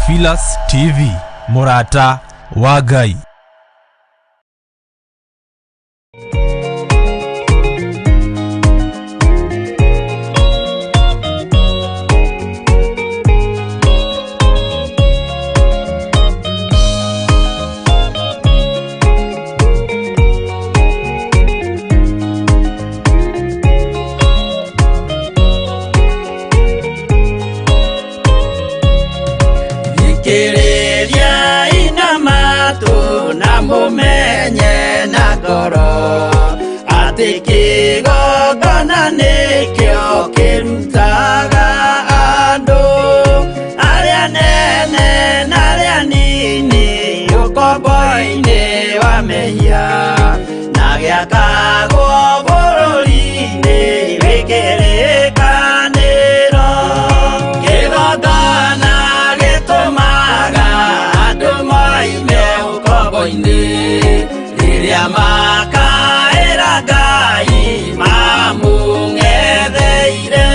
Theophilus TV, mũrata wa Ngai. Thikĩrĩriai na matũ na mũmenye na ngoro atĩ kĩgongona nĩkĩo kĩrutaga andũ arĩa nene na arĩa nini ũkombo-inĩ wa mehia na gĩakagwo bũrũri-inĩ wĩ kĩrĩkanĩro. Kĩgongona gĩtũmaga andũ moime ũkombo-inĩ rĩrĩa makaĩra Ngai mamũng'etheire.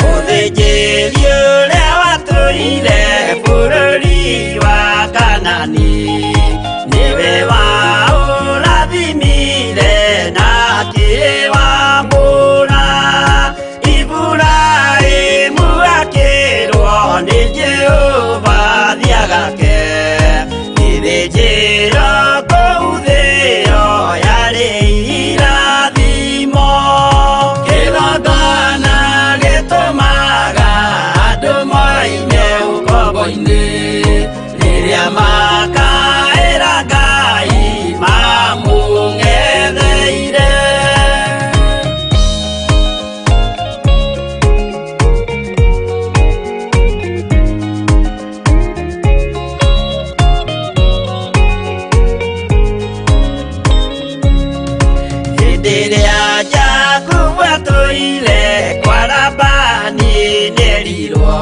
Mũthĩnjĩri ũrĩa watũire bũrũri wa Kanani nĩwe waũrathimire na akĩwamũra. Iburahĩmu akĩrwo nĩ Jehova thiagake gĩthĩnjĩro kũu thĩo yarĩ irathimo. Kĩgongona gĩtũmaga andũ moime ũkombo-inĩ rĩrĩa makaĩra Ngai mamũng'etheire. Hĩndĩ ĩrĩa Jakubu atũire kwa Labani nĩerirwo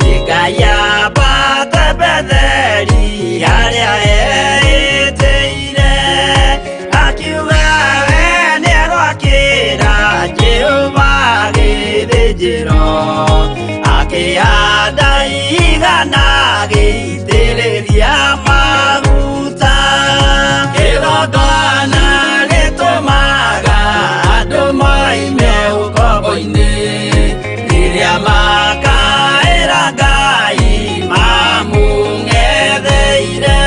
nĩ Ngai ambate Betheli harĩa eĩtĩire, akiuga we nĩegwakĩra Jehova gĩthĩnjĩro, akĩhanda igana agĩitĩrĩria maguta. Kĩgongona gĩtũmaga andũ moime ũkombo-inĩ rĩrĩa makaĩra Ngai mamũng'etheire.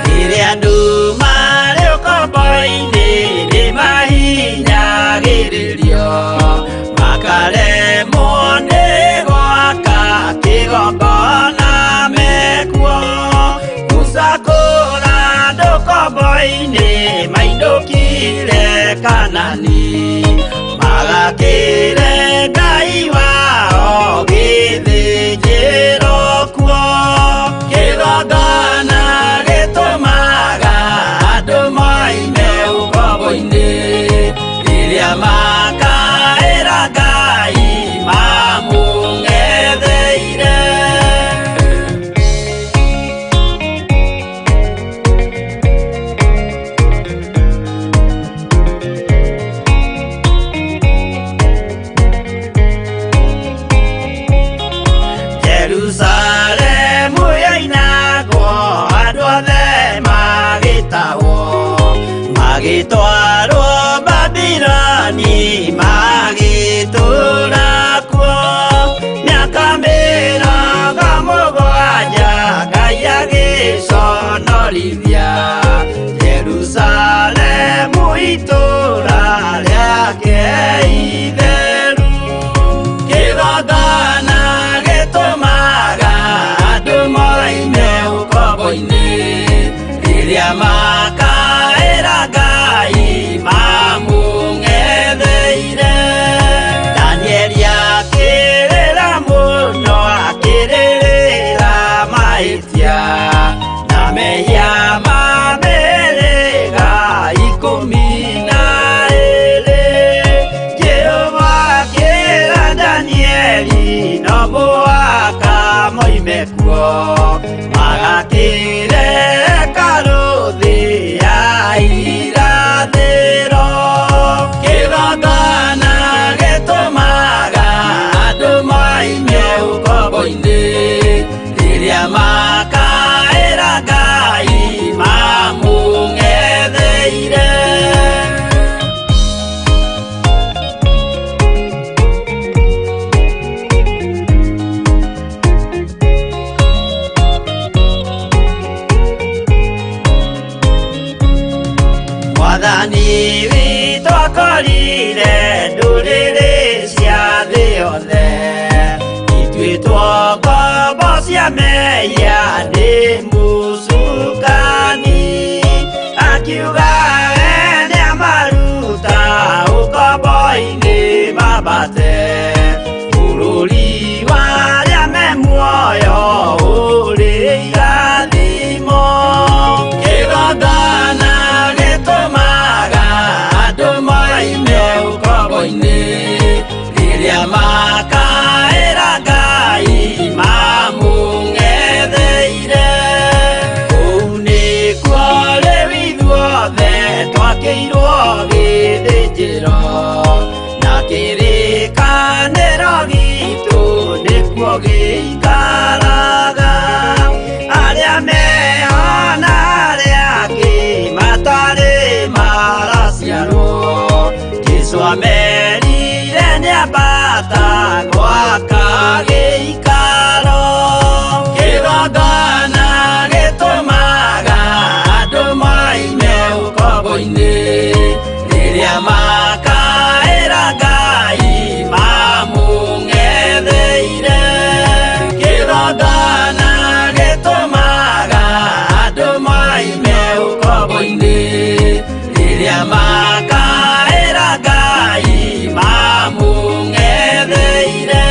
Rĩrĩa andũ marĩ ũkombo-inĩ nĩmahinyagĩrĩrio makaremwo nĩ gwaka kĩgongona mekuo. Musa kũra andũ ũkombo-inĩ mainũkire Kanani magakĩre Ngai wao gĩthĩnjĩro kuo. Kĩgongona gĩtũmaga andũ moime ũkombo-inĩ rĩrĩa makaĩra Ngai mamũng'etheire. Witũ akorire ndũrĩrĩ cia thĩ yothe ituĩtwo ngombo cia mehia nĩ mũcukani akiuga we nĩamaruta ũkombo-inĩ mambate bũrũri wa arĩa me muoyo ũrĩ irathimo. Kĩgongona gĩtũmaga andũ moime ũkombo-inĩ rĩrĩa makaĩra Ngai mamũng'etheire. Kũu nĩkuo rĩu ithuothe twakĩirwo gĩthĩnjĩro na kĩrĩkanĩro gitũ nĩkuo gĩikaraga. Arĩa meho na arĩa angĩ matarĩ maraciarwo Jesũ amerire nĩambata gwaka gĩikaro. Kĩgongona gĩtũmaga andũ moime ũkombo-inĩ rĩrĩa makaĩra Ngai mamũng'etheire. Kĩgongona gĩtũmaga andũ moime ũkombo-inĩ rĩrĩa makaĩra Ngai mamũng'etheire.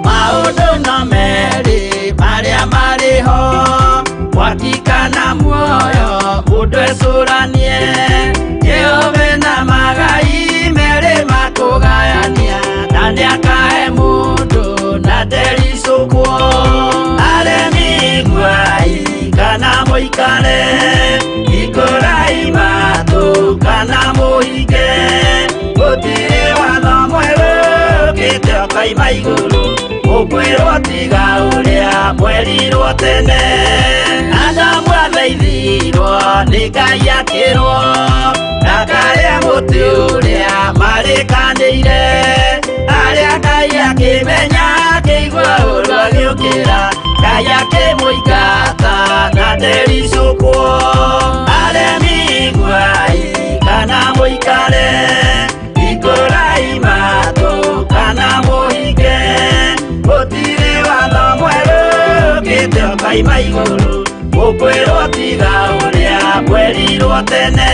Maũndũ no merĩ marĩa marĩ ho mwaki kana muoyo mũndũ ecũranie Jehova na magai merĩ makũgayania na nĩakahe mũndũ na ndericũkwo. Aremi iguai kana mũikare hingũrai matũ kana mũhinge gũtirĩ watho mwerũ ũkĩte ũkoima igũrũ ũkwĩrwo tiga ũrĩa mwerirwo tene. Adamu athaithirwo nĩ Ngai akĩrwo ndakarĩe mũtĩ ũrĩa marĩkanĩire arĩa Ngai akĩmenya akĩigua ũru agĩũkĩra Ngai akĩmũingata na ndericũkwo. Aremi iguai kana mũikare hingũrai matũ kana mũhinge gũtirĩ watho mwerũ ũkĩte ũkoima igũrũ ũkwĩrwo tiga ũrĩa mwerirwo tene.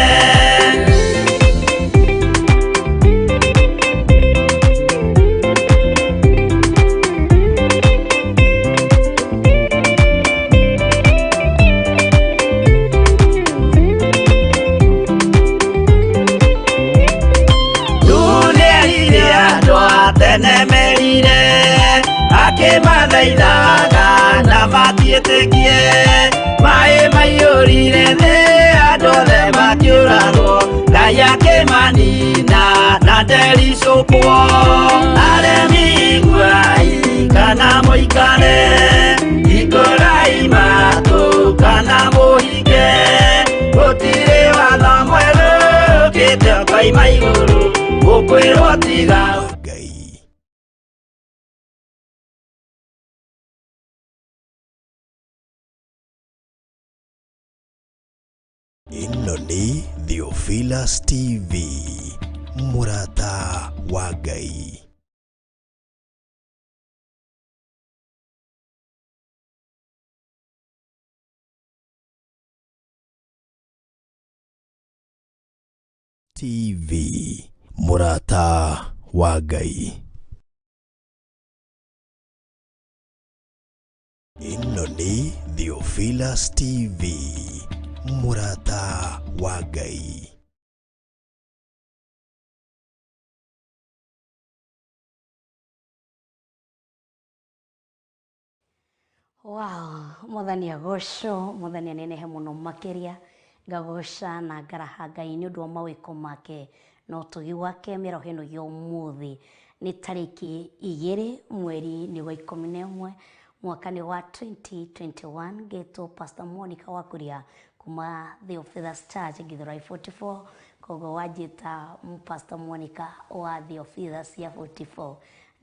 Nĩerire andũ a tene merire akĩmathaithaga na matiĩtĩkie maĩ maiyũrire thĩ andũ othe makĩũragwo Ngai akĩmanina na ndericũkwo. Aremi iguai kana mũikare hingũrai matũ kana mũhinge gũtirĩ watho mwerũ ũkĩte ũkoima igũrũ ũkwĩrwo tiga Ngai. Ĩno nĩ Theophilus TV, mũrata wa Ngai. TV, mũrata wa Ngai. Ĩno nĩ Theophilus TV, mũrata wa Ngai. Wow, mwathani agocwo, mwathani anenehe muno makiria, ngagoca na ngaraha Ngai nĩ ũndũ wa mawĩko make na ũtugi wake mĩaraho ĩno ya ũmũthĩ. Nĩ tarĩki 2 mweri nĩ wa 11 mwaka nĩ wa 2021. Ngetwo Pastor Monica Wakuria kuma Theophilus Church Githurai 44. Koguo wanjĩta Pastor Monica wa Theophilus ya 44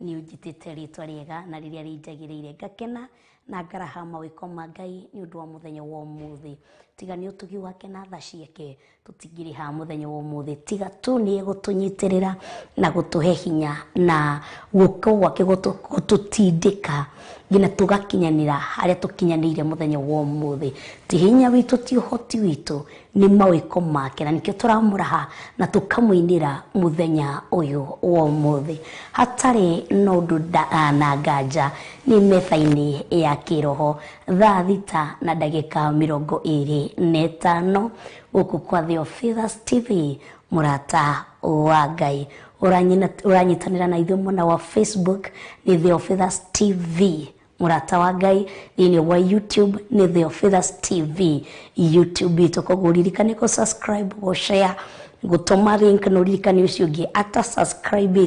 nĩ ũnjĩtĩte rĩtwa rĩega na rĩrĩa rĩnjagĩrĩire. Ngakena na ngaraha mawĩko ma Ngai nĩ ũndũ wa mũthenya wa ũmũthĩ. Tiga nĩ ũtugi wake na tha ciake tũtingĩrĩ haha mũthenya wa ũmũthĩ. Tiga tu nĩ gũtũnyitĩrĩra na gũtũhe hinya na guoko gwake gũtũtindĩka nginya tũgakinyanĩra harĩa tũkinyanĩire mũthenya wa ũmũthĩ. Ti hinya witũ, ti ũhoti witũ, nĩ mawĩko make, na nĩkĩo tũramũraha na tũkamũinĩra mũthenya ũyũ wa ũmũthĩ. Hatarĩ na ũndũ na nganja nĩ metha-inĩ ya kĩroho thaa 6 na ndagĩka 25 gũkũ kwa Theophilus TV, mũrata wa Ngai. Ũranyitanĩra na ithuĩ mwena wa Facebook nĩ Theophilus TV, mũrata wa Ngai. Thĩinĩ wa YouTube nĩ Theophilus TV YouTube itũ. Koguo ũririkane kũ subscribe, gũ share, gũtũma link, na ũririkane ũcio ũngĩ ata subscribe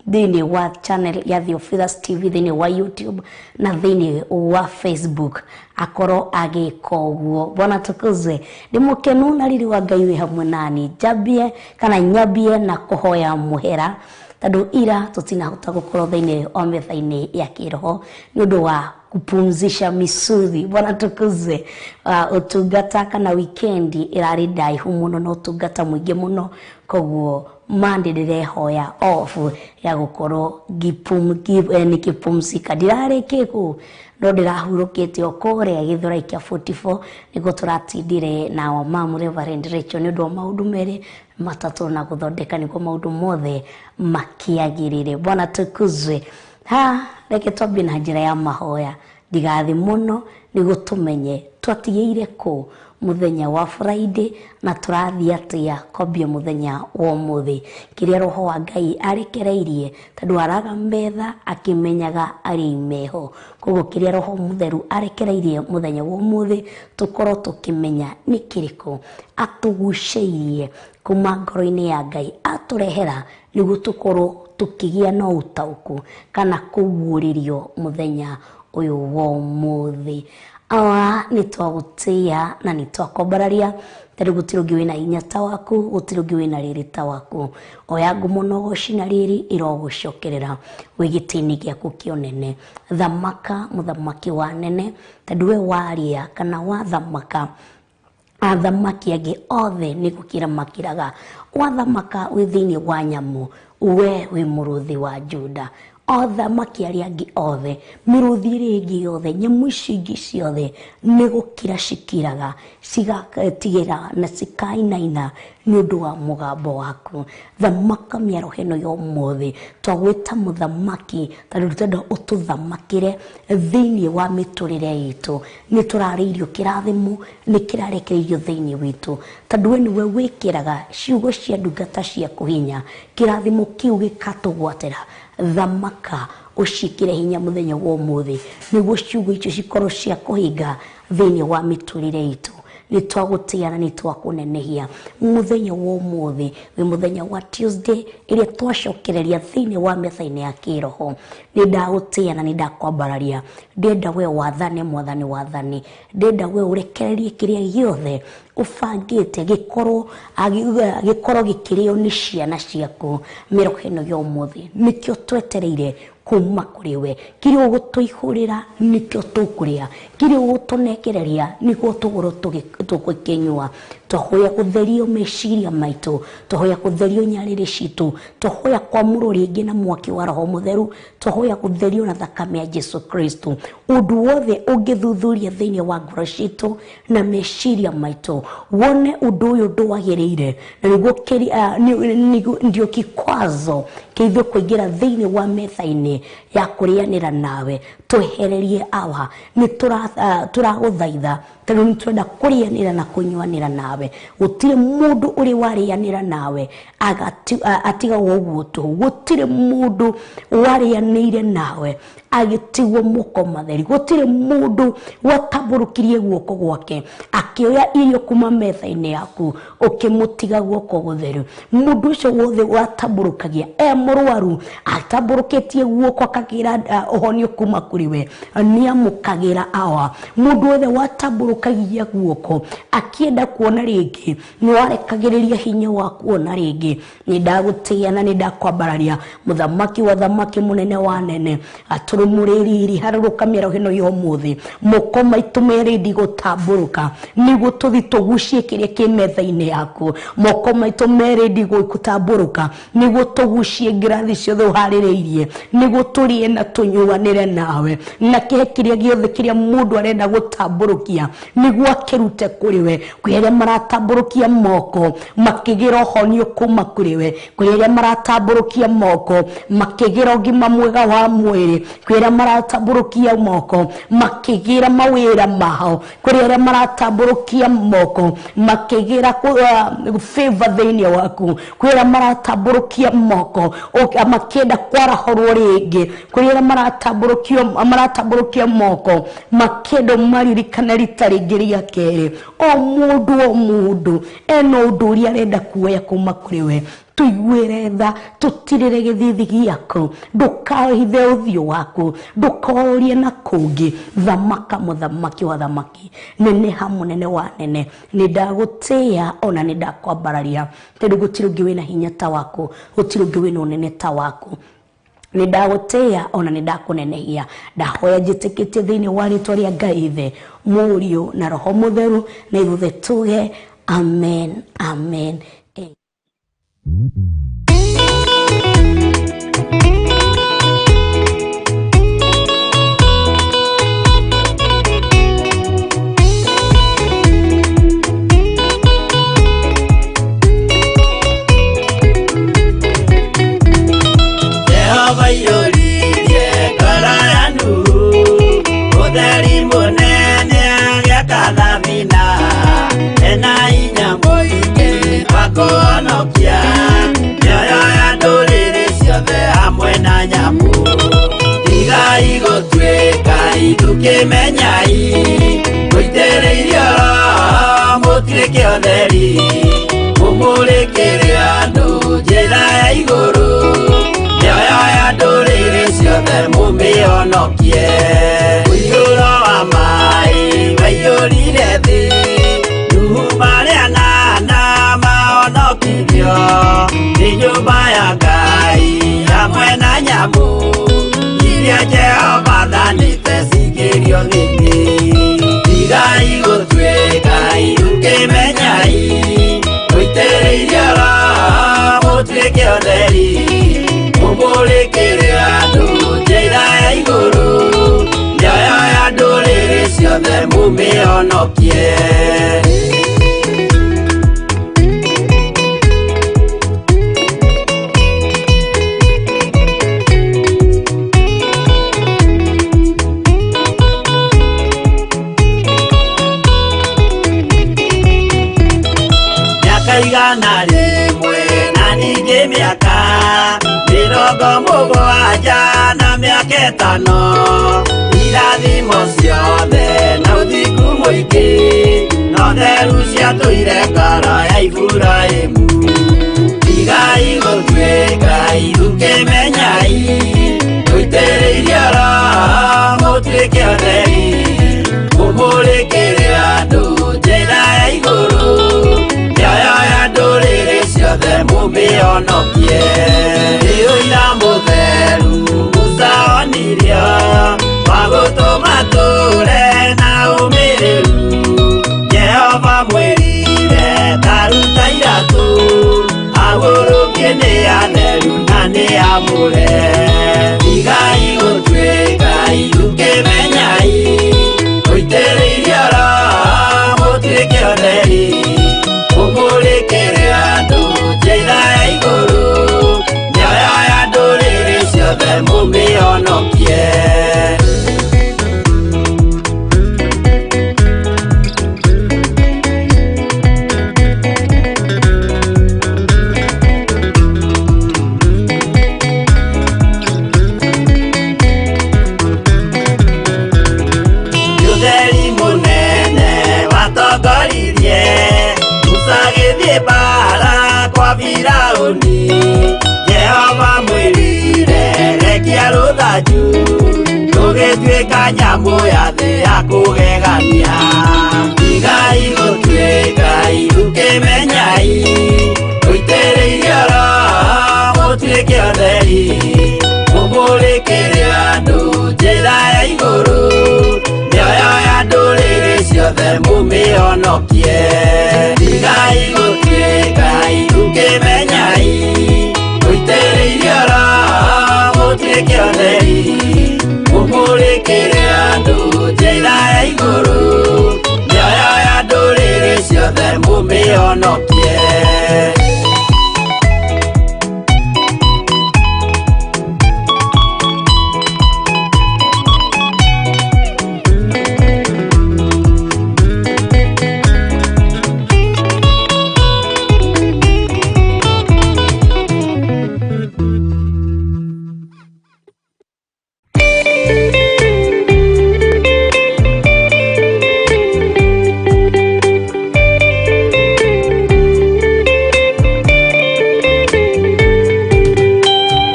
thĩinĩ wa channel ya Theophilus TV thĩinĩ wa YouTube na thĩinĩ wa Facebook akorwo agĩka ũguo. Bwana tukuzwe. Ndĩ mũkenu na riri wa Ngai wĩ hamwe nani. Njambie kana nyambie na kũhoya mũhera tondũ ira tũtinahota gũkorwo thĩinĩ wa metha-inĩ ya kĩroho nĩ ũndũ wa kupumzisha misuli. Bwana tukuzwe. Ũtungata kana wikendi ĩrarĩ ndaihu mũno na ũtungata mũingĩ mũno, koguo Monday ndĩrehoya off ya gũkorwo nikipumzika. Ndirarĩ kĩhu no ndĩrahurũkĩte o kũrĩa Githurai kĩa 44 nĩguo tũratindire na wamamu Reverend Rachel nĩ ũndũ wa maũndũ merĩ matatũ na gũthondeka nĩguo maũndũ mothe makĩagĩrĩre. Bwana tukuzwe. Ha, reke twambie na njĩra ya mahoya. Ndigathi mũno nĩguo tũmenye twatigĩire kũ mũthenya wa Friday na tũrathiĩ atĩa kwambia mũthenya wa ũmũthĩ. Kĩrĩa roho wa Ngai arekereirie tondũ araga metha akĩmenyaga arĩa meho. Koguo kĩrĩa roho mũtheru arekereirie mũthenya wa ũmũthĩ tũkorwo tũkĩmenya nĩ kĩrĩkũ atũgucĩirie kuma ngoro-inĩ ya Ngai atũrehera nĩguo tũkorwo tũkĩgĩa na ũtaũku kana kũguũrĩrio mũthenya ũyũ wa ũmũthĩ. Awa nĩ twagũtĩĩa na nĩ twakwambararia tondũ gũtirĩ ũngĩ wĩna hinya ta waku, gũtirĩ ũngĩ wĩna rĩrĩ ta waku. Oya ngumo na ũgoci na rĩrĩ irogũcokerera wĩ gĩtĩ-inĩ gĩaku kĩa ũnene. Thamaka mũthamaki wa nene tondũ we waria kana wathamaka athamaki angĩ othe nĩ gũkira makiraga. Wathamaka wĩ thĩinĩ wa nyamũ, we wĩ mũrũthi wa Juda. Athamaki arĩa angĩ othe, mĩrũthi ĩrĩa ĩngĩ yothe, nyamũ ici ingĩ ciothe nĩ gũkira cikiraga, cigatigĩra na cikainaina nĩ ũndũ wa mũgambo waku. Thamaka mĩaraho ĩno ya ũmũthĩ, twagwĩta mũthamaki tondũ tũrenda ũtũthamakĩre thĩinĩ wa mĩtũrĩre itũ. Nĩ tũrarĩirio kĩrathimo, nĩ kĩrarekereirio thĩinĩ witũ tondũ we nĩwe wĩkĩraga ciugo cia ndungata ciaku hinya, kĩrathimo kĩu gĩkatũgwatĩra. Thamaka ũciĩkĩre hinya mũthenya wa ũmũthĩ nĩguo ciugo icio cikorwo cia kũhinga thĩinĩ wa mĩtũrĩre itũ. Nĩ twagũtĩĩa na nĩ twakũnenehia mũthenya wa ũmũthĩ. Wĩ mũthenya wa Tuesday ĩrĩa twacokereria thĩinĩ wa metha-inĩ ya kĩroho. Nĩ ndagũtĩĩa na nĩ ndakwambararia. Ndĩrenda we wathane, mwathani wathane. Ndĩrenda we ũrekererie kĩrĩa gĩothe ũbangĩte gĩkorwo gĩkĩrĩo nĩ ciana ciaku mĩroho ĩno ya ũmũthĩ. Nĩkĩo twetereire kuma kũrĩ we. Kĩrĩa ũgũtũihũrĩra nĩkĩo tũkũrĩa, kĩrĩa ũgũtũnengereria nĩguo tũgũrwo tũgũkĩnyua. Twahoya gũtherio meciria maitũ, twahoya gũtherio nyarĩrĩ citũ, twahoya kwamũrwo rĩngĩ na mwaki wa Roho Mũtheru, twahoya gũtherio na thakame ya Jesu Kristo. Ũndũ wothe ũngĩthuthuria thĩinĩ wa ngoro citũ na meciria maitũ, wone ũndũ ũyũ ndwagĩrĩire, na nĩguo ndio kikwazo kĩithuĩ kũingĩra thĩinĩ wa metha-inĩ ya kũrĩanĩra nawe, twehererie awa. Nĩ tũragũthaitha tondũ nĩ twenda kũrĩanĩra na kũnyuanĩra nawe. Gũtirĩ mũndũ ũrĩ warĩanĩra nawe atigagwo ũguo tũhũ. Gũtirĩ mũndũ warĩanĩire nawe agĩtigwo moko matheri. Gũtirĩ mũndũ watambũrũkirie guoko gwake akĩoya irio kuma metha-inĩ yaku ũkĩmũtiga guoko gũtheru. Mũndũ ũcio wothe watambũrũkagia e mũrwaru atambũrũkĩtie guoko akagĩra ũhonio kuma kũrĩ we, nĩamũkagĩra awa. Mũndũ wothe watambũrũkagia guoko akĩenda kuona rĩngĩ, nĩwarekagĩrĩria hinya wa kuona rĩngĩ. Nĩ ndagũtĩĩa na nĩ ndakwambararia, mũthamaki wa thamaki, mũnene wa nene, atũrũmũrĩriri harũrũka mĩaraho ĩno ya ũmũthĩ. Moko maitũ merĩndi gũtambũrũka nĩguo tũthi tũgucie kĩrĩa kĩ metha-inĩ yaku. Moko maitũ merĩndi gũtambũrũka nĩguo tũgucie ngirathi ciothe ũharĩrĩirie, nĩguo tũrĩe na tũnyuanĩre nawe, na kĩhe kĩrĩa gĩothe kĩrĩa mũndũ arenda gũtambũrũkia nĩguo akĩrute kũrĩ we. Kwĩ arĩa maratambũrũkia moko makĩgĩra ũhonio kuma kũrĩ we, kwĩ arĩa maratambũrũkia moko makĩgĩra ũgima mwega wa mwĩrĩ, kwĩ arĩa maratambũrũkia moko makĩgĩra mawĩra mao, kwĩ arĩa maratambũrũkia moko makĩgĩra favor thĩinĩ waku, kwĩ arĩa maratambũrũkia moko makĩenda kwarahũrwo rĩngĩ, kwĩ arĩa maratambũrũkia moko makĩenda maririkane rita rĩngĩ rĩa kerĩ. O mũndũ o mũndũ ena ũndũ ũrĩa arenda kuoya kuma kũrĩ we. Tũiguĩre tha, tũtirĩre gĩthithi gĩaku, ndũkahithe ũthiũ waku, ndũkorie na kũngĩ. Thamaka mũthamaki wa thamaki, neneha mũnene wa nene. Nĩ ndagũtĩĩa ona nĩ ndakwambararia, tondũ gũtirĩ ũngĩ wĩna hinya ta waku, gũtirĩ ũngĩ wĩna ũnene ta waku. Nĩ ndagũtĩĩa ona nĩ ndakũnenehia. Ndahoya njĩtĩkĩtie thĩinĩ wa rĩtwa rĩa Ngai Ithe, Mũriũ na Roho Mũtheru, na ithuothe tuge amen, amen. Jehova iyũririe ngoro ya Nuhu, ũtheri mũnene agĩaka thabina, ena hinya mũingĩ wa kũhonokia mĩoyo ya ndũrĩrĩ ciothe hamwe na nyamũ. Tigai gũtuĩka ithukĩmenyai, mũitĩrĩirio Roho mũtuĩke ũtheri, mũmũrĩkĩre andũ njĩra ya igũrũ, mĩoyo ya ndũrĩrĩ ciothe mũmĩhonokie. Mũiyũro wa maĩ waiyũrire thĩ, Nuhu marĩ anana mahonokirio nĩ nyũmba ya Ngai hamwe na nyamũ iria Jehova athanĩte cingĩrio thĩ. Tigai gũtuĩka ithukĩmenyai, mũitĩrĩirio Roho mũtuĩke ũtheri, mũmũrĩkĩre andũ njĩra ya igũrũ, mĩoyo ya ndũrĩrĩ ciothe mũmĩhonokie. Mĩaka 100 na ningĩ mĩaka 70 na mĩaka 5, irathimo ciothe na ũthingu mũingĩ, no theru ciatũire ngoro ya Iburahĩmu. Tigai gũtuĩka ithukĩmenyai, mũitĩrĩirio Roho mũtuĩke ũtheri, mũmũrĩkĩre andũ njĩra ya igũrũ, mĩoyo ya ndũrĩrĩ ciothe mũmĩhonokie. Nĩ ũira mũtheru Musa onirio, wa gũtũma tũre na ũmĩrĩru. Jehova mwĩrire Aruta iratũ ahurũkie nĩ atheru na nĩ amũre. Tigai gũtuĩka irukĩmenyai mũitĩrĩirio Roho mũtuĩke ũtheri. Mũmũrĩkĩre andũ njĩra ya igũrũ mĩoyo ya ndũrĩrĩ ciothe mũmĩhonokie. Ũtheri mũnene watongoririe Musa agĩthiĩ mbara kwa Firaũni. Jehova mwĩrire rekia rũthanju rũgĩtuĩka nyamũ ya thĩ ya kũgegania. Tigai gũtuĩka irukĩmenyai mũitĩrĩirio Roho mũtuĩke ũtheri. Mũmũrĩkĩre andũ njĩra ya igũrũ mĩoyo ya ndũrĩrĩ ciothe mũmĩhonokie. Tigai gũtuĩka irukĩmenyai mũitĩrĩirio Roho mũtuĩke ũtheri. Mũmũrĩkĩre andũ njĩra ya igũrũ mĩoyo ya ndũrĩrĩ ciothe mũmĩhonokie.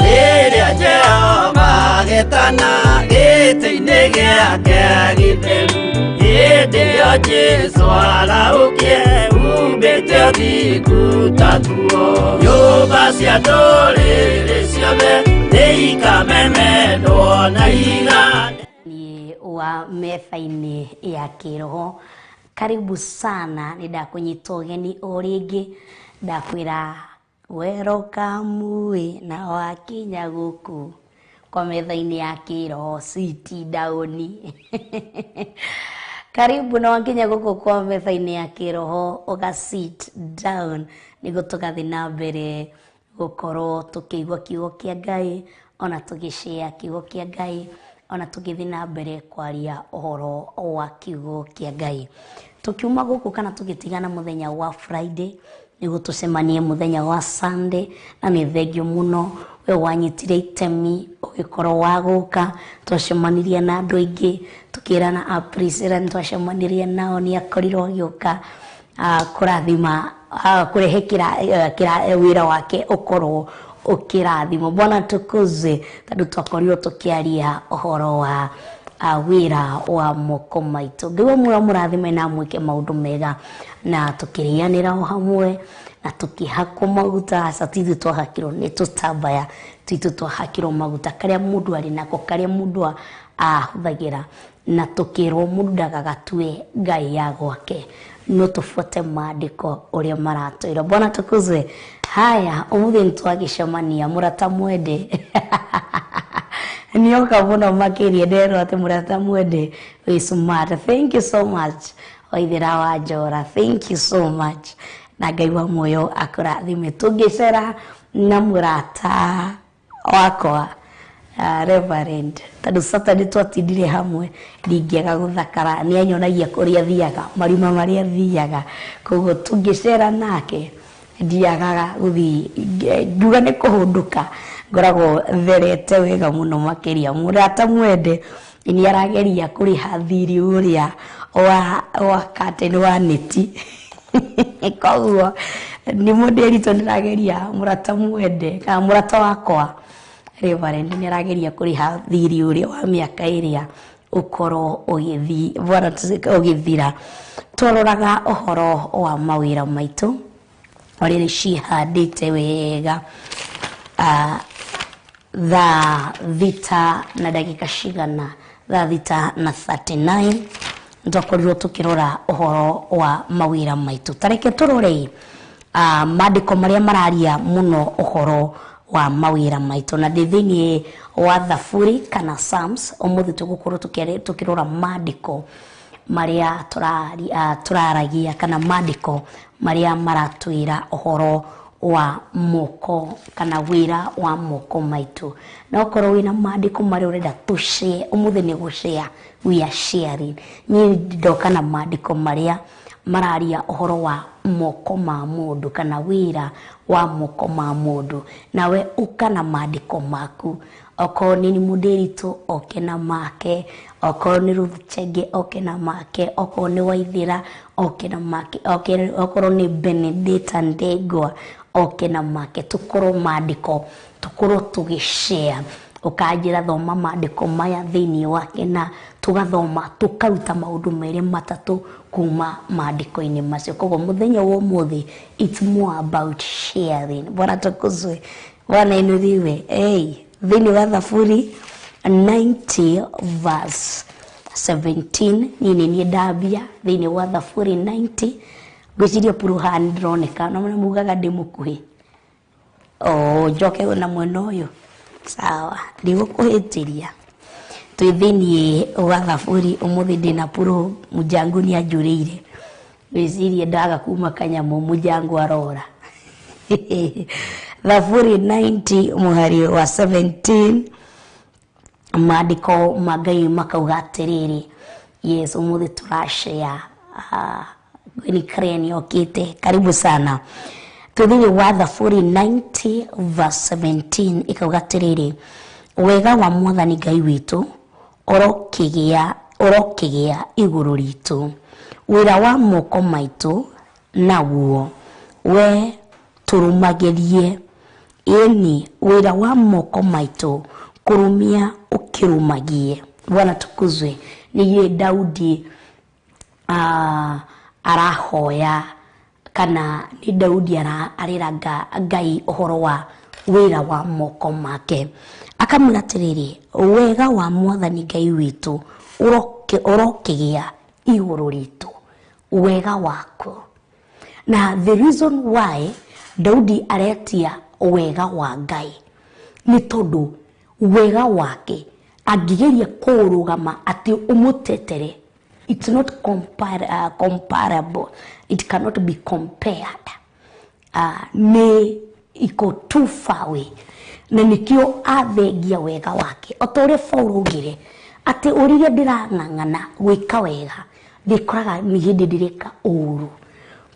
Rĩrĩa Jehova agetana gĩtĩ-inĩ gĩake gĩtheru, hĩndĩ ĩyo Jesũ arahũkie umbĩte ũthingu ta nguo. Nyũmba cia ndũrĩrĩ ciothe nĩikamemendwo na igane. Ni wa metha-inĩ ya kĩroho. Karibu sana, nĩ ndakũnyita ũgeni o rĩngĩ, ndakwĩra welcome na wakinya gũkũ kwa metha-inĩ ya kĩroho sit down. Karibu na wakinya gũkũ kwa metha-inĩ ya kĩroho ũga sit down nĩguo tũgathiĩ na mbere gũkorwo tũkĩigua kiugo kĩa Ngai ona tũgĩshare kiugo kĩa Ngai ona tũgĩthiĩ na mbere kwaria ũhoro wa kiugo kĩa Ngai. Tũkiuma gũkũ kana tũgĩtigana mũthenya wa Friday nĩguo tũcemanie mũthenya wa Sunday, na nĩ thengio mũno we wanyitire itemi ũgĩkorwo wa gũka. Twacemanirie na andũ aingĩ tũkĩrana a Priscilla nĩ twacemanirie nao, nĩ akorirwo agĩũka kũrathima kũrehe wĩra wake ũkorwo ũkĩrathimwo. Bwana tukuzwe, tondũ twakorirwo tũkĩaria ũhoro wa wĩra wa moko maitũ. Ngai wa muoyo mũrathime na amwĩke maũndũ mega, na tũkĩrĩanĩra o hamwe na tũkĩhakwo maguta. Aca ti ithuĩ twahakirwo, nĩ tũtambaya twitũ twahakirwo maguta karĩa mũndũ arĩ nako, karĩa mũndũ ahũthagĩra, na tũkĩrwo mũndũ ndagagatue Ngai ya gwake, no tũbuate maandĩko ũrĩa maratwĩra. Bwana tukuzwe. Haya, ũmũthĩ nĩ twagĩcemania mũrata mwende nĩoka mũno makĩria, nderwo atĩ mũrata mwende wĩ smart. Thank you so much Waithera wa Njora, thank you so much, na Ngai wa muoyo akũrathime. Tũngĩcera na mũrata wakwa Reverend, tondũ Saturday twatindire hamwe, ndingĩaga gũthakara, nĩ anyonagia kũrĩa thiaga, marima marĩa thiaga, koguo tũngĩcera nake ndiagaga gũthiĩ ngiuga nĩ kũhũndũka, ngoragwo therete wega mũno makĩria. Mũrata mwende nĩ arageria kũrĩha thirĩ ũrĩa wa curtain wa neti, koguo nĩ mũndĩritũ ndĩrageria mũrata mwende kana mũrata wakwa Reverend nĩ arageria kũrĩha thirĩ ũrĩa wa mĩaka ĩrĩa ũkorwo ũgĩthi bwana ũgĩthira. Twaroraga ũhoro wa mawĩra maitũ ũrĩa cihandĩte wega. Thaa 6 na ndagĩka cigana, thaa 6:39 nĩtwakorirwo tũkĩrora ũhoro wa mawĩra maitũ. Tareke tũrore Maandĩko marĩa mararia mũno ũhoro wa mawĩra maitũ, na ndĩ thĩinĩ wa Thaburi kana Psalms. Ũmũthĩ tũgũkorwo tũkĩrora maandĩko marĩa tũraragia kana maandĩko marĩa maratwĩra ũhoro wa moko kana wĩra wa moko maitũ. Na okorwo wĩna maandĩko marĩa ũrenda tũshare, ũmũthĩ nĩ gũshare, we are sharing. Niĩ ndoka na maandĩko marĩa mararia ũhoro wa moko ma mũndũ kana wĩra wa moko ma mũndũ, nawe ũka na maandĩko maku. Okorwo nĩ Mũndĩritũ oke na make, okorwo nĩ Ruth Chenge oke na make, okorwo nĩ Waithĩra oke na make, okorwo nĩ Benedicta Ndegwa oke na make. Tũkorwo maandĩko, tũkorwo tũgĩshare. Ũkanjĩra thoma maandĩko maya thĩinĩ wake, na tũgathoma tũkaruta maũndũ merĩ matatũ kuma maandĩko-inĩ macio. Koguo mũthenya wa ũmũthĩ it's more about sharing. Bwana tukuzwe, Bwana inuliwe. Hey, thĩinĩ wa Thaburi 90 verse 17, niĩ nĩ niĩ ndambia thĩinĩ wa Thaburi 90. Ngwĩciria puruhani ndĩroneka na mugaga ndĩ mũkuhĩ. O njoke na mwena ũyũ, sawa, ndigũkũhĩtĩria. Twĩ thĩinĩ wa Thaburi ũmũthĩ, ndĩna puru mũjangu nĩ anjũrĩire, ngwĩciria ndaga kuma kanyamũ mũjangu arora. Thaburi 90 mũhari wa 17, maandĩko ma Ngai makauga atĩrĩrĩ. Yes, ũmũthĩ tũrashare. Ni Crane yokĩte, karibu sana. Twĩ thĩinĩ wa Thaburi 90 verse 17, ĩkauga atĩrĩrĩ, wega wa Mwathani Ngai witũ ũrokĩgĩa igũrũ ritũ, wĩra wa moko maitũ naguo we tũrũmagĩrie, ĩni wĩra wa moko maitũ kũrũmia ũkĩrũmagie. Bwana tukuzwe. Nĩ Daudi arahoya kana nĩ Daudi arĩra Ngai ũhoro wa wĩra wa moko make, akamwĩra atĩrĩrĩ, wega wa Mwathani Ngai witũ ũrokĩgĩa igũrũ ritũ, wega waku. Na the reason why Daudi aretia wega wa Ngai nĩ tondũ wega wake angĩgeria kũũrũgama atĩ ũmũtetere, it's not comparable, it cannot be compared. Nĩ iko too far away, na nikio athengia wega wake. O ta ũrĩa Paul augire atĩ ũrĩa ndĩrang'ang'ana gwĩka wega ndĩkoraga nĩ hĩndĩ ndĩreka ũru.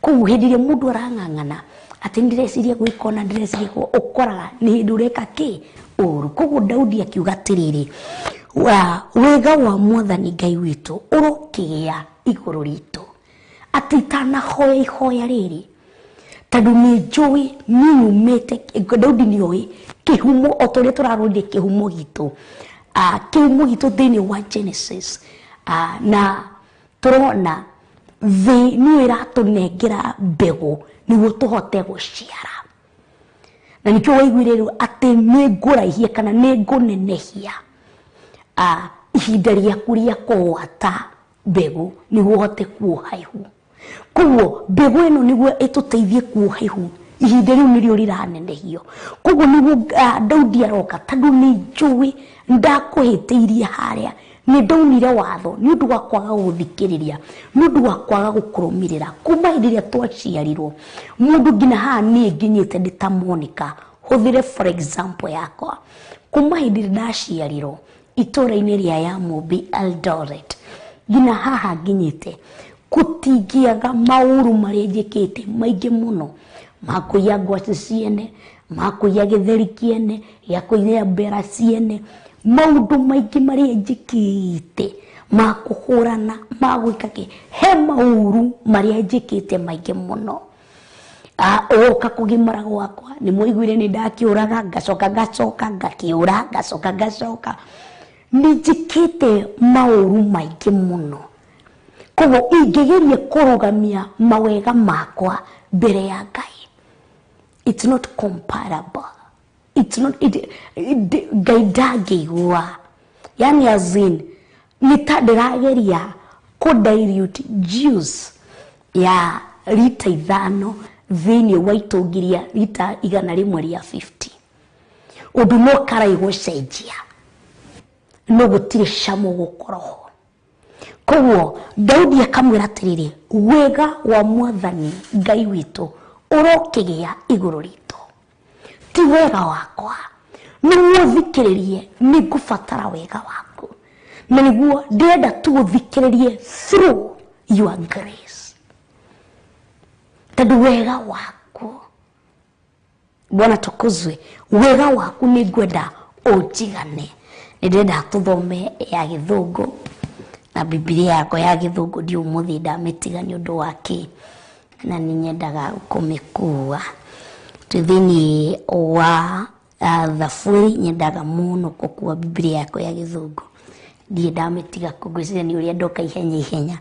Koguo hĩndĩ ĩrĩa mũndũ arang'ang'ana atĩ nĩndĩreciria gwĩka ona ndĩreciria ũkoraga nĩ hĩndĩ ũreka kĩ ũru. Koguo Daudi akiuga atĩrĩrĩ, wega wa Mwathani Ngai witũ ũrokĩgĩa igũrũ ritũ, atĩ itanahoya ihoya rĩrĩ tondũ nĩ njũĩ niĩ nyumĩte. Daudi nĩ oĩ kĩhumo, o ta ũrĩa tũrarorire kĩhumo gitũ, kĩhumo gitũ thĩinĩ wa Genesis, na tũrona thĩ nĩyo ĩratũnengera mbegũ nĩguo tũhote gũciara. Na nĩkĩo waiguire rĩu atĩ nĩ ngũraihia kana nĩ ngũnenehia ihinda rĩaku rĩa kũgwata mbegũ nĩguo ũhote kuoha ihu. Koguo mbegũ ĩno nĩguo ĩtũteithie kuoha ihu, ihinda rĩu nĩrĩo rĩranenehio. Koguo nĩguo Daudi aroka, tondũ nĩ njũĩ ndakũhĩtĩirie harĩa, nĩ ndaunire watho nĩ ũndũ wa kwaga gũthikĩrĩria, nĩ ũndũ wa kwaga gũkũrũmĩrĩra kuma hĩndĩ ĩrĩa twaciarirwo mũndũ nginya haha niĩ nginyĩte ndĩ ta Monica. Hũthĩre for example yakwa, kuma hĩndĩ ĩrĩa ndaciarirwo itũũra-inĩ rĩa Yamũmbi Eldoret nginya haha nginyĩte, gũtingĩaga maũru marĩa njĩkĩte maingĩ mũno, ma kũiya ngwacĩ ciene, ma kũiya gĩtheri kĩene, gĩa kũiya mbera ciene, maũndũ maingĩ marĩa njĩkĩte ma kũhũrana, ma gwĩka kĩ, he maũru marĩa njĩkĩte maingĩ mũno. Ũgoka kũgimara gwakwa nĩ mwaiguire nĩ ndakĩũraga, ngacoka ngacoka ngakĩũra, ngacoka ngacoka, nĩ njĩkĩte maũru maingĩ mũno. Koguo ingĩgeria kũrũgamia mawega makwa mbere ya Ngai, it's not comparable, it's not Ngai ndangĩigua, yani as in nĩ ta ndĩrageria kũ dilute juice ya rita 5 thĩinĩ wa itũngiria rita 150 ũndũ no karai gũcenjia no gũtirĩ camo gũkorwo. Koguo Daudi akamwĩra atĩrĩrĩ, wega wa mwathani Ngai witũ ũrokĩgĩa igũrũ ritũ, ti wega wakwa, nĩguo thikĩrĩrie nĩngũbatara wega waku, na nĩguo ndĩrenda tũgũthikĩrĩrie through your grace, tondũ wega waku, Bwana tukuzwe, wega waku nĩngwenda ũnjigane. Nĩndĩrenda tũthome ya gĩthũngũ na Bibilia yakwa ya gĩthũngũ ndi ũmũthĩ ndamĩtiga nĩ ũndũ wa kĩ, na nĩ nyendaga kũmĩkua. Twĩ thĩinĩ wa Thaburi, nyendaga mũno gũkua Bibilia yakwa ya gĩthũngũ, ndirĩ ndamĩtiga kũ, ngwĩciria nĩ ũrĩa ndoka ihenya ihenya.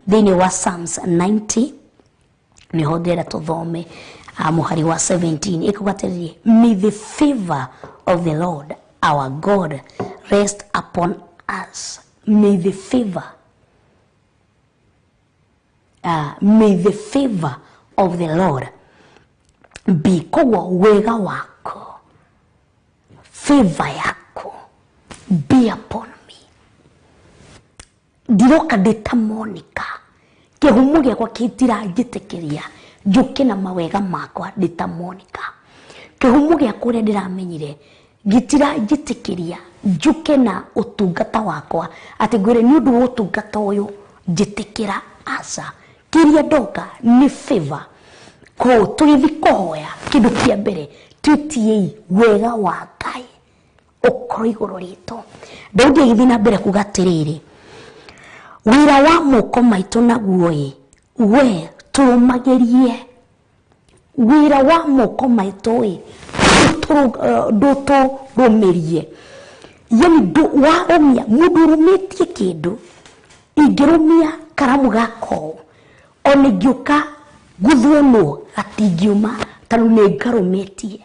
Thĩinĩ wa Psalms 90 nĩho ndĩrenda tũthome mũhari wa 17, ĩkuga atĩrĩrĩ, may the favor of the Lord our God rest upon us. May the favor, may the favor of the Lord be, koguo wega wako, favor yako be upon me. Ndiroka ndĩ ta Monica, kĩhumo gĩakwa gĩtiranjĩtĩkĩria njũke na mawega makwa ndĩ ta Monica. Kĩhumo gĩakwa ũrĩa ndĩramenyire gĩtiranjĩtĩkĩria njũke na ũtungata wakwa atĩ ngwĩre nĩ ũndũ wa ũtungata ũyũ njĩtĩkĩra, aca. Kĩrĩa ndoka nĩ favor. Koguo tũgĩthiĩ kũhoya kĩndũ kĩa mbere twĩtiei wega wa Ngai ũkorwo igũrũ ritũ. Daudi agĩthiĩ na mbere kuga atĩrĩrĩ, wĩra wa moko maitũ naguo ĩ, we tũrũmagĩrie wĩra wa moko maitũ ĩ, ndũtũrũmĩrie. Yani warũmia mũndũ ũrũmĩtie kĩndũ, ingĩrũmia karamu gaka ũũ, ona ingĩũka nguthwo nũ gatingiuma tondũ nĩ ngarũmĩtie.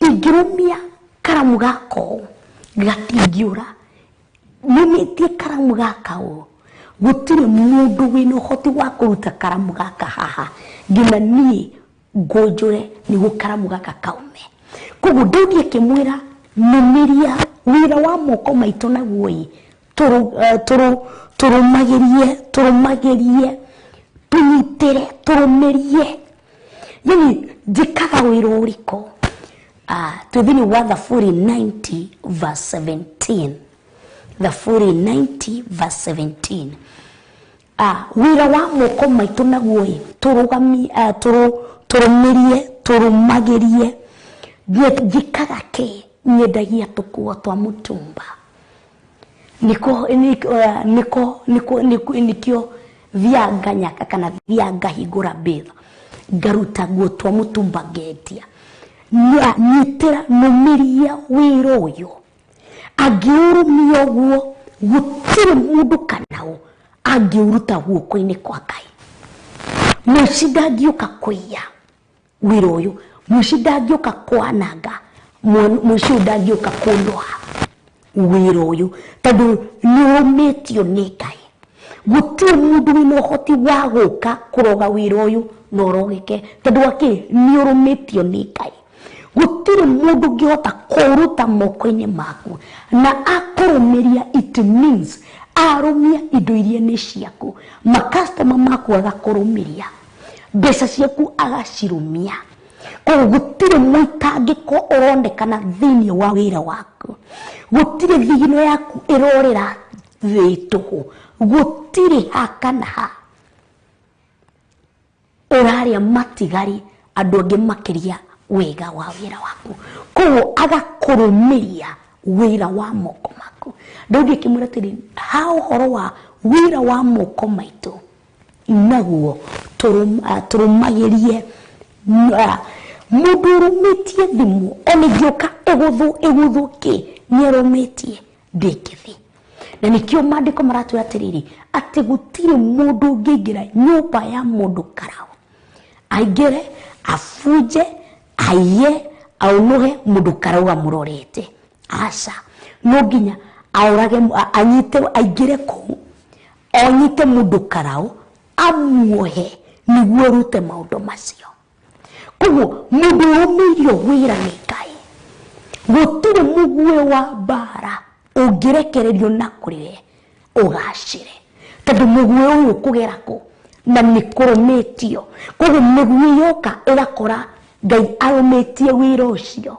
Ingĩrũmia karamu gaka ũũ gatingiũra, nũmĩtie karamu gaka ũũ, gũtirĩ mũndũ wĩna ũhoti wa kũruta karamu gaka haha nginya niĩ ngũnjũre nĩguo karamu gaka kaume. Koguo Daudi akĩmwĩra nũmĩria wĩra wa moko maitũ naguo ĩ, tũrũmagĩrie, tũrũmagĩrie, tũnyitĩre, tũrũmĩrie. Yani njĩkaga wĩra ũrĩkũ? Twĩ thĩinĩ wa Thaburi 90 verse 17. Thaburi 90 verse 17. Wĩra wa moko maitũ naguo ĩ, tũrũmĩrie, tũrũmagĩrie. Njĩkaga kĩ? Nyendagia tũkuo twa mũtumba. Nĩkĩo thiaga nganyaka kana thiaga ngahingũra mbĩtha, ngaruta nguo twa mũtumba ngendia. Nyitĩra, nũmĩria wĩra ũyũ. Angĩũrũmia ũguo, gũtirĩ mũndũ kana ũ angĩũruta guoko-inĩ kwa Ngai. Mũici ndangĩũka kũiya wĩra ũyũ, mũici ndangĩũka kwananga, mũici ũyũ ndangĩũka kũnũha wĩra ũyũ, tondũ nĩ ũrũmĩtio nĩ Ngai. Gũtirĩ mũndũ wĩna ũhoti wa gũka kũroga wĩra ũyũ na ũrogeke, tondũ wa kĩ? Nĩ ũrũmĩtio nĩ Ngai. Gũtirĩ mũndũ ũngĩhota kũũruta moko-inĩ maku na akũrũmĩria. It means arũmia indo iria nĩ ciaku, makastoma maku agakũrũmĩria, mbeca ciaku agacirũmia. Koguo gũtirĩ mũitangĩko ũronekana thĩinĩ wa wĩra waku, gũtirĩ thigino yaku ĩrorĩra thĩ tũhũ, gũtirĩ ha kana ha ũrarĩa matigari andũ angĩ makĩria wega wa wĩra waku. Koguo agakũrũmĩria wĩra wa moko maku. Daudi akĩmwĩra atĩrĩ, ha ũhoro wa wĩra wa moko maitũ naguo tũrũmagĩrie. Mũndũ ũrũmĩtie thimũ ona ĩngĩũka ĩgũthwo kĩ, nĩ arũmĩtie ndĩngĩthiĩ. Na nĩkĩo maandĩko maratwĩra atĩrĩrĩ, atĩ gũtirĩ mũndũ ũngĩingĩra nyũmba ya mũndũ karaũ, aingĩre abunje, aiye, aũnũhe mũndũ karaũ amũrorete. Aca, no nginya aũrage, anyite, aingĩre kũu, onyite mũndũ karaũ, amuohe nĩguo arute maũndũ macio. Koguo mũndũ ũrũmĩirio wĩra nĩ Ngai, gũtirĩ mũguĩ wa mbara ũngĩrekererio na kũrĩ we ũgacĩre, tondũ mũguĩ ũyũ ũkũgera kũ na nĩ kũrũmĩtio. Koguo mĩguĩ yoka ĩgakora Ngai arũmĩtie wĩra ũcio,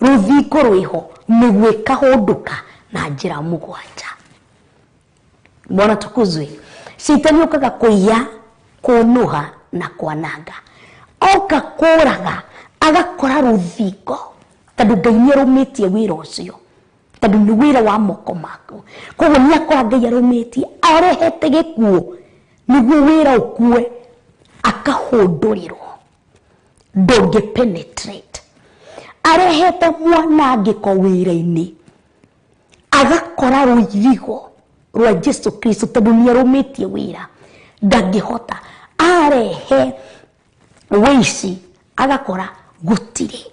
rũthingo rwĩho, mĩguĩ ĩkahũndũka na njĩra mũgwanja. Bwana tukuzwe. Shaitani okaga kũiya, kũnũha na kwananga. Oka kũraga agakora rũthingo, tondũ Ngai nĩ arũmĩtie wĩra ũcio, tondũ nĩ wĩra wa moko maku. Koguo nĩ akora Ngai arũmĩtie, arehete gĩkuũ nĩguo wĩra ũkue, akahũndũrĩrwo, ndũngĩ penetrate. Arehete mwanangĩko wĩra-inĩ, agakora rũirigo rwa Jesu Kristo, tondũ nĩ arũmĩtie wĩra, ndangĩhota. Arehe wĩici, agakora gũtirĩ.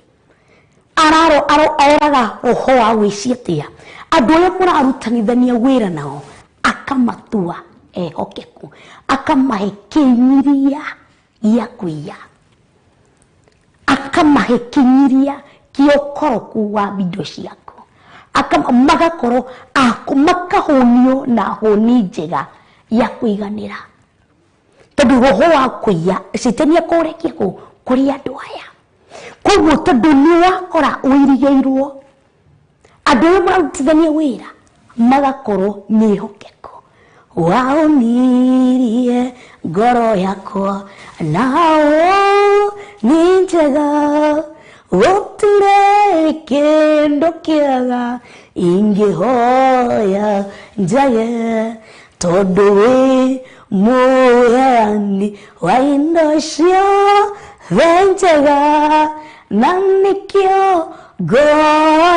Araro aroraga roho wa wĩici atĩa? Andũ arĩa mũrarutanithania wĩra nao akamatua ehokeku, akamahe kĩnyiria gĩa kũiya, akamahe kĩnyiria kĩa ũkoroku wa indo ciaku, magakorwo makahũnio na hũni njega ya kũiganĩra, tondũ roho wa kũiya Shaitani akũrekia kũ kũrĩ andũ aya. Koguo tondũ nĩ wakora ũirigĩirwo, andũ arĩa mararutithania wĩra magakorwo nĩ ehokeku. Waũmirie ngoro yakwa nao nĩ njega, gũtirĩ kĩndũ kĩega ingĩhoya njage, tondũ wĩ mũheani wa indo ciothe njega, na nĩkĩo ngoro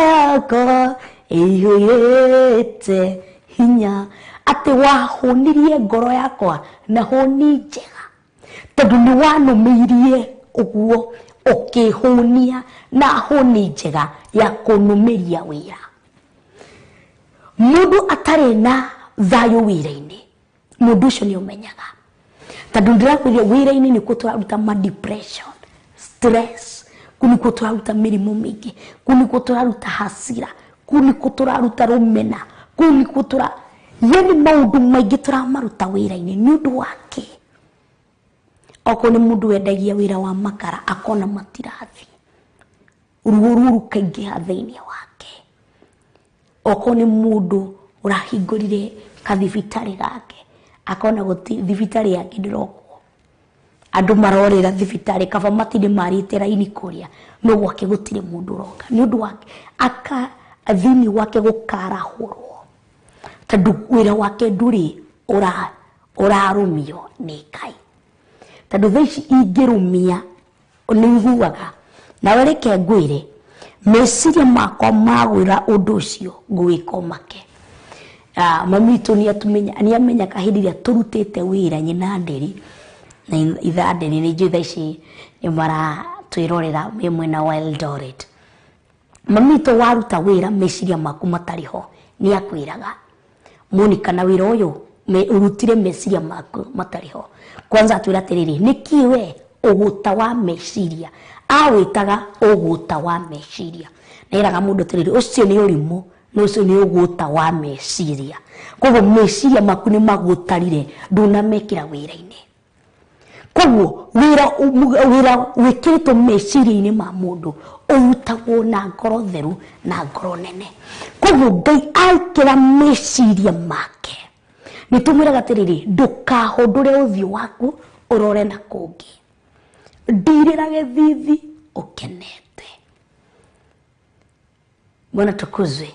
yakwa ĩiyũrĩte hinya. Atĩ wahũnirie ngoro yakwa na hũni njega, tondũ nĩ wanũmĩirie ũguo, ũkĩhũnia na hũni njega ya kũnũmĩria wĩra. Mũndũ atarĩ na thayũ wĩra-inĩ, mũndũ ũcio nĩ ũmenyaga, tondũ ndĩrakwĩria wĩra-inĩ nĩkuo tũraruta ma depression, stress, kũu nĩkuo tũraruta mĩrimũ mĩingĩ, kũu nĩkuo tũraruta hasira, kũu nĩkuo tũraruta rũmena, kũu nĩkuo tũra, yani maũndũ maingĩ tũramaruta wĩra-inĩ. Nĩ ũndũ wa kĩ? Okorwo nĩ mũndũ wendagia wĩra wa makara, akona matirathi, ruo rũu rũkaingĩha thĩinĩ wake. Okorwo nĩ mũndũ ũrahingũrire kathibitarĩ gake, akona gũti thibitarĩ yake ndĩrokwo, andũ marorĩra thibitarĩ, kaba matirĩ marĩte raini kũrĩa, no gwake gũtirĩ mũndũ ũroka. Nĩ ũndũ wake aka thĩinĩ wake gũkarahũrwo, tondũ wĩra wake ndũrĩ ũrarũmio nĩ Ngai. Tondũ thaa ici ingĩrũmia nĩ iguaga. Nawe reke ngwĩre, meciria makwa magwĩra ũndũ ũcio ngũwĩka ũmake. Mami witũ nĩ amenyaga hĩndĩ ĩrĩa tũrutĩte wĩra nyina ndĩri na itha ndĩri, nĩ njũĩ thaa ici nĩ maratwĩrorera me mwena wa Eldoret. Mami witũ waruta wĩra meciria maku matarĩ ho, nĩ akwĩraga Monica, na wĩra ũyũ ũrutire meciria maku matarĩ ho. Kwanza atwĩra atĩrĩrĩ, nĩkĩ we ũgũta wa meciria? Awĩtaga ũgũta wa meciria. Neraga mũndũ atĩrĩrĩ, ũcio nĩ ũrimũ, na ũcio nĩ ũgũta wa meciria. Koguo meciria maku nĩ magũtarire, ndũnamekĩra wĩra-inĩ. Koguo wĩra wĩkĩrĩtwo meciria-inĩ ma mũndũ ũrutagwo na ngoro theru na ngoro nene. Koguo Ngai aikĩra meciria make, nĩ tũmwĩraga atĩrĩrĩ, ndũkahũndũre ũthiũ waku ũrore na kũngĩ, ndirĩra gĩthithi ũkenete. Bwana tukuzwe.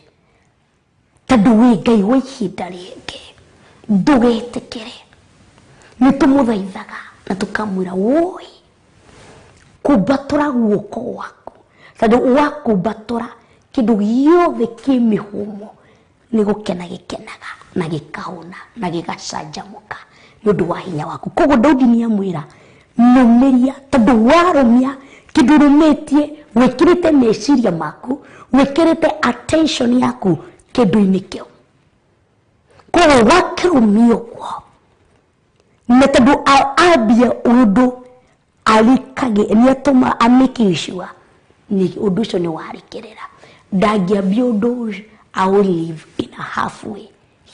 Tondũ wĩ Ngai wa ihinda rĩngĩ, ndũgetĩkĩre. Nĩ tũmũthaithaga na tũkamwĩra, woi, kumbatũra guoko gwaku, tondũ wakumbatũra kĩndũ gĩothe kĩ mĩhũmũ nĩ gũkena gĩkenaga na gĩkahũna na gĩgacanjamũka nĩ ũndũ wa hinya waku. Koguo Daudi nĩ amwĩra, nũmĩria, tondũ warũmia kĩndũ ũrũmĩtie, wĩkĩrĩte meciria maku, wĩkĩrĩte attention yaku kĩndũ-inĩ kĩu. Koguo wakĩrũmia ũguo, na tondũ ambia ũndũ Arikage nĩ atũma amake sure ni ũndũ ũcio nĩ warĩkĩrĩra. Ndangĩambia ũndũ ũcio I will live in a halfway.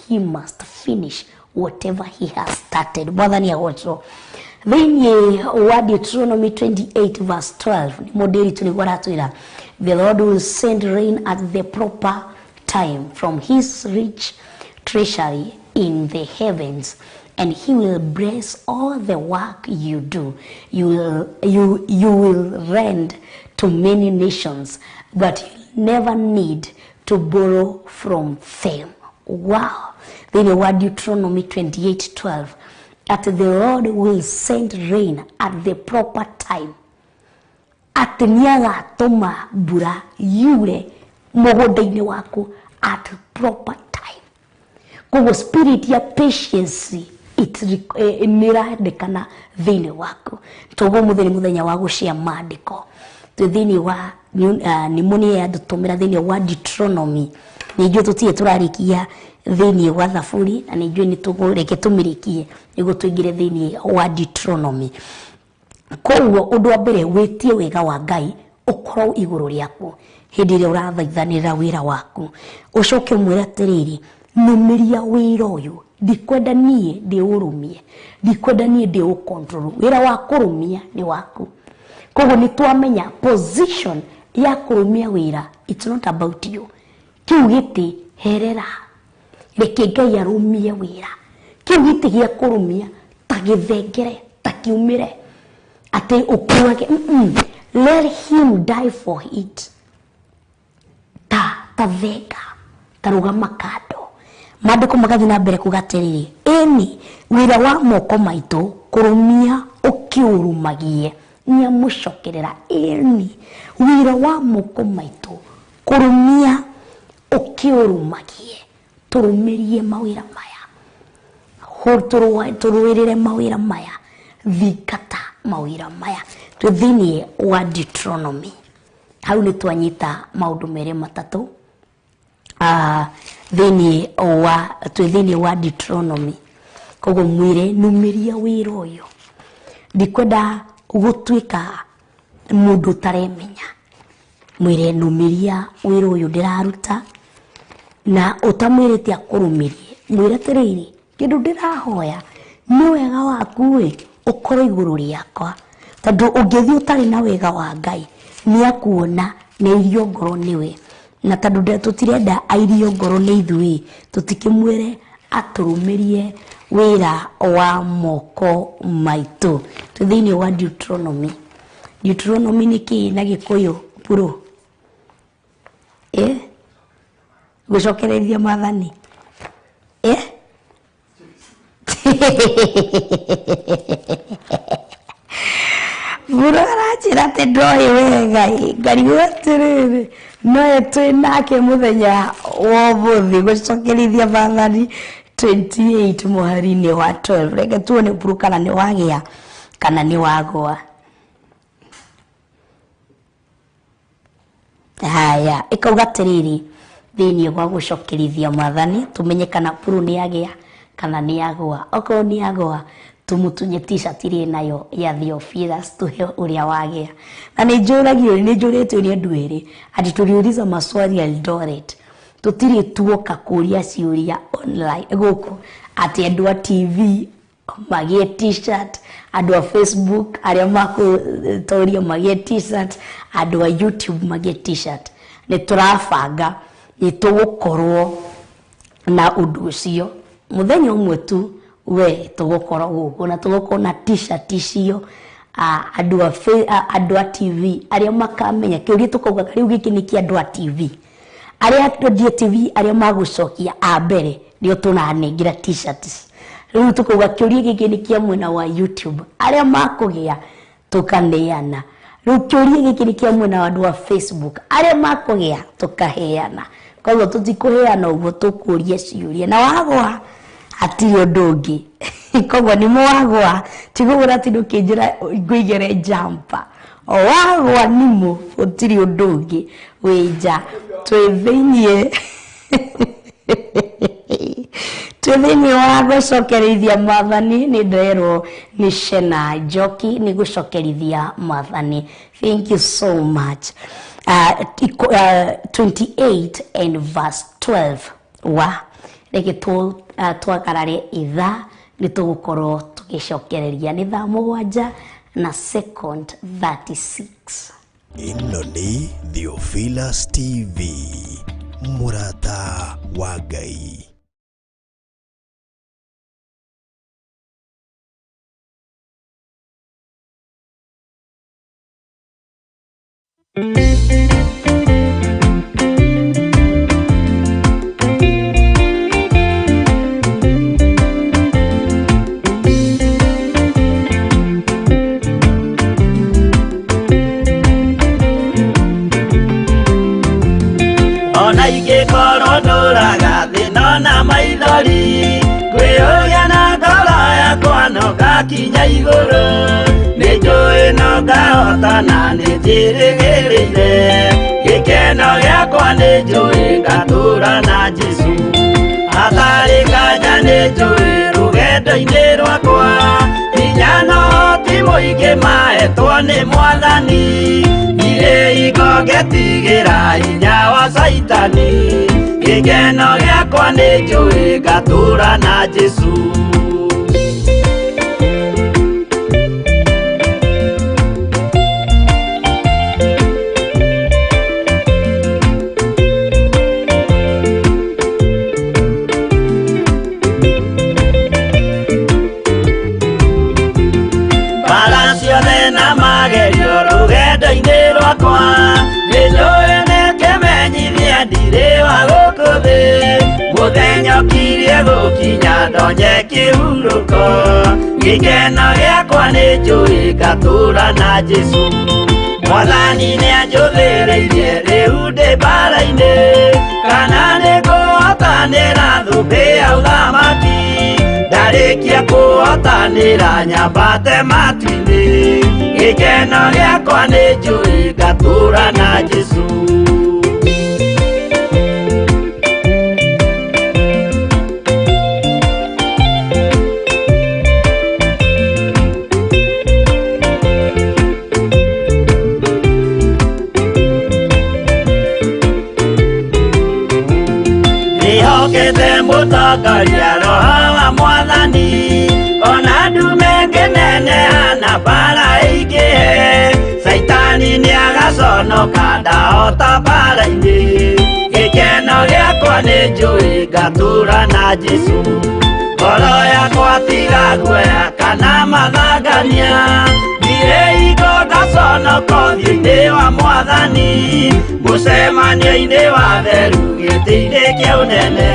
He must finish whatever he has started. Mwathani agocwo. Thĩinĩ wa Deuteronomy 28 verse 12 nĩ mũndĩri nĩguo aratwĩra, the Lord will send rain at the proper time from his rich treasury in the heavens, and he will bless all the work you do. You will lend to many nations, but you'll never need to borrow from them. Wow. Thĩinĩ wa Deuteronomy 28:12, that the Lord will send rain at the proper time. Atĩ nĩagatũma mbura yure mũgũnda-inĩ waku at proper time. Koguo spirit ya patience nĩĩrendekana thĩinĩ waku. Toguo mũthenya nĩ mũthenya wa gũshare maandĩko. Twĩ thĩinĩ wa nĩmo nĩ yandũtũmĩra thĩinĩ wa Deuteronomy. Ningĩ tũtirĩ tũrarĩkia thĩinĩ wa Thaburi, na ningĩ nĩ tũgũreke tũmĩrĩkie nĩguo tũingĩre thĩinĩ wa Deuteronomy. Koguo ũndũ wa mbere, wĩtie wega wa Ngai ũkorwo igũrũ rĩaku hĩndĩ ĩrĩa ũrathaithanĩrĩra wĩra waku. Ũcoke ũmwĩre atĩrĩrĩ, nũmĩria wĩra ũyũ, ndikwenda niĩ ndĩũrũmie, ndikwenda niĩ ndĩũcontrol. Wĩra wa kũrũmia nĩ waku. Koguo nĩ twamenya position ya kũrũmia wĩra, it's not about you. Kĩu gĩtĩ herera, reke Ngai arũmie wĩra. Kĩu gĩtĩ gĩa kũrũmia ta gĩthengere, ta kiumĩre atĩ ũkuage. Let him die for it. Ta thenga, ta rũgama kando. Maandĩko magathiĩ na mbere kuga atĩrĩrĩ, ĩni wĩra wa moko maitũ kũrũmia ũkĩũrũmagie. Nĩamũcokerera, ĩni wĩra wa moko maitũ kũrũmia ũkĩũrũmagie. Tũrũmĩrie mawĩra maya, tũrũĩrĩre mawĩra maya, thingata mawĩra maya. Twĩ thĩinĩ wa Deuteronomy. Hau nĩ twanyita maũndũ merĩ matatũ. Thĩinĩ wa twĩ thĩinĩ wa Deuteronomy. Koguo mwĩre nũmĩria wĩra ũyũ, ndikwenda gũtuĩka mũndũ ũtaremenya. Mwĩre nũmĩria wĩra ũyũ ndĩraruta, na ũtamwĩrĩte akũrũmĩrie. Mwĩre atĩrĩrĩ, kĩndũ ndĩrahoya nĩ wega waku ĩ ũkorwo igũrũ rĩakwa, tondũ ũngĩthiĩ ũtarĩ na wega wa Ngai nĩakuona na irio ngoro nĩwe. Na tondũ tũtirenda airio ngoro nĩ ithuĩ, tũtikĩmwĩre atũrũmĩrie wĩra wa moko maitũ. Twĩ thĩinĩ wa Deuteronomy. Deuteronomy nĩ kĩĩ na Gĩkũyũ bro? Gũcokereria maathani. Bro aranjĩra atĩ ndoĩ wega ĩ, ngarigwo atĩrĩrĩ, nowe twĩ nake mũthenya wa ũmũthĩ gũcokerithia maathani 28 mũhari-inĩ wa 12. Reke tuone bro kana nĩ wagĩa kana nĩ wagũa. Haya, ĩkauga atĩrĩrĩ, thĩinĩ wa gũcokerithia maathani tũmenye kana bro nĩ agĩa kana nĩ agũa. Okorwo nĩ agũa, tũmũtunye t-shirt ĩrĩa nayo ya Theophilus tũhe ũrĩa wagĩa. Na nĩ njũragio, nĩ njũrĩtio nĩ andũ erĩ ati tuliuliza maswali Eldoret, tũtirĩ tuoka kũria ciũria online gũkũ atĩ andũ a TV magĩe t-shirt, andũ a Facebook arĩa makũtoria magĩe t-shirt, andũ a YouTube magĩe t-shirt. Nĩ tũrabanga nĩ tũgũkorwo na ũndũ ũcio mũthenya ũmwe tu, we tũgũkorwo gũkũ na tũgũkorwo na t-shirt icio. Andũ a TV arĩa makamenya kĩũria tũkauga rĩu gĩkĩ nĩ kĩa andũ a TV, arĩa andũ a TV arĩa magũcokia a mbere nĩo tũranengera t-shirts. Rĩu tũkauga kĩũria gĩkĩ nĩ kĩa mwena wa YouTube, arĩa makũgĩa tũkaneana. Rĩu kĩũria gĩkĩ nĩ kĩa mwena wa andũ a Facebook, arĩa makũgĩa tũkaheana. Koguo tũtikũheana ũguo, tũkũria ciũria na wagũa hatirĩ ũndũ ũngĩ. Koguo nĩ mwagũa, ti kũgũra ti ndũkĩnjĩra ngũigĩre jumper. O wagũa nimũ, gũtirĩ ũndũ ũngĩ wĩ nja. Twĩ thĩiniĩ Twĩ thĩinĩ wa gũcokerithia Mwathani. Nĩ ndĩrerwo nĩ Shena Njoki nĩ gũcokerithia Mwathani. Thank you so much. 28 and verse 12. Wa reke twagarare ithaa, nĩ tũgũkorwo tũgĩcokereria. Nĩ thaa 7 na second 36. Ĩno nĩ Theophilus TV, mũrata wa Ngai. Ona ingĩkorwo ndũraga thĩna na maithori, kwĩyũria na ngoro yakwa no ngakinya igũrũ. Nĩ njũĩ no ngahotana, nĩ njĩrĩgĩrĩire gĩkeno gĩakwa, nĩ njũĩ ngatũra na Jesũ hatarĩ nganja. Nĩ njũĩ rũgendo-inĩ rwakwa hinya no ti mũingĩ maetwo nĩ Mwathani. Ndirĩ hingo ngetigĩra hinya wa Caitani. Gĩkeno gĩakwa nĩ njũĩ ngatũra na Jesũ. Mbara ciothe na magerio rũgendo-inĩ rwakwa, nĩ njũĩ nĩ kĩmenyithia ndirĩ wa gũkũ thĩ. Mũthenya ũkirie gũkinya ndonye kĩhurũko. Gĩkeno gĩakwa nĩ njũĩ ngatũra na Jesũ. Mwathani nĩ anjũthĩrĩirie rĩu ndĩ mbara-inĩ, kana nĩ ngũhotanĩra thũmbĩ ya ũthamaki. Ndarĩkia kũhotanĩra nyambate matu-inĩ. Gĩkeno gĩakwa nĩ njũĩ ngatũra na Jesũ. Ndĩhokete mũtongoria Roho wa Mwathani, ona ndume ngĩneneha na mbara ĩingĩhe. Caitani nĩagaconoka ndahota mbara-inĩ. Gĩkeno gĩakwa nĩ njũĩ ngatũra na Jesũ. Ngoro yakwa tiga guoya kana mathangania, ndirĩ hingo ngaconoka ũthiũ-inĩ wa Mwathani, mũcemanio-inĩ wa theru gĩtĩ-inĩ kĩa ũnene.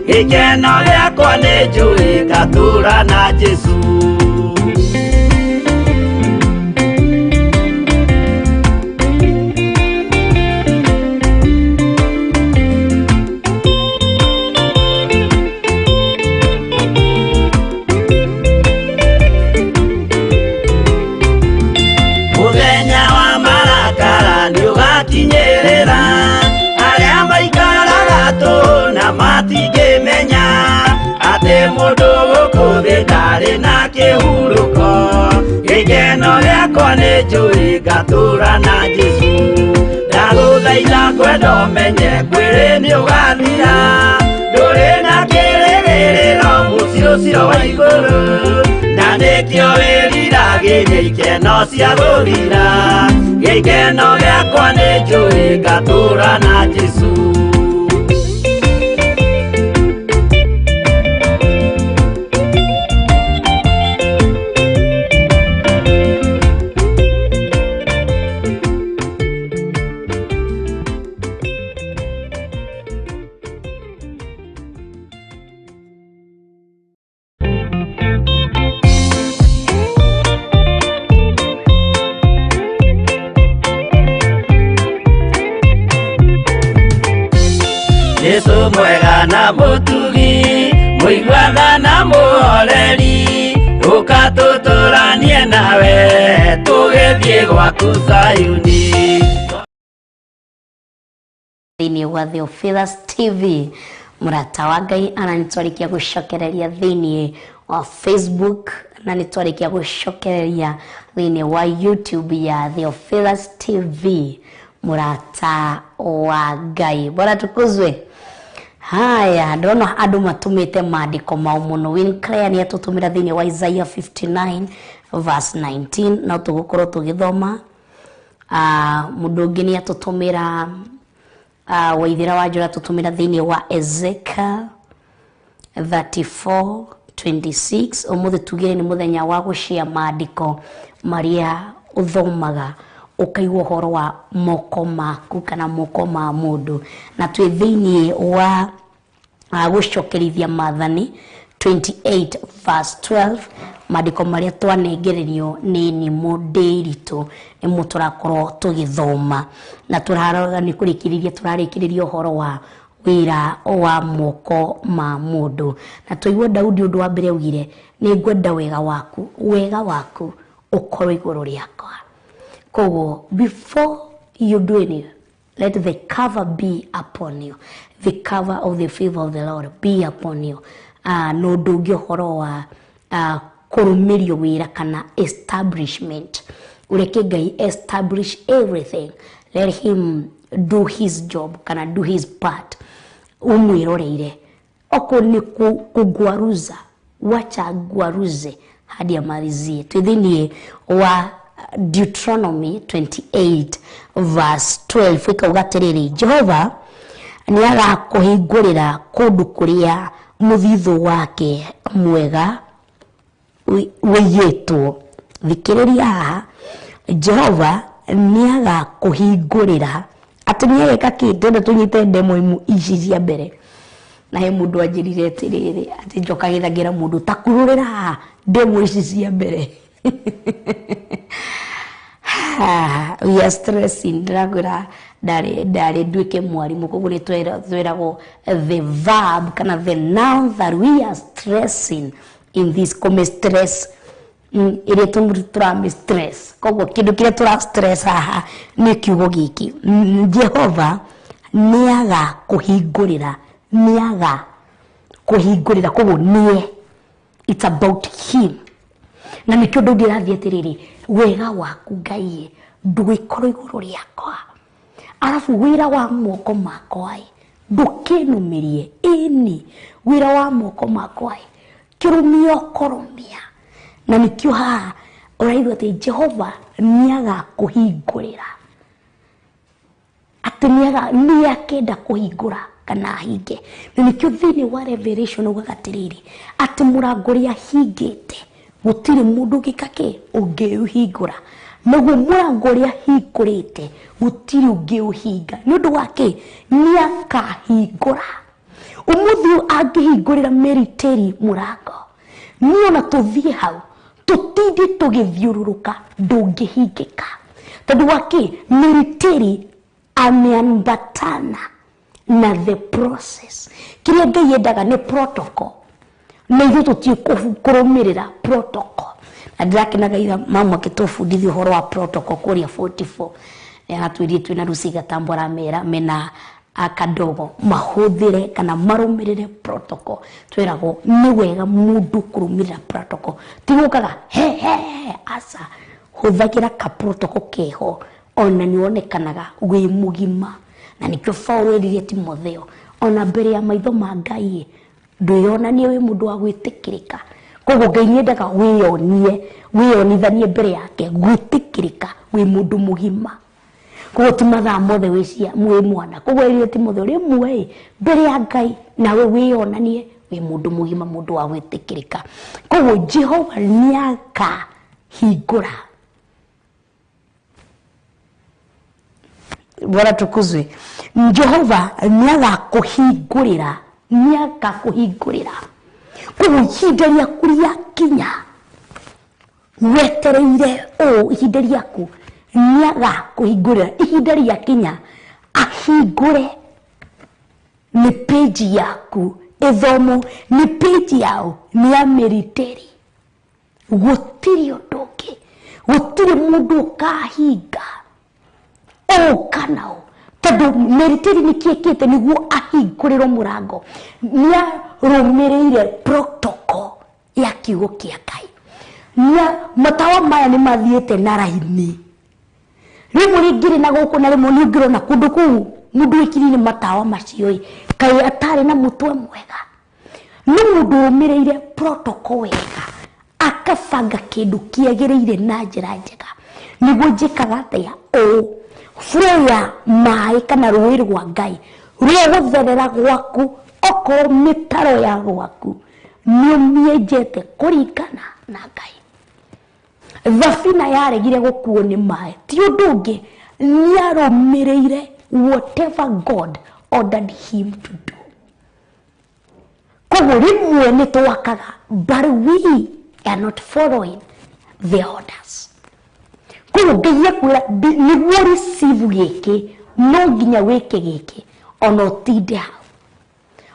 Gĩkeno gĩakwa nĩ njũĩ ngatũra na Jesũ. Mũthenya wa marakara nĩũgakinyĩrĩra arĩa maikaraga tũhũ na matingĩmenya atĩ mũndũ gũkũ thĩ ndarĩ na kĩhurũko. Gĩkeno gĩakwa nĩ njũĩ ngatũra na Jesũ. Ndagũthaitha kwenda ũmenye mwĩrĩ nĩũgathira, ndũrĩ na kĩrĩgĩrĩro mũciĩ ũcio wa igũrũ, na nĩkĩo wĩriragĩria ikeno cia gũthira. Gĩkeno gĩakwa nĩ njũĩ ngatũra na Jesũ. Jesu mwega na mũtugi, mũiguaga na mũhoreri, ũka tũtũranie nawe tũgĩthiĩ gwaku Zayuni. Thĩinĩ wa Theophilus TV. Mũrata wa Ngai, ana nĩ twarĩkia gũcokereria thĩinĩ wa Facebook na nĩ twarĩkia gũcokereria thĩinĩ wa YouTube ya Theophilus TV. Mũrata wa Ngai, bora tukuzwe. Haya, ndona andũ matũmĩte maandĩko mao mũno. Winclair nĩ atũtũmĩra thĩinĩ wa Isaiah 59 verse 19, no tũgũkorwo tũgĩthoma. Mũndũ ũngĩ nĩ atũtũmĩra, Waithĩra wa Njũra atũtũmĩra thĩinĩ wa Ezekiel 34:26. Ũmũthĩ tugire nĩ mũthenya wa gũcia maandĩko marĩa ũthomaga ũkaigua ũhoro wa moko maku kana moko ma mũndũ, na twĩ thĩinĩ wa gũcokerithia maathani 28 verse 12, maandĩko marĩa twanengererio nĩ Nimũ Ndĩritũ nĩmo tũrakorwo tũgĩthoma, na tũrarora nĩ kũrĩkĩrĩria tũrarĩkĩrĩria ũhoro wa wĩra wa moko ma mũndũ. Na twaigua Daudi ũndũ wa mbere augire, nĩ ngwenda wega waku, wega waku ũkorwo igũrũ rĩakwa. Koguo before you do anything, let the cover be upon you, the cover of the favor of the Lord be upon you. Na ũndũ ũngĩ ũhoro wa kũrũmĩrio wĩra kana establishment, ũreke Ngai establish everything, let him do his job kana do his part, umwiroreire. Okorwo nĩ kũgwaruza, wacha gwaruze hadi amalizie. Twĩ thĩinĩ wa Deuteronomy 28 verse 12, ĩkauga atĩrĩrĩ, Jehova nĩ agakũhingũrĩra kũndũ kũrĩa mũthithũ wake mwega wĩigĩtwo. Thikĩrĩria haha, Jehova nĩ agakũhingũrĩra atĩ nĩ ageka kĩ? Twenda tũnyite ndemo imu ici cia mbere. Na he mũndũ anjĩrire atĩrĩrĩ, atĩ njokagĩra mũndũ ta kurũrĩra haha ndemo ici cia mbere. We are stressing. Ndĩrakwĩra ndarĩ nduĩke mwarimũ, koguo nĩ twĩragwo the verb kana the noun that we are stressing in this kũmĩ stress, ĩrĩa tũramĩ stress. Koguo kĩndũ kĩrĩa tũra stress haha nĩ kiugo gĩkĩ, Jehova nĩ agakũhingũrĩra, nĩ agakũhingũrĩra. Koguo nĩe, it's about him. Na nĩkĩo Daudi arathiĩ atĩrĩrĩ, wega waku Ngai ndũgĩkorwo igũrũ rĩakwa, arabu wĩra wa moko makwa ĩ ndũkĩnũmĩrie. Ĩni wĩra wa moko makwa ĩ kĩrũmia ũkũrũmia. Na nĩkĩo haha ũraigua atĩ Jehova nĩ agakũhingũrĩra, atĩ nĩ akenda kũhingũra kana ahinge. Na nĩkĩo thĩinĩ wa Revelation ugaga atĩrĩrĩ, atĩ mũrango ũrĩa ahingĩte gũtirĩ mũndũ ũngĩka kĩ ũngĩũhingũra, naguo mũrango ũrĩa ahingũrĩte gũtirĩ ũngĩũhinga. Nĩ ũndũ wa kĩ? Nĩ akahingũra. Ũmũthĩ ũyũ angĩhingũrĩra Mary Terry mũrango, niĩ ona tũthiĩ hau tũtinde tũgĩthiũrũrũka, ndũngĩhingĩka. Tondũ wa kĩ? Mary Terry ameambatana na the process. Kĩrĩa Ngai endaga nĩ protocol, na ithuĩ tũtiĩ kũrũmĩrĩra protocol. Na ndĩrakenaga ira mama akĩtũbundithia ũhoro wa protocol kũrĩa 44. Nĩ aratwĩrire twĩna Lucy Gatambo aramera mena kadogo mahũthĩre kana marũmĩrĩre protocol. Twĩragwo nĩ wega mũndũ kũrũmĩrĩra protocol, ti gũkaga he he he, aca, hũthagĩra ka protocol keho, ona nĩ wonekanaga wĩ mũgima. Na nĩkĩo Paul erire Timotheo, ona mbere ya maitho ma Ngai ndwĩyonanie wĩ mũndũ wa gwĩtĩkĩrĩka. Koguo Ngai nĩendaga wĩyonie, wĩyonithanie mbere yake gwĩtĩkĩrĩka wĩ mũndũ mũgima. Koguo ti mathaa mothe wĩ mwana. Koguo erire Timotheo, rĩmwe ĩ mbere ya Ngai nawe wĩyonanie wĩ mũndũ mũgima, mũndũ wa gwĩtĩkĩrĩka. Koguo Jehova nĩakahingũra. Bwana tukuzwe. Jehova nĩagakũhingũrĩra, nĩagakũhingũrĩra. Koguo ihinda rĩaku rĩakinya, wetereire ũũ ihinda rĩaku, nĩagakũhingũrĩra. Ihinda rĩakinya ahingũre nĩ page yaku ĩthomwo, nĩ page yao, nĩ ya Mary Terry. Gũtirĩ ũndũ ũngĩ, gũtirĩ mũndũ ũkahinga ũũ kana ũũ, Tondũ Meriteri nĩ kĩekĩte nĩguo ahingũrĩrwo mũrango, nĩarũmĩrĩire protocol ya kiugo kĩa Ngai. Na matawa maya nĩ mathiĩte na raini. Rĩmwe rĩngĩrĩ na gũkũ na rĩmwe nĩ ũngĩrona kũndũ kũu mũndũ wĩkĩrire matawa macio ĩ, kaĩ atarĩ na mũtwe mwega. Nĩ mũndũ ũrũmĩrĩire protocol wega, akabanga kĩndũ kĩagĩrĩire na njĩra njega. Nĩguo njĩkaga atĩa? Ũũ, flow ya maĩ kana rũĩ rwa Ngai rũgũtherera gwaku, okorwo mĩtaro ya gwaku nĩ ũmĩenjete kũringana na Ngai. Thabina yaregire gũkuo nĩ maĩ, ti ũndũ ũngĩ, nĩarũmĩrĩire whatever God ordered him to do. Koguo rĩmwe nĩ twakaga, but we are not following the orders. Koguo Ngai ekwĩra nĩguo receive gĩkĩ no nginya wĩke gĩkĩ, ona ũtinde hau,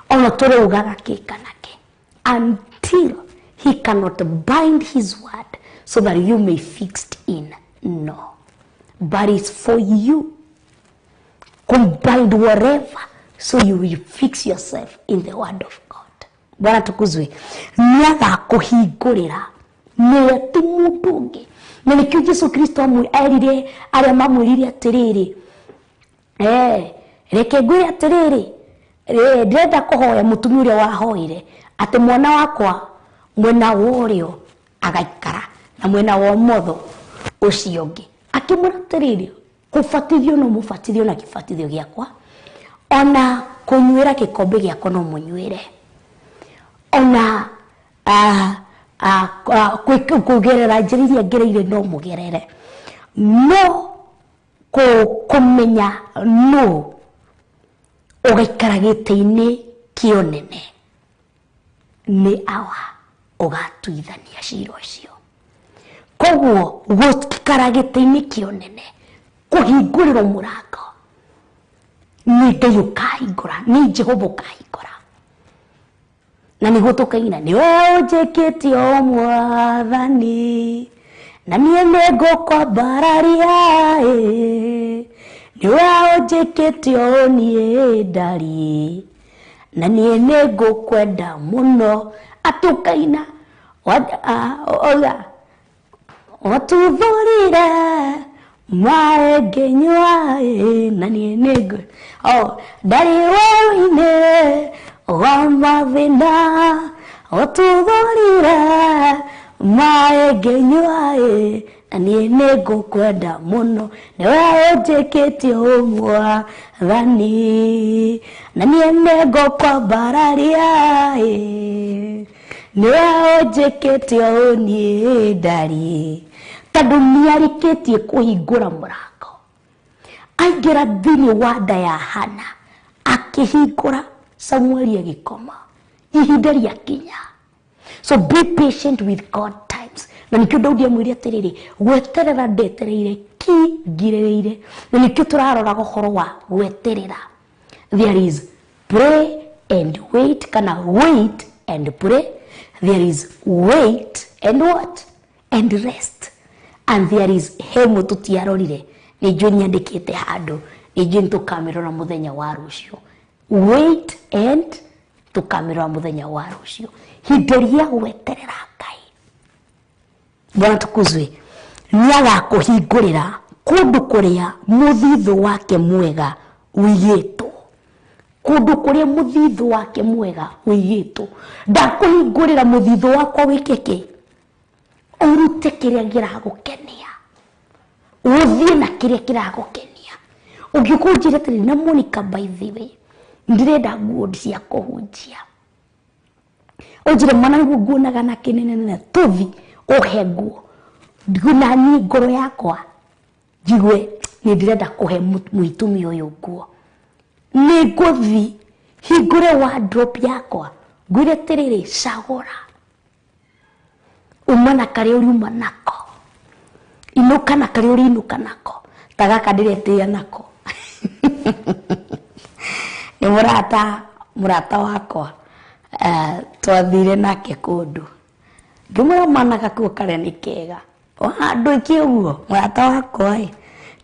ona tũraugaga kĩ kana kĩ, until he cannot bind his word so that you may fixed in. No, but it's for you combined whatever so you will fix yourself in the word of God. Bwana tukuzwe. Nĩagakũhingũrĩra nĩwe ti mũndũ ũngĩ. Na nĩkĩo Jesu Kristo erire arĩa mamwĩrire atĩrĩrĩ, reke ngwĩre atĩrĩrĩ, ndĩrenda kũhoya mũtumia ũrĩa wahoire atĩ mwana wakwa mwena wa ũrĩo agaikara na mwena wa ũmotho ũcio ũngĩ. Akĩmwĩra atĩrĩrĩ, kũbatithio no mũbatithio na kĩbatithio gĩakwa, ona kũnyuĩra gĩkombe gĩakwa no mũnyuĩre, ona kũgerera njĩra iria ngereire no mũgerere, no kũmenya no ũgaikara gĩtĩ-inĩ kĩa ũnene nĩ awa ũgatuithania cira ũcio. Koguo gũikara gĩtĩ-inĩ kĩa ũnene, kũhingũrĩrwo mũrango nĩ Ngai ũkahingũra, nĩ Jehova ũkahingũra. Na nĩguo tũkaina, nĩwe ũnjĩkĩtie o Mwathani, na niĩ nĩngũkwambararia ĩ, nĩwe ũnjĩkĩtie o niĩ ndariĩ, na niĩ nĩngũkwenda mũno. Atĩ ũkaina, oiga, watuthũrire maĩ ngĩnyua ĩ, na niĩ nĩngũ, oh, ndarĩ werũ-inĩ wa mathĩna, watuthũrire maĩ ngĩnyua ĩ, na niĩ nĩngũkwenda mũno, nĩwe ũnjĩkĩtie o Mwathani, na niĩ nĩngũkwambararia ĩ, nĩwe ũnjĩkĩtie o niĩ ndariĩ. Tondũ nĩarĩkĩtie kũhingũra mũrango, aingĩra thĩinĩ wa nda ya Hana, akĩhingũra, Samueli agĩkoma, ihinda rĩakinya. So be patient with God times. Na nĩkĩo Daudi amwĩrire atĩrĩrĩ, gweterera ndetereire ki ngirĩrĩire. Na nĩkĩo tũraroraga ũhoro wa gweterera. There is pray and wait, kana wait and pray. There is wait and what? And rest. And there is hemu tũtiarorire, nĩ njũĩ nĩandĩkĩte handũ, nĩ njũĩ nĩtũkamĩrora mũthenya wa rũciũ. Wait and tũkamĩrora mũthenya wa rũciũ. Ihinda rĩa gweterera Ngai. Bwana tukuzwe. Nĩagakũhingũrĩra kũndũ kũrĩa mũthithũ wake mwega ũigĩtwo. Kũndũ kũrĩa mũthithũ wake mwega ũigĩtwo. Ndakũhingũrĩra mũthithũ wakwa wĩke kĩ? Ũrute kĩrĩa kĩragũkenia, ũthiĩ na kĩrĩa kĩragũkenia. Ũngĩũka ũnjĩre atĩrĩrĩ, na Monica, by the way, ndĩrenda nguo cia kũhunjia, ũnjĩre mwana nĩguo nguonaga na kĩnene, tũthi ũhe nguo, na niĩ ngoro yakwa njigue nĩ ndĩrenda kũhe mũitumia ũyũ nguo, nĩ ngũthi hingũre wardrobe yakwa ngwĩre atĩrĩrĩ, cagũra, uma na karĩa ũriuma nako, inũka na karĩa ũrinũka nako, ta gaka ndĩretĩĩa nako. Nĩ mũrata wakwa, twathire nake kũndũ, ngĩmwĩra mwana gakuo karĩa nĩ kega, handũ ĩkĩ ũguo mũrata wakwa ĩ,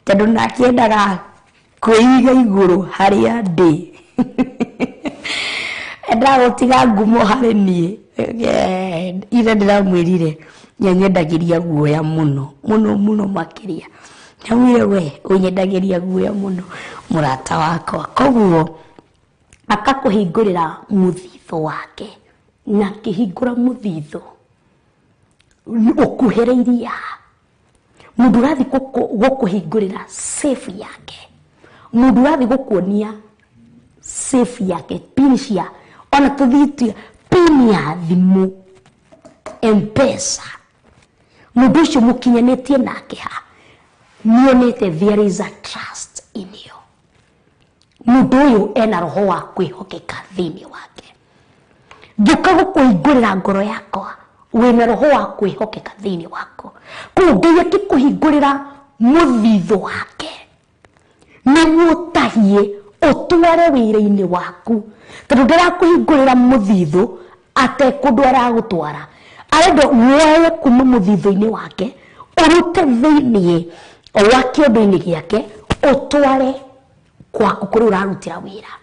tondũ nake endaga Kwĩiga igũrũ harĩa ndĩ. Endaga gũtiga ngumo harĩ niĩ. Ira ndĩramwĩrire nĩanyendagĩria guoya mũno mũno mũno makĩria. Ndamwĩrire we ũnyendagĩria guoya mũno mũrata wakwa. Koguo akakũhingũrĩra mũthithũ wake, na akĩhingũra mũthithũ ũkuhĩrĩirie haha. Mũndũ ũrathiĩ gũkũhingũrĩra safe yake, mũndũ ũrathiĩ gũkuonia safe yake, pin cia ona tũthiĩ pin ya thimũ, M-Pesa, mũndũ ũcio mũkinyanĩtie nake ha nĩonete there is a trust in you. Mũndũ ũyũ ena roho wa kwĩhokeka thĩinĩ wake. Ngĩũka gũkũhingũrĩra ngoro yakwa, wĩna roho wa kwĩhokeka thĩinĩ wako. Koguo Ngai akĩkũhingũrĩra mũthithũ wake nĩguo ũtahie ũtware wĩra-inĩ waku, tondũ ndarakũhingũrĩra mũthithũ atekũndũ aragũtwara, arenda woe kuma mũthithũ-inĩ wake ũrute thĩinĩ wa kĩondo-inĩ gĩake ũtware kwaku kũrĩa ũrarutĩra wĩra.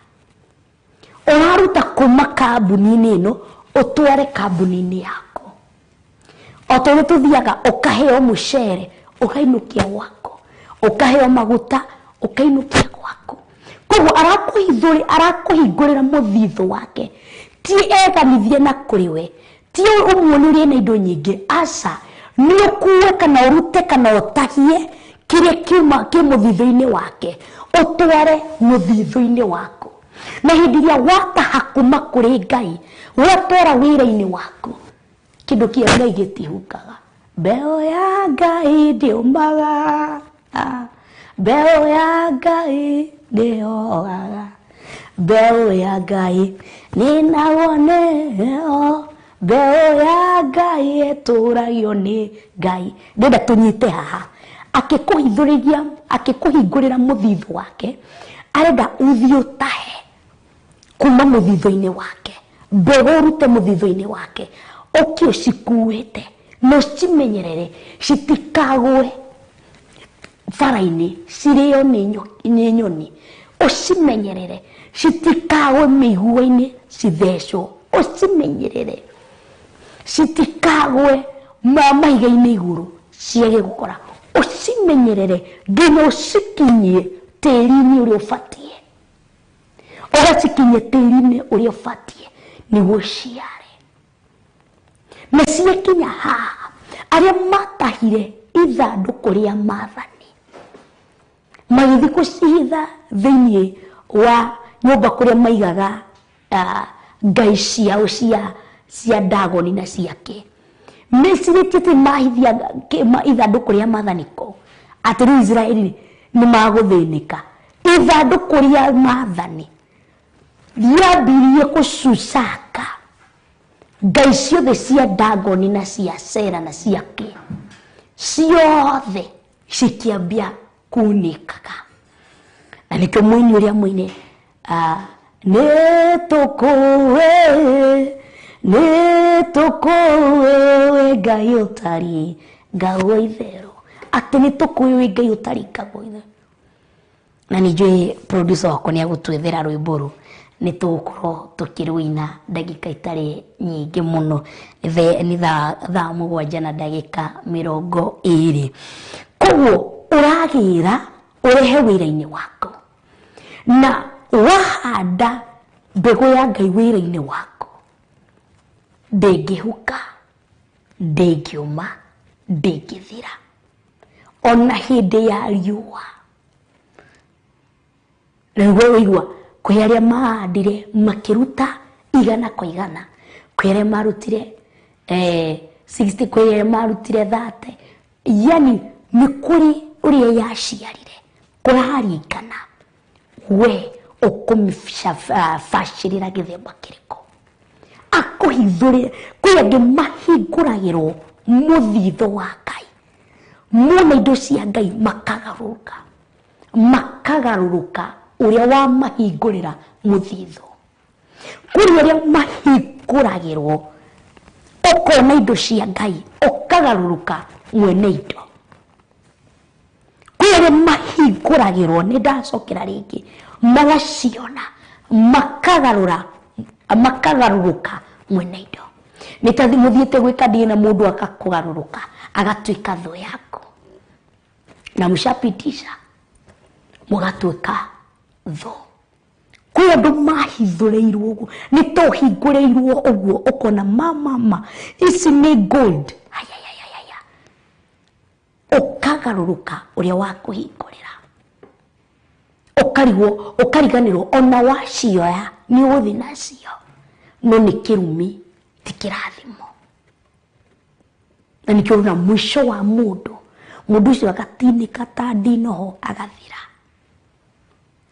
Ũraruta kuma kambuni-inĩ ĩno ũtware kambuni-inĩ yaku. O ta ũrĩa tũthiaga ũkaheo mũcere ũkainũkia gwaku, ũkaheo maguta ũkainũkia gwaku. Koguo arakũhingũrĩra mũthithũ wake, ti eganithie na kũrĩ we, ti ũmuone ũrĩ na indo nyingĩ, aca, nĩ ũkue kana ũrute kana ũtahie kĩrĩa kiuma kĩ mũthithũ-inĩ wake ũtware mũthithũ-inĩ waku. Na hĩndĩ ĩrĩa wataha kuma kũrĩ Ngai watwara wĩra-inĩ waku, kĩndũ kĩa Ngai gĩtihukaga. Mbeũ ya Ngai ndĩũmaga, mbeũ ya Ngai ndĩhohaga, mbeũ ya Ngai nĩnagwo nĩyo, mbeũ ya Ngai ĩtũragio nĩ Ngai. Ndĩrenda tũnyite haha. Akĩkũhithũrĩria, akĩkũhingũrĩra mũthithũ wake, arenda ũthiĩ ũtahe kuma mũthithũ-inĩ wake, mbegũ ũrute mũthithũ-inĩ wake, ũke ũcikuĩte na ũcimenyerere citikagwe bara-inĩ cirĩo nĩ nyoni, ũcimenyerere citikagwe mĩigua-inĩ cithecwo, ũcimenyerere citikagwe mahiga-inĩ igũrũ ciage gũkora, ũcimenyerere nginya ũcikinyie tĩri-inĩ ũrĩa ũbatiĩ, ũgacikinyia tĩri-inĩ ũrĩa ũbatiĩ nĩguo ciare. Na ciakinya haha, arĩa matahire ithandũkũ rĩa maathani magĩthiĩ kũcihitha thĩinĩ wa nyũmba kũrĩa maigaga ngai ciao cia Dagoni na ciake, mecirĩtie atĩ mahithia ithandũkũ rĩa maathani kũu, atĩ rĩu Isiraeli nĩ magũthĩnĩka. Ithandũkũ rĩa maathani rĩambirie kũcucaka ngai ciothe cia Dagoni na cia Sera na ciake ciothe cikĩambia kunĩkaga. Na nĩkĩo mũini ũrĩa mũine nĩ tũkũĩ wĩ Ngai ũtarĩ ngao itherũ, atĩ nĩ tũkũĩ wĩ Ngai ũtarĩ ngao itherũ. Na nĩ njũĩ producer wakwa nĩ agũtwethera rwĩmbo rũu, nĩ tũgũkorwo tũkĩrũina ndagĩka itarĩ nyingĩ mũno, nĩ thaa 7 na ndagĩka 20. Koguo ũragĩra ũrehe wĩra-inĩ waku, na wahanda mbegũ ya Ngai wĩra-inĩ waku, ndĩngĩhuka, ndĩngĩũma, ndĩngĩthira ona hĩndĩ ya riũa. Nĩguo ũigua kwĩ arĩa mahandire makĩruta 100 kwa 100, kwĩ arĩa marutire 60, kwĩ arĩa marutire 30, yani nĩ kũrĩ ũrĩa yaciarire kũraringana we ũkũmĩbacĩrĩra gĩthemba kĩrĩkũ. Akũhithũrĩre, kwĩ angĩ mahingũragĩrwo mũthithũ wa Ngai, mona indo cia Ngai makagarũrũka, makagarũrũka ũrĩa wamahingũrĩra mũthithũ. Kũrĩ arĩa mahingũragĩrwo ũkona indo cia Ngai ũkagarũrũka mwene indo. Kwĩ arĩa mahingũragĩrwo mahingũragĩrwo nĩ ndacokera rĩngĩ magaciona makagarũra makagarũrũka mwene indo nĩ ta mũthiĩte gwĩka ndĩ na mũndũ akakũgarũrũka agatuĩka thũ yaku na mshapitisha mũgatuĩka thũ kwĩ andũ mahithũrĩirwo ũguo nĩ ta ũhingũrĩirwo ũguo ũkona mamama ici nĩ gold ayayayaya ũkagarũrũka ũrĩa wakũhingũrĩra ũkarigwo ũkariganĩrwo ona wacioya nĩ ũgũthiĩ nacio no nĩ kĩrumi ti kĩrathimo na nĩkĩo ũrona mũico wa mũndũ mũndũ ũcio agatinĩka ta ndinoho agathira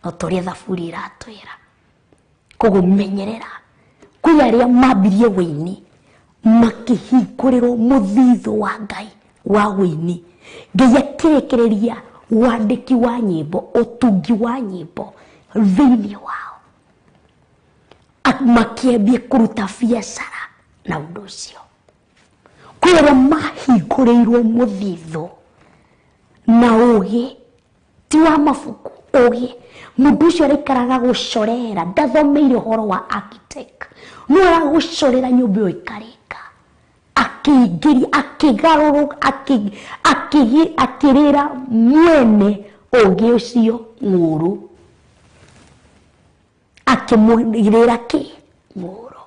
o ta ũrĩa thaburi ĩratwĩra koguo menyerera kwĩ arĩa mambirie wĩini makĩhingũrĩrwo mũthithũ wa Ngai wa wĩini Ngai akĩrekereria wandĩki wa nyĩmbo ũtungi wa nyĩmbo thĩinĩ wao makĩambia kũruta biacara na ũndũ ũcio kwĩ arĩa mahingũrĩirwo mũthithũ na ũgĩ ti wa mabuku ũgĩ mũndũ ũcio araikaraga gũcorera ndathomeire ũhoro wa architect no aragũcorera nyũmba ĩyo ĩkarĩka akĩingĩria akĩgarũrũka akĩrĩra mwene ũgĩ ũcio ng'ũrũ akĩmũrĩra kĩ ng'ũrũ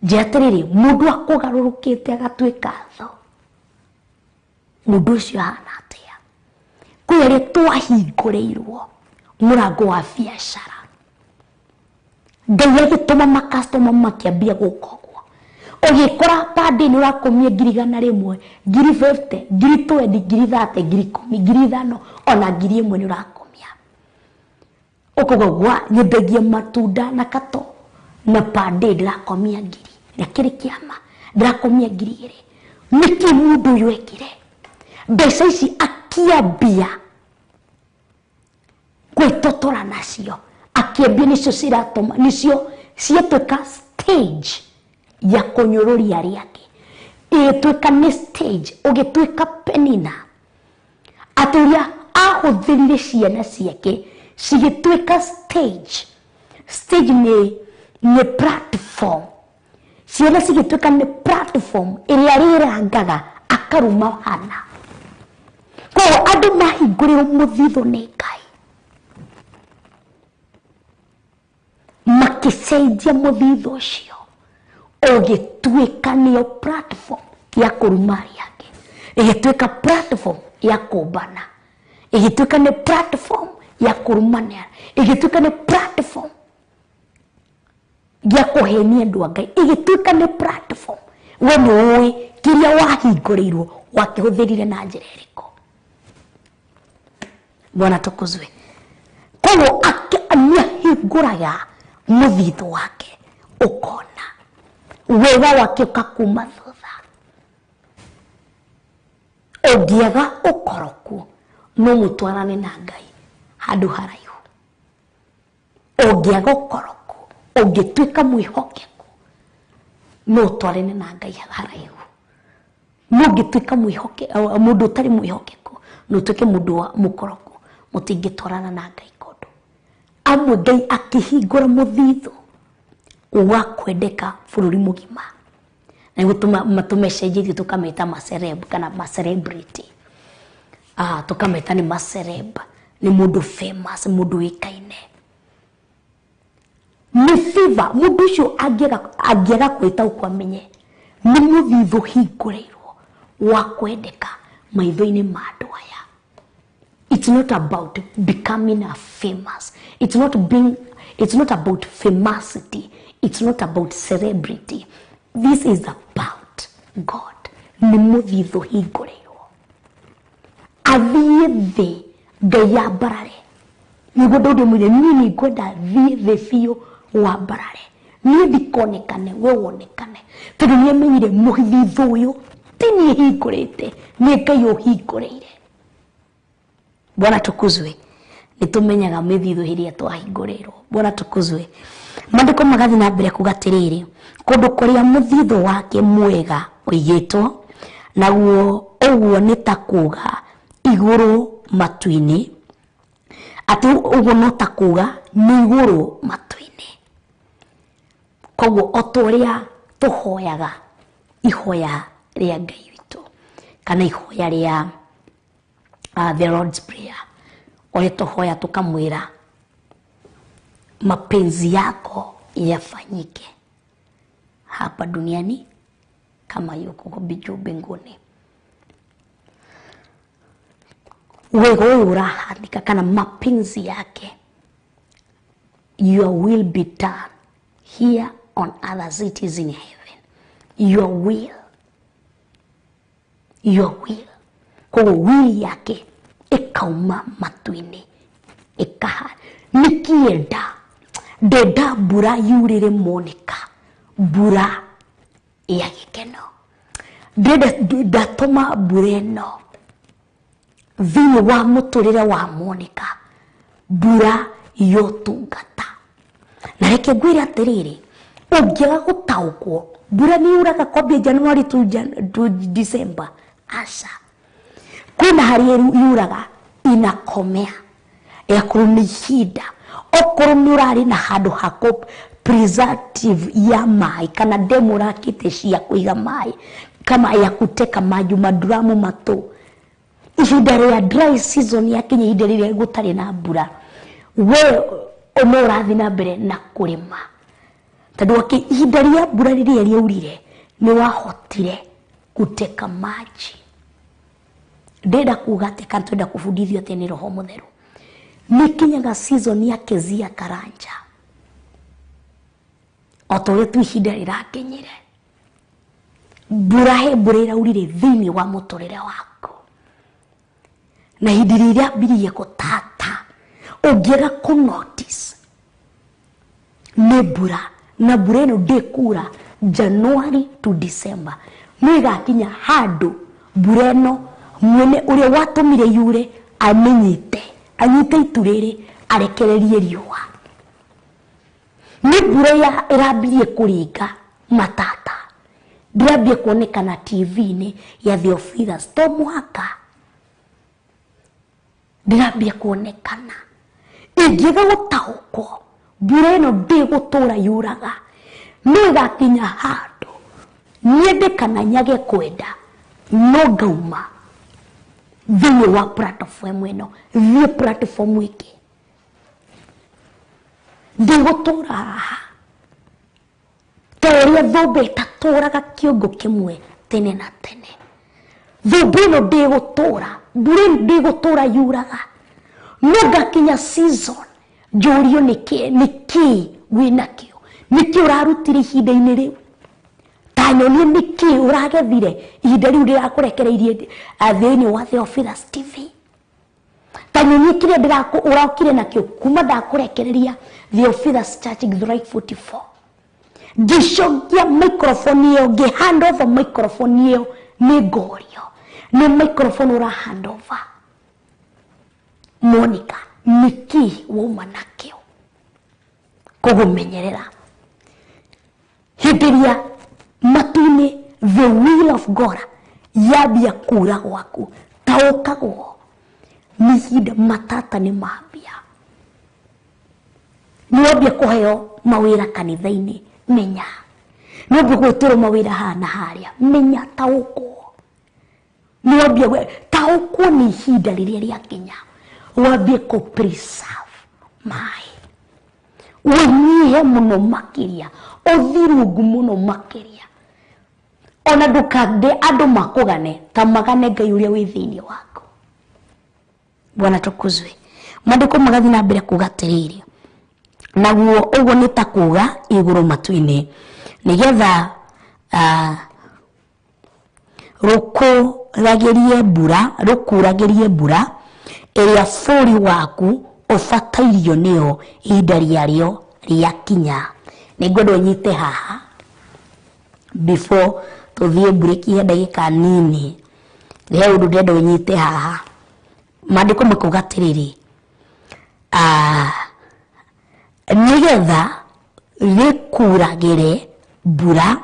njĩra atĩrĩrĩ mũndũ akũgarũrũkĩte agatuĩka thũ mũndũ ũcio ahana atĩa kwĩ arĩa twahingũrĩirwo mũrango wa biacara Ngai agĩtũma makastoma makĩambia gũka ũguo ũgĩkora pande nĩ ũrakomia 100,000 1,050 1,020 1,030 1,010 5,000 ona 1,000 nĩ ũrakomia ũkauga gwa nyendagia matunda na kato na pande ndĩrakomia 1,000 na kĩrĩ kĩama ndĩrakomia 2,000 nĩkĩ mũndũ ũyũ ekire mbeca ici akĩambia gwĩtotora nacio akĩambia nĩcio ciratũma nĩcio ciatuĩka stage ya kũnyũrũria arĩa angĩ ĩgĩtuĩka nĩ stage ũgĩtuĩka Penina atĩ ũrĩa ahũthĩrire ciana ciake cigĩtuĩka stage stage nĩ platform ciana cigĩtuĩka nĩ platform ĩrĩa rĩrangaga akaruma Hana koguo andũ mahingũrĩrwo mũthithũ nĩ Ngai makĩcenjia mũthithũ ũcio ũgĩtuĩka nĩyo platform ya kũruma arĩa angĩ ĩgĩtuĩka platform ya kũmbana ĩgĩtuĩka nĩ platform ya kũrumana ĩgĩtuĩka nĩ platform ya kũhenia andũ a Ngai ĩgĩtuĩka nĩ platform we nĩ ũĩ kĩrĩa wahingũrĩirwo wakĩhũthĩrire na njĩra ĩrĩkũ Bwana tukuzwe koguo nĩahingũraga mũthithũ wake ũkona wega wake ũkakuma thutha ũngĩaga ũkoroku no mũtwarane na Ngai handũ haraihu ũngĩaga ũkoroku ũngĩtuĩka mwĩhokeku no ũtwarane na Ngai haraihu no ũngĩtuĩka mũndũ ũtarĩ mwĩhokeku no ũtuĩke mũndũ wa mũkoroku mũtingĩtwarana na Ngai kũndũ amwe Ngai akĩhingũra mũthithũ wa kwendeka bũrũri mũgima na nĩguo tũmecenjetie tũkameta maceleb kana macelebrity tũkameta nĩ maceleb nĩ mũndũ famous mũndũ wĩkaine nĩ favor mũndũ ũcio angĩaga kwĩtaũkwo amenye nĩ mũthithũ hingũrĩirwo wa kwendeka maitho-inĩ ma andũ aya It's not about becoming a famous. It's not about famosity. It's not about celebrity. This is about God. Nĩ mũthithũ hingũrĩirwo athiĩ thĩ Ngai ambarare nĩguo Daudi amwĩre niĩ nĩ ngwenda thiĩ thĩ biũ wambarare niĩ ndikonekane we wonekane tondũ nĩ amenyire mũthithũ ũyũ ti niĩ hingũrĩte nĩ Ngai ũhingũrĩire Bwana tukuzwe nĩ tũmenyaga mĩthithũ ĩrĩa twahingũrĩirwo Bwana tukuzwe maandĩko magathiĩ na mbere kuga atĩrĩrĩ kũndũ kũrĩa mũthithũ wake mwega ũigĩtwo naguo ũguo nĩ ta kuga igũrũ matu-inĩ, atĩ ũguo no ta kuga nĩ igũrũ matu-inĩ. Koguo o ta ũrĩa tũhoyaga ihoya rĩa Ngai witũ kana ihoya rĩa the Lord's Prayer, ũrĩa tũhoya tũkamwĩra mapenzi yako yafanyike hapa duniani kama yuko juu mbinguni. Wega ũyũ ũrahandĩka kana mapenzi yake, your will be done here on earth as it is in heaven. Your will, your will. Koguo will yake ĩkauma matu-inĩ ĩkaha. Nĩkĩenda ndenda mbura yurĩre Monica, mbura ya gĩkeno. Ndenda ndatũma mbura ĩno thĩinĩ wa mũtũrĩre wa Monica, mbura ya ũtungata. Na reke ngwĩre atĩrĩrĩ, ũngĩaga gũtaũkwo mbura nĩ yuraga kwambia January to December, aca. Kwĩna harĩa yuraga inakomea, ĩgakorwo nĩ ihinda. Okorwo nĩ ũrarĩ na handũ ha kũ preservative ya maĩ kana demu ũrakĩte cia kũiga maĩ kama ya kuteka maji maduramu matũ, ihinda rĩa dry season yakinya, ihinda rĩrĩa gũtarĩ na mbura, we no ũrathiĩ na mbere na kũrĩma, tondũ akĩ ihinda rĩa mbura rĩrĩa rĩaurire nĩ wahotire gũteka maji. Ndĩrenda kuga atĩ kana twenda kũbundithio atĩ nĩ Roho Mũtheru, nĩ kinyaga season ya Kezia Karanja o ta ũrĩa tu ihinda rĩrakinyire, mbura he mbura ĩraurire thĩinĩ wa mũtũrĩre waku, na hĩndĩ ĩrĩa ĩrambirie gũtata ũngĩaga kũ notice nĩ mbura, na mbura ĩno ndĩkura January to December, no ĩgakinya handũ mbura ĩno mwene ũrĩa watũmire yure amenyite, anyite itu rĩrĩ arekererie riũa. Nĩ mbura ya ĩrambirie kũringa matata, ndĩrambia kuonekana TV-inĩ ya Theophilus, to mũhaka ndĩrambia kuonekana. Ĩngĩaga gũtaũkwo mbura ĩno ndĩgũtũra yuraga, no ĩgakinya handũ nyende kana nyage kwenda, no ngauma thĩinĩ wa platform ĩno thiĩ platform ĩngĩ. Ndĩgũtũra haha ta ũrĩa thũmbĩ ĩtatũraga kĩongo kĩmwe tene na tene. Thũmbĩ ĩno ndĩgũtũra, mbura ĩno ndĩgũtũra yuraga, no ngakinya season njũrio nĩkĩ wĩnakĩo, nĩkĩ ũrarutire ihinda-inĩ rĩu, ta nyonie nĩkĩ ũragethire ihinda rĩu ndĩrakũrekereirie thĩinĩ wa Theophilus TV, ta nyonie kĩrĩa ũrokire nakĩo kuma ndakũrekereria Theophilus Church Githurai 44. Ngĩcokia microphone ĩyo, ngĩ hand over microphone ĩyo, nĩ ngorio nĩ microphone ũra hand over. Monica, nĩkĩ wauma nakĩo? Kũgũmenyerera hĩndĩ ĩrĩa matu-inĩ the will of God yambia kura gwaku, taũkagwo nĩ ihinda matata nĩ mambia, nĩ wambia kũheo mawĩra kanitha-inĩ, menya nĩ wambia gwĩtĩrwo mawĩra haha na harĩa, menya taũkwo, nĩ wambia taũkwo nĩ ihinda rĩrĩa rĩakinya wambie kũ preserve maĩ, wĩnyihe mũno makĩria, ũthiĩ rungu mũno makĩria, ona ndũkande andũ makũgane ta magane Ngai ũrĩa wĩ thĩinĩ waku. Bwana tukuzwe. Maandĩko magathiĩ na mbere kuga atĩrĩrĩ, naguo ũguo nĩ ta kuga igũrũ matu-inĩ, nĩgetha rũkũragĩrie mbura ĩrĩa bũrũri waku ũbatairio nĩyo ihinda rĩarĩo rĩakinya. Nĩngwenda ũnyite haha before tũthiĩ break ya ndagĩka nini. He ũndũ ndĩrenda ũnyite haha. Maandĩko makauga atĩrĩrĩ, nĩgetha rĩkuragĩre mbura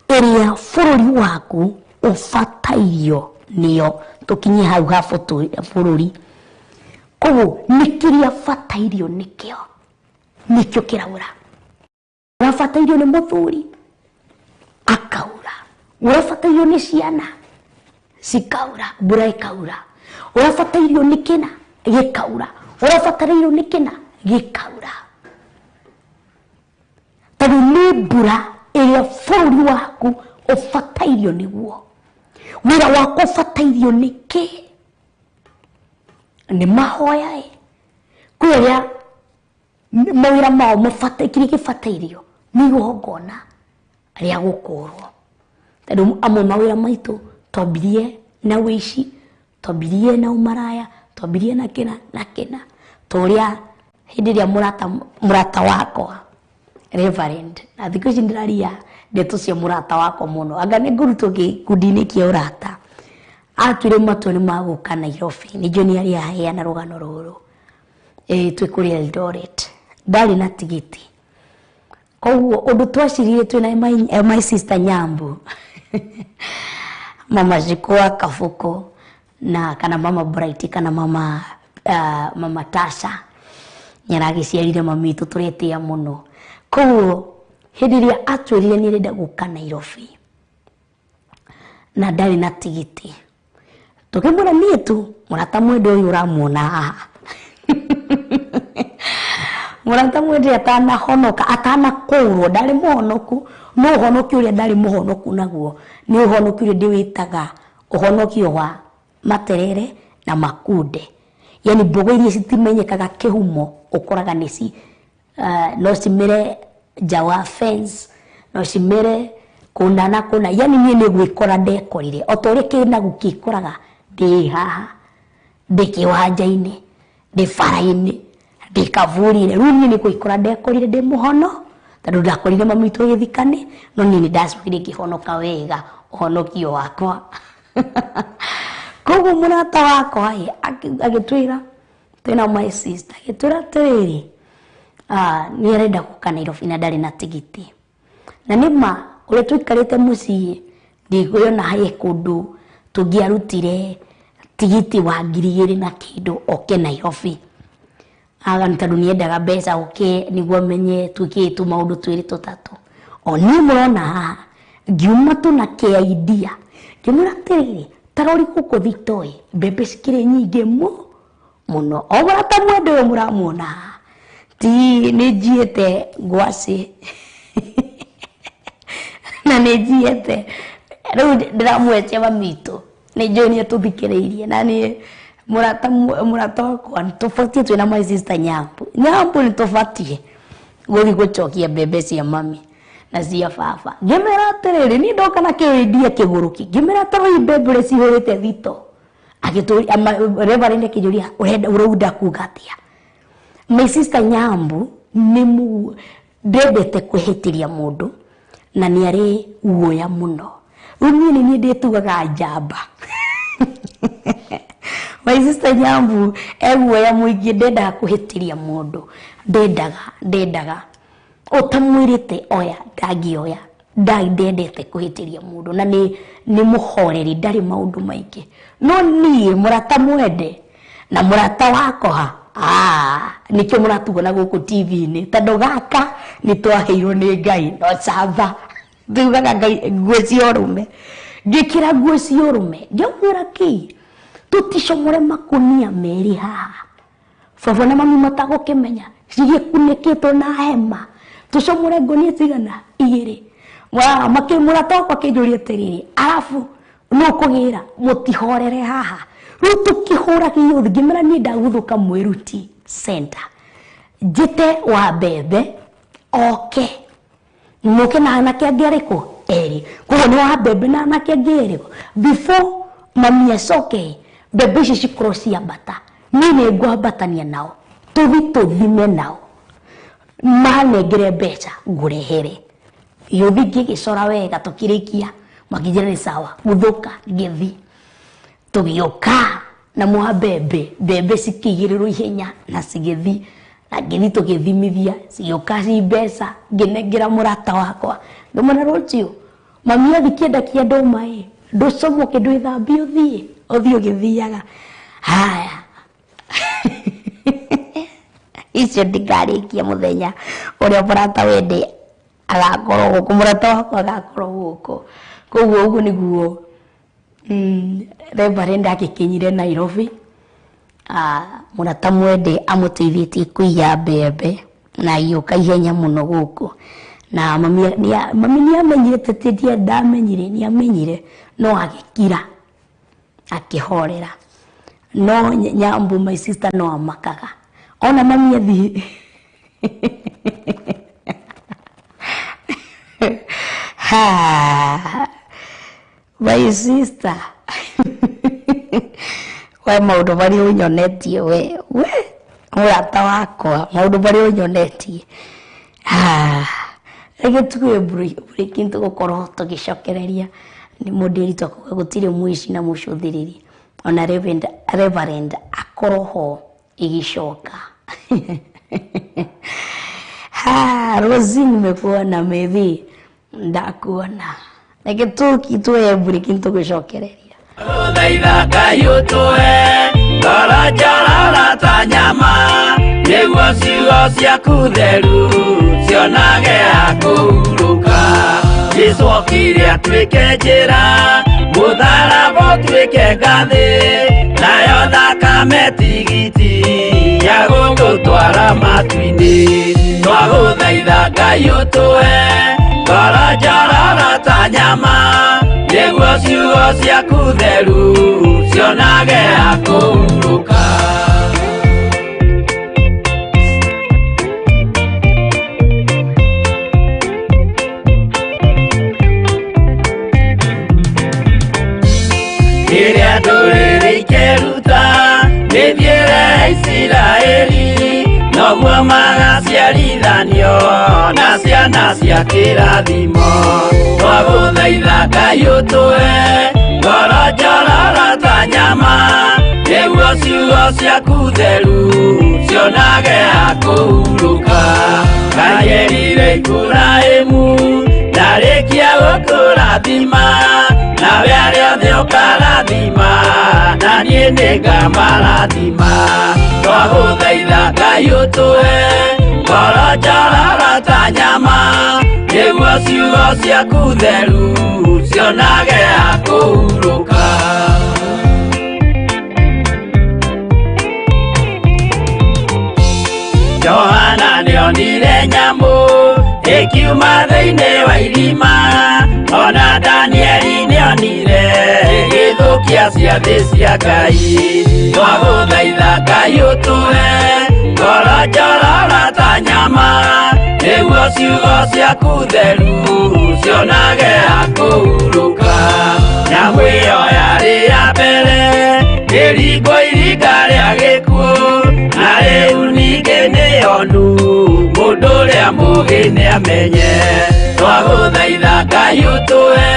ĩrĩa bũrũri waku ũbatairio Nĩyo tũkinye hau ha bũrũri. Koguo nĩ kĩrĩa batairio nĩkĩo nĩkĩo kĩraura. Ũrabatairio nĩ mũthuri akaura, ũrabatairio nĩ ciana cikaura, mbura ĩkaura, ũrabatairio nĩ kĩna gĩkaura, ũrabatairio nĩ kĩna gĩkaura. Tondũ nĩ mbura ĩrĩa bũrũri waku ũbatairio nĩguo, wĩra waku ũbatairio nĩ kĩ? Nĩ mahoya ĩ, kwĩ arĩa mawĩra mao kĩrĩa gĩbatairio nĩ igongona rĩa gũkũrwo. Tondũ amwe mawĩra maitũ twambirie na wĩici, twambirie na ũmaraya, twambirie na kĩna na kĩna. Ta ũrĩa hĩndĩ ĩrĩa mũrata wakwa Reverend, na thikũ ici ndĩraria ndeto cia mũrata wakwa mũno, anga nĩ ngũrutwo gĩkundi-inĩ kĩa ũrata. Atuire matua nĩ magũka Nairobi, nĩ njũĩ nĩ arĩa aheana rũgano rũrũ. Twĩ kũrĩa Eldoret, ndarĩ na tigiti. Koguo ũndũ twacirire twĩna my sister Nyambu, mama Shikwa Kabuko, na kana mama Bright, kana mama Tasha, nĩaragĩciarire mami witũ tũretĩa mũno. Koguo hĩndĩ ĩrĩa atwĩrire nĩ arenda gũka Nairobi na ndarĩ na tigiti, tũkĩmwĩra niĩ tu mũrata mwende ũyũ ũramuona haha, mũrata mwende atanahonoka, atanakũrwo, ndarĩ mũhonoku, no ũhonokio ũrĩa ndarĩ mũhonoku naguo nĩ ũhonokio ũrĩa ndĩwĩtaga ũhonokio wa materere na makunde. Yani mbogo iria citimenyekaga kĩhumo, ũkoraga nĩ no cimere nja wa fence, no cimere kũna na kũna. Yani niĩ nĩ gwĩkora ndekorire o ta ũrĩa kĩnagu kĩkoraga ndĩ haha, ndĩ kĩwanja-inĩ, ndĩ bara-inĩ, ndĩ kaburi-inĩ. Rĩu niĩ nĩ gwĩkora ndekorire ndĩ mũhono, tondũ ndakorire mami witũ agĩthikane, no niĩ nĩ ndacokire ngĩhonoka wega ũhonokio wakwa. Koguo mũrata wakwa ĩ, agĩtwĩra twĩna my sister, agĩtwĩra atĩrĩrĩ, nĩ arenda gũka Nairobi na ndarĩ na tigiti. Na nĩ ma ũrĩa tũikarĩte mũciĩ ndikuona he kũndũ tũngĩarutire tigiti wa 2000 na kĩndũ oke Nairobi. Aga nĩ tondũ nĩendaga mbeca oke nĩguo amenye twĩkĩte maũndũ twĩrĩ tũtatũ. O niĩ mũrona haha ngiuma tu na kĩ-idea, ngĩmwĩra atĩrĩrĩ, ta rori gũkũ thitoo mbembe cikĩrĩ nyingĩ mũno. O mũrata mwende ũyũ mũramuona haha, ti nĩ njiĩte ngwacĩ na nĩ njiĩte rĩu ndĩramwetia mami witũ, nĩ njũĩ nĩ atũthikĩrĩirie, na nĩ mũrata wakwa nĩ tũbatiĩ twĩna my sister Nyambu. Nyambu nĩ tũbatiĩ gũthiĩ gũcokia mbembe cia mami na cia baba. Ngĩmera atĩrĩrĩ, niĩ ndoka na kĩindia kĩgũrũki, ngĩmera ta rĩu mbembe ũrĩa cihũrĩte thito. Reverend akĩnjũria, ũrenda kuga atĩa? My sister Nyambu nĩ ndendete kwĩhĩtĩria mũndũ na nĩ arĩ guoya mũno. Rĩu niĩ nĩ niĩ ndĩtugaga njamba. My sister Nyambu e guoya mũingĩ, ndendaga kwĩhĩtĩria mũndũ, ndendaga ũtamwĩrĩte oya ndangĩoya, ndendete kwĩhĩtĩria mũndũ, na nĩ mũhoreri, ndarĩ maũndũ maingĩ. No niĩ mũrata mwende na mũrata wakwa, nĩkĩo mũratuona gũkũ TV-inĩ, tondũ gaka nĩ twaheirwo nĩ Ngai no camba. Tugaga Ngai nguo cia ũrũme, ngĩkĩra nguo cia ũrũme, ngĩmwĩra kĩ, tũticomore makunia merĩ haha, baba na mami matagũkĩmenya, cigĩkunĩkĩtwo na hema, tũcomore ngũnia cigana igĩrĩ. Mũrata wakwa akĩnjũria atĩrĩrĩ, arabu nũ ũkũgĩra mũtihorere haha? Rĩu tũkĩhũra gĩũthi, ngĩmera niĩ ndaguthũka Mwĩruti Center, njĩte wa mbembe oke mũke na anake angĩ arĩkũ erĩ. Koguo nĩ wa mbembe na anake angĩ erĩ. Before mami acoke, mbembe ici cikorwo ciambata, niĩ nĩ ngwambatania nao, tũthi tũthime nao, manengere mbeca ngũrehere. Gĩũthi ngĩgĩcora wega, tũkĩrĩkia, makĩnjĩra nĩ sawa, guthũka ngĩthi. Tũgĩũka na mwa mbembe, mbembe cikĩigĩrĩrwo ihenya na cigĩthi, na ngĩthi tũgĩthimithia, cigĩũka ci mbeca, ngĩnengera mũrata wakwa, ngĩmwĩra rũciũ mami athi kĩenda kĩa ndũma ĩ, Ndũcomoke, ndwĩthambie, ũthiĩ ũthiĩ ũgĩthiaga. Haya, icio ndikarĩkia mũthenya ũrĩa mũrata wende agakorwo gũkũ, mũrata wakwa agakorwo gũkũ. Koguo ũguo nĩguo Reverend agĩkinyire Nairobi. Mũrata mwende amũteithĩtie kũiya mbembe na agĩũka ihenya mũno gũkũ. Na mami mami nĩamenyire, tete ndamenyire, nĩamenyire no agĩkira akĩhorera. No Nyambu, my sister, no amakaga ona mami athiĩ. Ha, my sister, we maũndũ marĩa ũnyonetie, we mũrata wakwa, maũndũ marĩa ũnyonetie. Reke tuge break, tũgũkorwo tũgĩcokereria nĩ mũndĩri twakuga gũtirĩ mũici na mũcũthĩrĩri ona Reverend akorwo ho igicoka. Ha, Rosi, nimekuona, methi ndakuona. Reke tuoye break, tũgũcokereria. Thaitha Ngai ũtũhe ngoro njororo ta nyama, nĩguo ciugo ciaku theru cionage ha kũhurũka. Jesũ okire atuĩke njĩra, mũtharaba ũtuĩke ngathĩ, nayo thakame tigiti ya gũgũtwara matu-inĩ. Twagũthaitha Ngai ũtũhe ngoro njororo ta nyama, nĩguo ciugo ciaku theru cionage ha kũhurũka. Rĩrĩa ndũrĩrĩ ikeruta mĩthiĩre ya Isiraeli, noguo magaciarithanio na ciana cia kĩrathimo. Twagũthaitha Ngai ũtũhe ngoro njororo ta nyama, nĩguo ciugo ciaku theru cionage ha kũhurũka. Ngai erire Iburahĩmu ndarĩkia gũkũrathima, nawe arĩa othe ũkarathima, na niĩ nĩngamarathima. Twagũthaitha Ngai ũtũhe ngoro njororo ta nyama, nĩguo ciugo ciaku theru cionage ha kũhurũka. Johana nĩonire nyamũ ĩkiuma thĩinĩ wa irima, ona Danieli nĩonire ĩgĩthũkia ciathĩ cia Ngai. Twagũthaitha Ngai ũtũhe ngoro njororo ta nyama, nĩguo ciugo ciaku theru cionage ha kũhurũka. Nyamũ ĩyo yarĩ ya mbere ĩringwo iringa rĩa gĩkuũ, na rĩu ningĩ nĩyonu mũndũ ũrĩa mũũgĩ nĩamenye. Twagũthaitha Ngai ũtũhe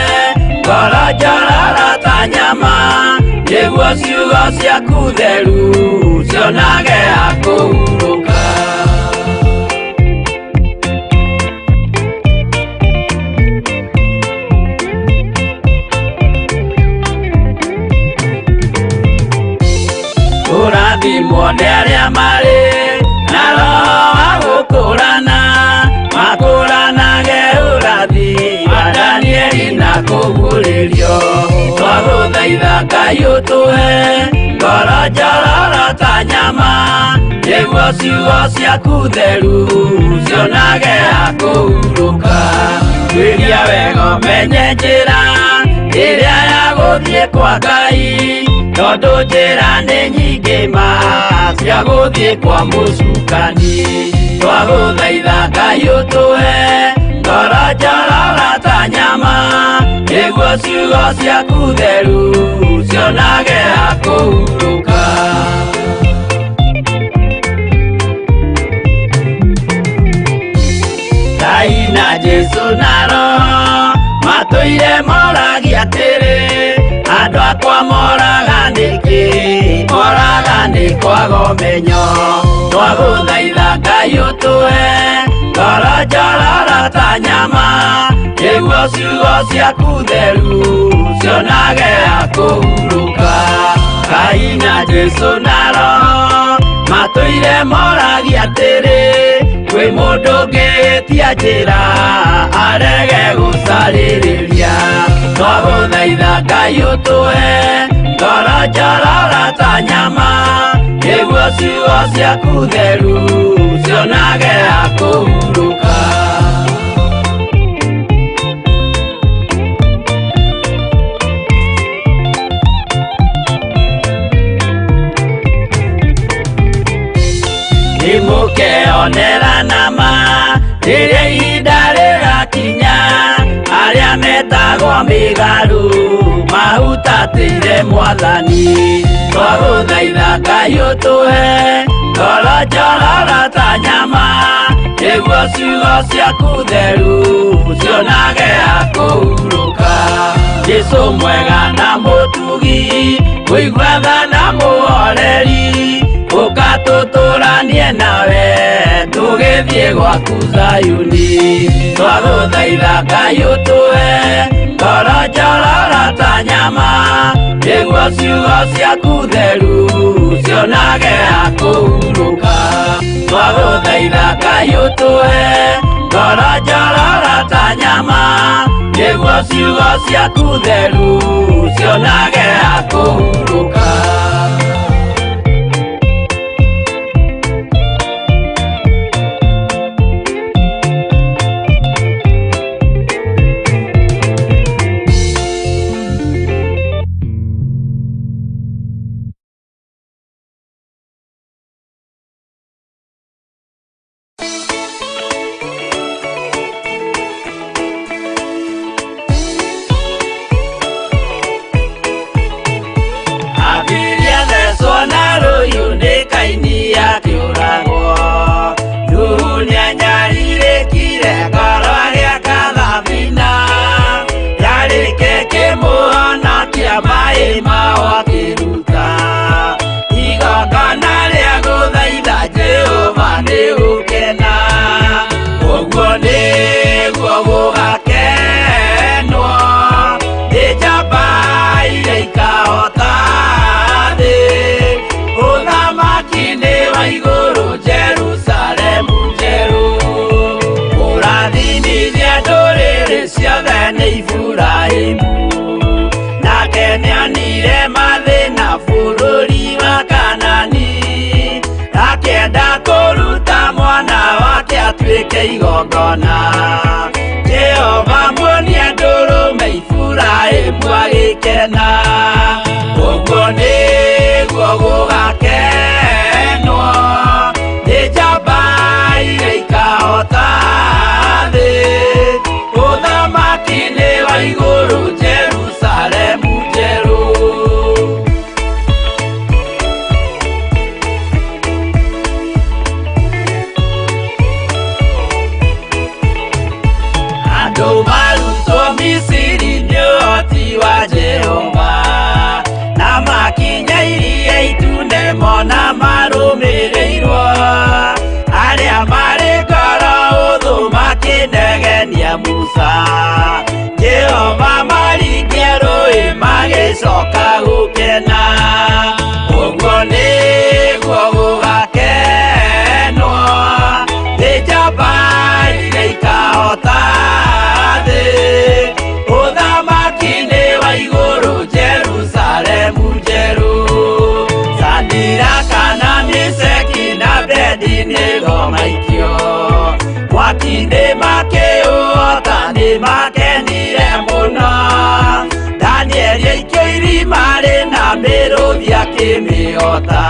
ngoro njororo ta nyama, nĩguo ciugo ciaku theru cionage ha kũhurũka. Kũrathimwo nĩ arĩa marĩ na roho wa gũkũrana, makũranage ũrathi wa Danieli na kũguũrĩrio. Twagũthaitha Ngai ũtũhe ngoro njororo ta nyama, nĩguo ciugo ciaku theru cionage ha kũhurũka. Tuĩria wega ũmenye njĩra ĩrĩa ya gũthiĩ kwa Ngai, tondũ njĩra nĩ nyingĩ ma cia gũthiĩ kwa mũcukani. Twagũthaitha Ngai ũtũhe ngoro njororo ta nyama, nĩguo ciugo ciaku theru cionage ha kũhurũka. Ngai na Jesũ na Roho matũire moragia atĩrĩ, andũ akwa moraga nĩkĩ? Moraga nĩ kwaga ũmenyo. Twagũthaitha Ngai ũtũhe ngoro Ngoro njororo ta nyama nĩguo ciugo ciaku theru cionage ha kũhurũka. Ngai na Jesũ na Roho matũire moragia atĩrĩ, kwĩ mũndũ ũngĩtia njĩra arege gũcarĩrĩria. Twagũthaitha Ngai ũtũhe ngoro njororo ta nyama nĩguo ciugo ciaku theru cionage ha kũhurũka. Nĩmũkeonera nama rĩrĩa ihinda rĩgakinya, arĩa metagwo mĩgarũ mahutatĩire Mwathani. Twagũthaitha Ngai ũtũhe ngoro njororo ta nyama nĩguo ciugo ciaku theru cionage ha kũhurũka. Jesũ mwega na mũtugi, mũigua tha na mũhoreri, ũka tũtũranie nawe tũgĩthiĩ gwaku Zayuni. Twagũthaitha Ngai ũtũhe ngoro njororo ta nyama nĩguo ciugo ciaku theru cionage ha kũhurũka. Twagũthaitha Ngai ũtũhe ngoro njororo ta nyama nĩguo ciugo ciaku theru cionage ha kũhurũka. Abiria thecwo na rũhiũ nĩ Kaini akĩũragwo. Nuhu nĩanyarirĩkire ngoro agĩaka thabina, yarĩke kĩmũhonokia maĩ mao akĩruta. Igongona rĩa gũthaitha Jehova nĩ gũkena, ũguo nĩguo gũgakenwo nĩ njamba iria ikahota thĩ. Ũthamaki nĩ wa igũrũ Jerusalemu njerũ, kũrathimithia ndũrĩrĩ ciothe nĩ Iburahĩmu. Nake nĩonire mathĩna bũrũri wa Kanani, akĩenda kũruta mwana wake atuĩke igongona. Jehova muonia ndũrũme Iburahĩmu agĩkena, ũguo nĩguo gũgakenwo nĩ njamba iria ikahota thĩ. Ũthamaki nĩ wa igũrũ Jerusalemu njerũ. Andũ marutwo Misiri nĩ ũhoti wa Jehova, na makinya iria itune mona marũmĩrĩirwo. Arĩa marĩ ngoro hũthũ makĩnegenia Musa, Jehova maringia rũĩ magĩcoka gũkena. Ũguo nĩguo gũgakenwo nĩ njamba iria ikahota thĩ. Ũthamaki nĩ wa igũrũ Jerusalemu njerũ. Sadiraka na Meshaki na Abednego maikio mwaki-inĩ makĩũhota nĩ makenire mũno. Danieli aikio irima rĩna mĩrũthi akĩmĩhota,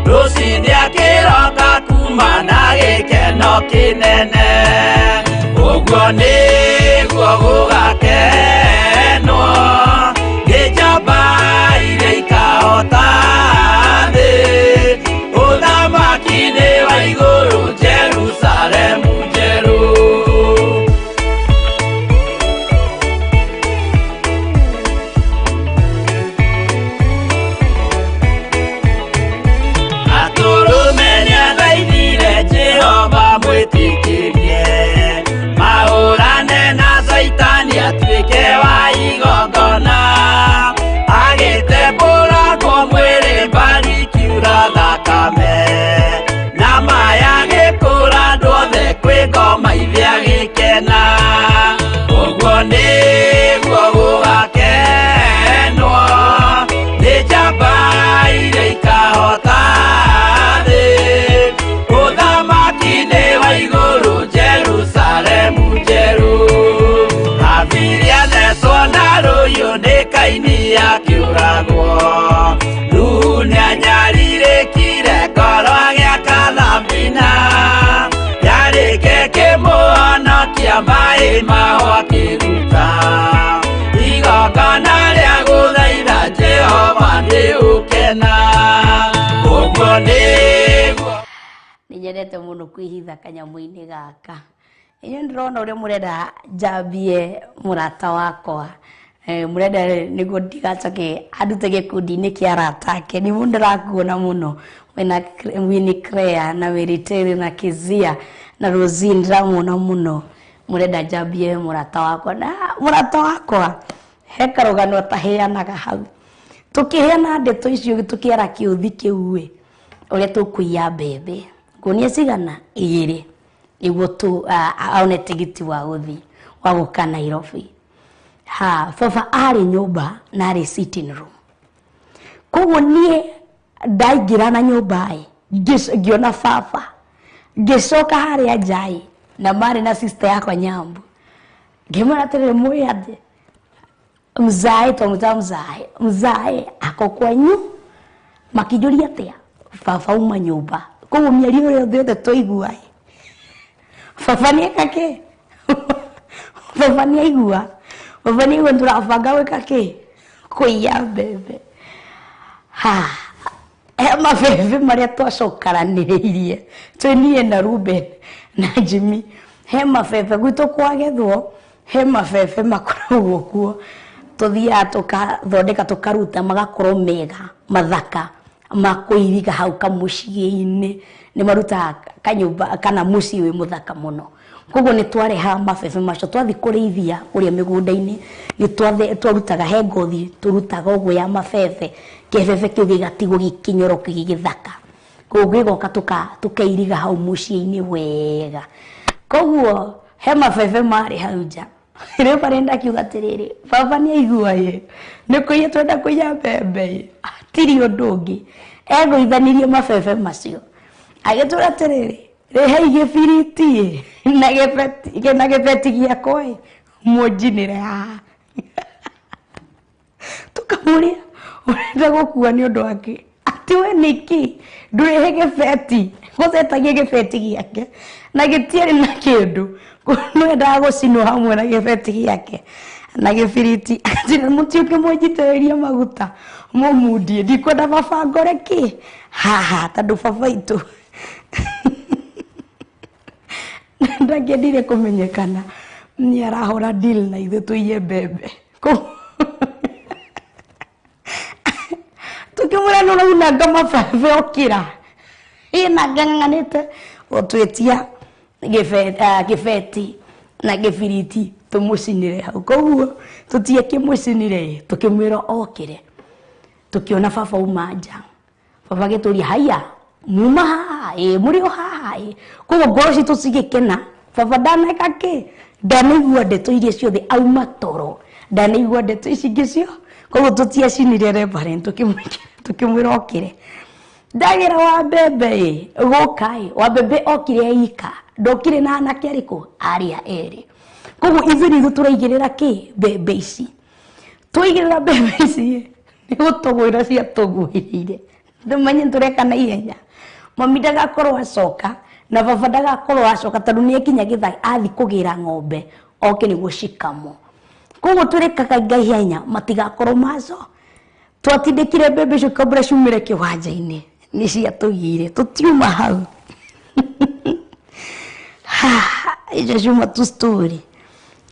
rũcinĩ akĩroka kuma na gĩkeno kĩnene. Ũguo nĩguo gũgakenwo nĩ njamba iria ikahota thĩ. Ũthamaki nĩ wa igũrũ Jerusalemu njerũ. Atũrũme nĩathaithire Jehova mwĩtĩkĩrie. Kĩa maĩ maho akĩruta igongona rĩa gũthaitha Jehova nĩ ũkena ũguo nĩguo. Nĩ nyendete mũno kwĩhitha kanyamũ-inĩ gaka. Inyuĩ ndĩrona ũrĩa mũrenda njambie mũrata wakwa. Mũrenda nĩguo ndigacoke andute gĩkundi-inĩ kĩa arata ake. Nĩ mũndũ ndĩrakuona mũno. Wĩna Winnie Claire na Mary Terry na Kezia na Rosine ndĩramuona mũno. Mũrenda njambie mũrata wakwa. Na mũrata wakwa he karũgano ataheanaga hau. Tũkĩheana ndeto icio tũkĩara kĩũthi kĩu ĩ, ũrĩa tũkũiya mbembe. Ngũnia cigana? Igĩrĩ. Nĩguo tu aone tigiti wa gũthiĩ wa gũka Nairobi. Ha, baba arĩ nyũmba na arĩ sitting room. Koguo niĩ ndaingĩra na nyũmba ĩ, ngĩona baba. Ngĩcoka harĩa nja ĩ, na marĩ na sister yakwa Nyambu. Ngĩmwĩra atĩrĩrĩ, mwĩ atĩ mzae twamwĩtaga mzae, mzae ako kwanyu. Makĩnjũria atĩa? Baba uma nyũmba. Koguo mĩario ĩyo yothe twaigua ĩ, baba nĩeka kĩ? Baba nĩaigua. Baba nĩaigua nĩtũrabanga gwĩka kĩ? Kũiya mbembe. Ha, he mabebe marĩa twacokaranĩrĩirie twĩ niĩ na Ruben na Jimmy. He mabebe gwitũ kwagethwo, he mabebe makoragwo kuo. Tũthiaga tũkathondeka tũkaruta magakorwo mega mathaka ma kũiriga hau kamũciĩ-inĩ. Nĩ marutaga kanyũmba kana mũciĩ wĩ mũthaka mũno. Koguo nĩ twarehaga mabebe macio twathiĩ kũrĩithia kũrĩa mĩgũnda-inĩ, nĩ twarutaga he ngothi tũrutaga ũguo ya mabebe, kĩbebe kĩu gĩgatigwo gĩkĩnyoroku gĩgĩthaka. Koguo gĩgoka tũkairiga hau mũciĩ-inĩ wega. Koguo he mabebe marĩ hau nja. Rĩu barenda akiuga atĩrĩrĩ, baba nĩ aigua ĩ, nĩ kũiya twenda kũiya mbembe ĩ, hatirĩ ũndũ ũngĩ. Egũithanirie mabebe macio. Agĩtwĩra atĩrĩrĩ, rĩhei gĩbiriti ĩ, na gĩbeti gĩakwa ĩ, mũnjinĩre haha. Tũkamũria, ũrenda gũkua nĩ ũndũ wa kĩ? Atĩ we nĩkĩ? Ndũrehe gĩbeti. Gũcetagia gĩbeti gĩake. Na gĩtiarĩ na kĩndũ. Nĩwendaga gũcinwo hamwe na gĩbeti gĩake. Na gĩbiriti. Atĩ mũtiũke mũnjitĩrĩrie maguta. Mũmundie. Ndikwenda baba ngore kĩ? Haha, tondũ baba itũ. Ndangĩendire kũmenyekana. Nĩ arahũra deal na ithuĩ tũiye mbembe. Tũkĩmwĩra nĩ ũraunanga mabebe ũkĩra. Ĩ na ng'ang'anĩte gũtwĩtia gĩbeti na gĩbiriti tũmũcinĩre hau. Koguo tũtiakĩmũcinire, tũkĩmwĩra okĩre. Tũkĩona baba uma nja. Baba agĩtũria, haiya, muma haha ĩ, mũrĩ o haha ĩ. Koguo ngoro citũ cigĩkena. Baba ndaneka kĩ? Ndanaigua ndeto iria ciothe auma toro. Ndanaigua ndeto ici ingĩ cio. Koguo tũtiacinire reverend, tũkĩmwĩra okĩre. Ndagĩra wa mbembe ĩ, gũka ĩ, wa mbembe okire eika. Ndokire na anake arĩkũ? Arĩa erĩ. Koguo ithuĩ nĩ ithuĩ tũraigĩrĩra kĩ? Mbembe ici. Twaigĩrĩra mbembe ici ĩ, nĩ gũtũgwĩra ciatũgwĩrĩire. Tũmenye tũreka na ihenya. Mami ndagakorwo acoka, na baba ndagakorwo acoka, tondũ nĩ ekinya gĩthaa athiĩ kũgĩra ng'ombe, oke nĩguo cikamwo. Koguo tũrekaga ngai ihenya, matigakorwo maco. Twatindĩkire mbembe icio kabla ciumĩre kĩwanja-inĩ, nĩ ciatũgĩire, tũtiuma hau. Ha, icio ciuma tu story.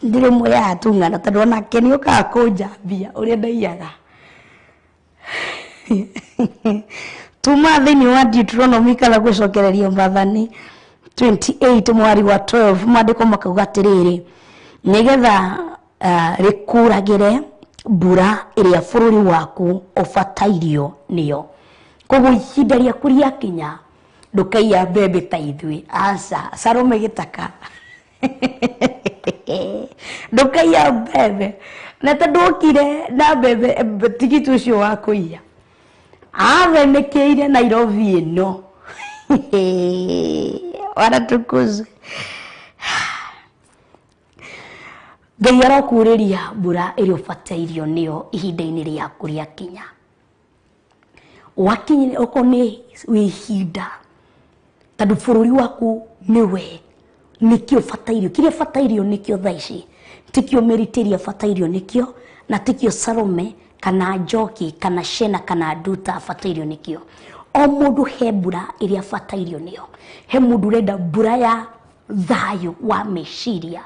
Ndirĩ muoyaga tu ng'ano, tondũ onake nĩ okaga kũnjambia ũrĩa ndaiyaga. Tuma thĩinĩ wa Deuteronomy kana gũcokereria Maathani 28 mwari wa 12, maandĩko makauga atĩrĩrĩ, nĩgetha rĩkuragĩre mbura ĩrĩa bũrũri waku ũbatairio nĩyo. Koguo ihinda rĩaku rĩakinya, ndũkaiya mbembe ta ithuĩ. Aca, Salome gĩtaka. Ndũkaiya mbembe. Na tondũ okire na mbembe tigiti ũcio wa kũiya. Athenĩkĩire Nairobi ĩno. Wanatukuzwe. Ngai arokurĩria mbura ĩrĩa ũbatairio nĩyo ihinda-inĩ rĩaku rĩakinya. Wakinyire okorwo nĩ ihinda, tondũ bũrũri waku nĩwe Nĩkĩo ũbatairio, kĩrĩa ũbatairio nĩkĩo thaa ici tikĩo Mĩritĩria abatairio nĩkĩo, na tikĩo Salome kana Njoki kana Shena kana Nduta abatairio nĩkĩo. O mũndũ he mbura ĩrĩa abatairio nĩyo. He mũndũ ũrenda mbura ya thayũ wa meciria,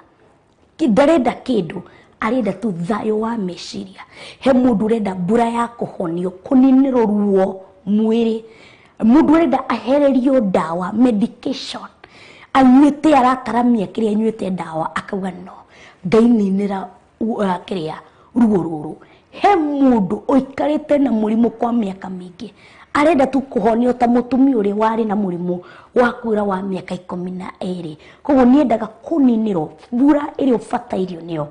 ndarenda kĩndũ, arenda tu thayũ wa meciria. He mũndũ ũrenda mbura ya kũhonio, kũninĩrwo ruo mwĩrĩ. Mũndũ ũrenda ahererio ndawa, medication, anyuĩte arataramia kĩrĩa anyuĩte ndawa akauga no ndaininĩra kĩrĩa ruo rũrũ. He mũndũ ũikarĩte na mũrimũ kwa mĩaka mĩingĩ, arenda tu kũhonio ta mũtumia ũrĩa warĩ na mũrimũ wa kuura wa mĩaka 12. Koguo nĩendaga kũninĩrwo mbura ĩrĩa ũbatairio nĩyo,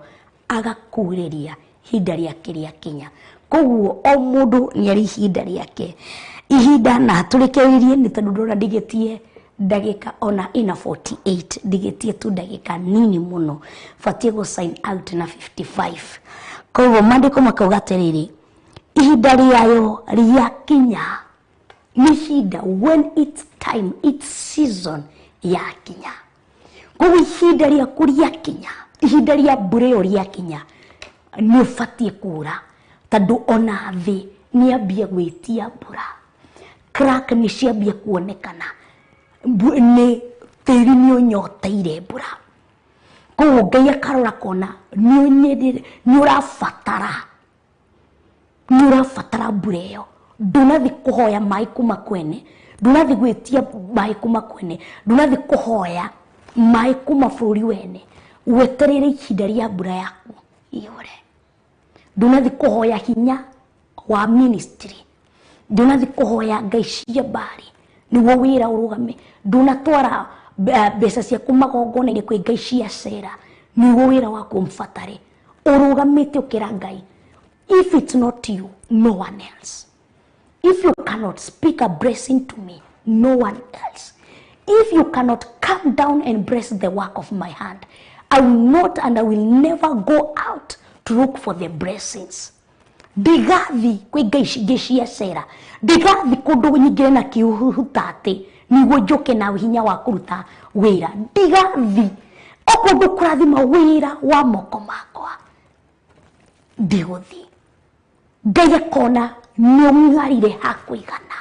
agakurĩria ihinda rĩake rĩakinya. Koguo o mũndũ nĩ arĩ ihinda rĩake, ihinda na tũrĩkĩrĩrie nĩ tondũ ndĩrona ndigĩtie ndagĩka ona ina 48, ndigĩtie tu ndagĩka nini mũno, batiĩ gũ sign out na 55. Koguo maandĩko makauga atĩrĩrĩ, ihinda rĩayo rĩakinya, nĩ ihinda, when it's time, it's season yakinya. Koguo ihinda rĩaku rĩakinya, ihinda rĩa mbura ĩyo rĩakinya, nĩ ũbatiĩ kũra, tondũ ona thĩ nĩ yambia gwĩtia mbura, crack nĩ ciambia kuonekana, nĩ tĩri nĩ ũnyoteire mbura. Koguo Ngai akarora kona nĩ ũrabatara mbura ĩyo. Ndũnathi kũhoya maĩ kuma kwene, ndũnathi gwĩtia maĩ kuma kwene, ndũnathi kũhoya maĩ kuma bũrũri wene, wetereire ihinda rĩa mbura yaku iyũre. Ndũnathi kũhoya hinya wa ministry, ndũnathi kũhoya ngai cia mbari nĩguo wĩra ũrũgame, ndũnatwara mbeca ciaku magongona-inĩ kwĩ ngai cia cera nĩguo wĩra waku ũmbatare. Ũrũgamĩte ũkĩra Ngai, if it's not you, no one else. If you cannot speak a blessing to me, no one else. If you cannot come down and bless the work of my hand, I will not and I will never go out to look for the blessings. Ndigathi kwĩ ngai ingĩ cia cera, ndigathi kũndũ nyingĩre na kĩhuhuta atĩ nĩguo njũke na hinya wa kũruta wĩra. Ndigathi okorwo ndũkũrathima wĩra wa moko makwa, ndigũthi. Ngai akona nĩ ũng'arire hakũigana,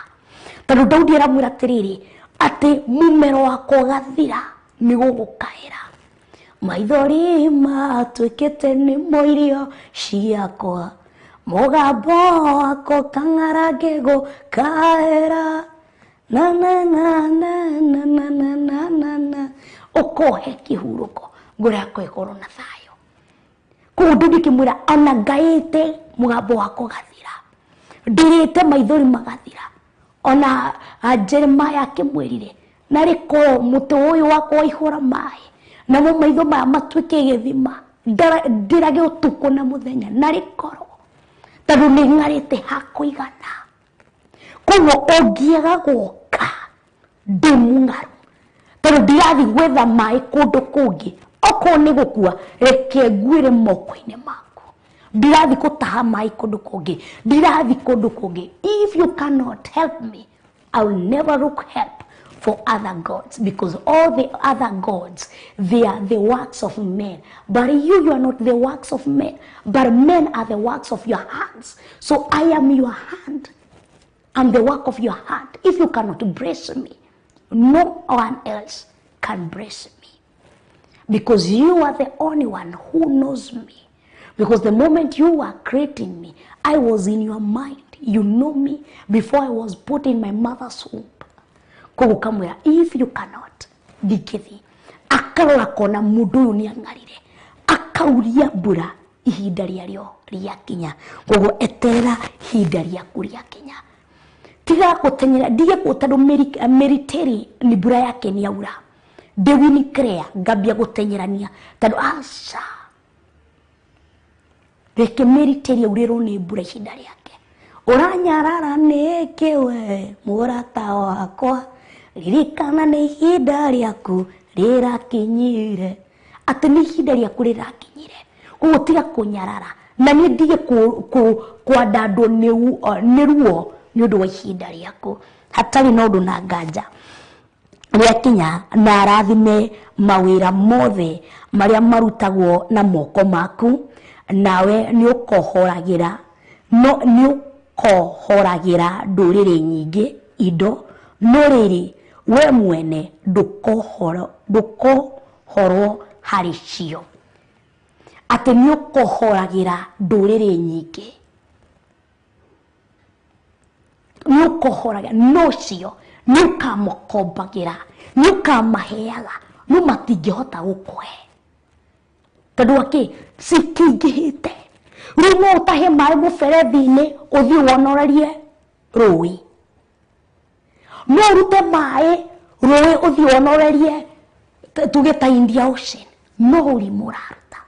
tondũ Daudi aramwĩra atĩrĩrĩ, atĩ mũmero wakwa ũgathira nĩ gũgũkaĩra, maithori matuĩkĩte nĩmo irio ciakwa, mũgambo wakwa ũkang'ara ngĩgũkaĩra, na na na na na na na na na na, ũkohe kĩhurũko, ngoro yakwa ĩkorwo na thayũ. Koguo Daudi akĩmwĩra, ona ngaĩte mũgambo wakwa ũgathira, ndĩrĩte maithori magathira. Ona Jeremiah akĩmwĩrire, narĩ korwo mũtĩ ũyũ wakwa waihũra maĩ, namo maitho maya matuĩke gĩthima, ndĩrage ũtukũ na mũthenya, narĩ korwo, tondũ nĩ ng'arĩte hakũigana. Koguo ũngĩaga gũka ndĩ mũng'aru, tondũ ndirathi gwetha maĩ kũndũ kũngĩ, okorwo nĩ gũkua reke nguĩre moko-inĩ maku. Ndirathi gũtaha maĩ kũndũ kũngĩ, ndirathi kũndũ kũngĩ. If you cannot help me, I will never look help for other gods, because all the other gods, they are the works of men. But you are not the works of men, but men are the works of your hands. So I am your hand. I'm the work of your hand. If you cannot bless me, no one else can bless me. Because you are the only one who knows me. Because the moment you were creating me, I was in your mind. You know me before I was put in my mother's womb. Koguo kamwĩra, if you cannot, ndingĩthiĩ. Akarora kona mũndũ ũyũ nĩ ang'arire, akauria mbura ihinda rĩarĩo rĩakinya. Koguo eterera ihinda rĩaku rĩakinya, tiga gũteng'era. Ndige kũ tondũ Mĩritĩri nĩ mbura yake nĩ yaura, ndĩwini Claire ngambia gũteng'erania, tondũ aca, reke Mĩritĩri aurĩrwo nĩ mbura ihinda rĩake. Ũranyarara nĩkĩ we mũrata wakwa, ririkana nĩ ihinda rĩaku rĩrakinyire, atĩ nĩ ihinda rĩaku rĩrakinyire. Koguo tiga kũnyarara, na niĩ ndige kwandandwo nĩ ruo nĩ ũndũ wa ihinda rĩaku, hatarĩ na ũndũ na nganja. Rĩakinya na arathime mawĩra mothe marĩa marutagwo na moko maku, nawe nĩ ũkohoragĩra no nĩ ũkohoragĩra ndũrĩrĩ nyingĩ indo, no rĩrĩ we mwene ndũkohorwo harĩ cio. Atĩ nĩ ũkohoragĩra ndũrĩrĩ nyingĩ, nĩ ũkohoragĩra no cio nĩ ũkamokombagĩra, nĩ ũkamaheaga, no matingĩhota gũkũhe tondũ akĩ cikĩingĩhĩte. Rĩu no ũtahe maĩ mũberethi-inĩ ũthiĩ wonorerie rũĩ, no ũrute maĩ rũĩ ũthiĩ wonorerie tuge ta Indian Ocean, no ũrimũ ũraruta.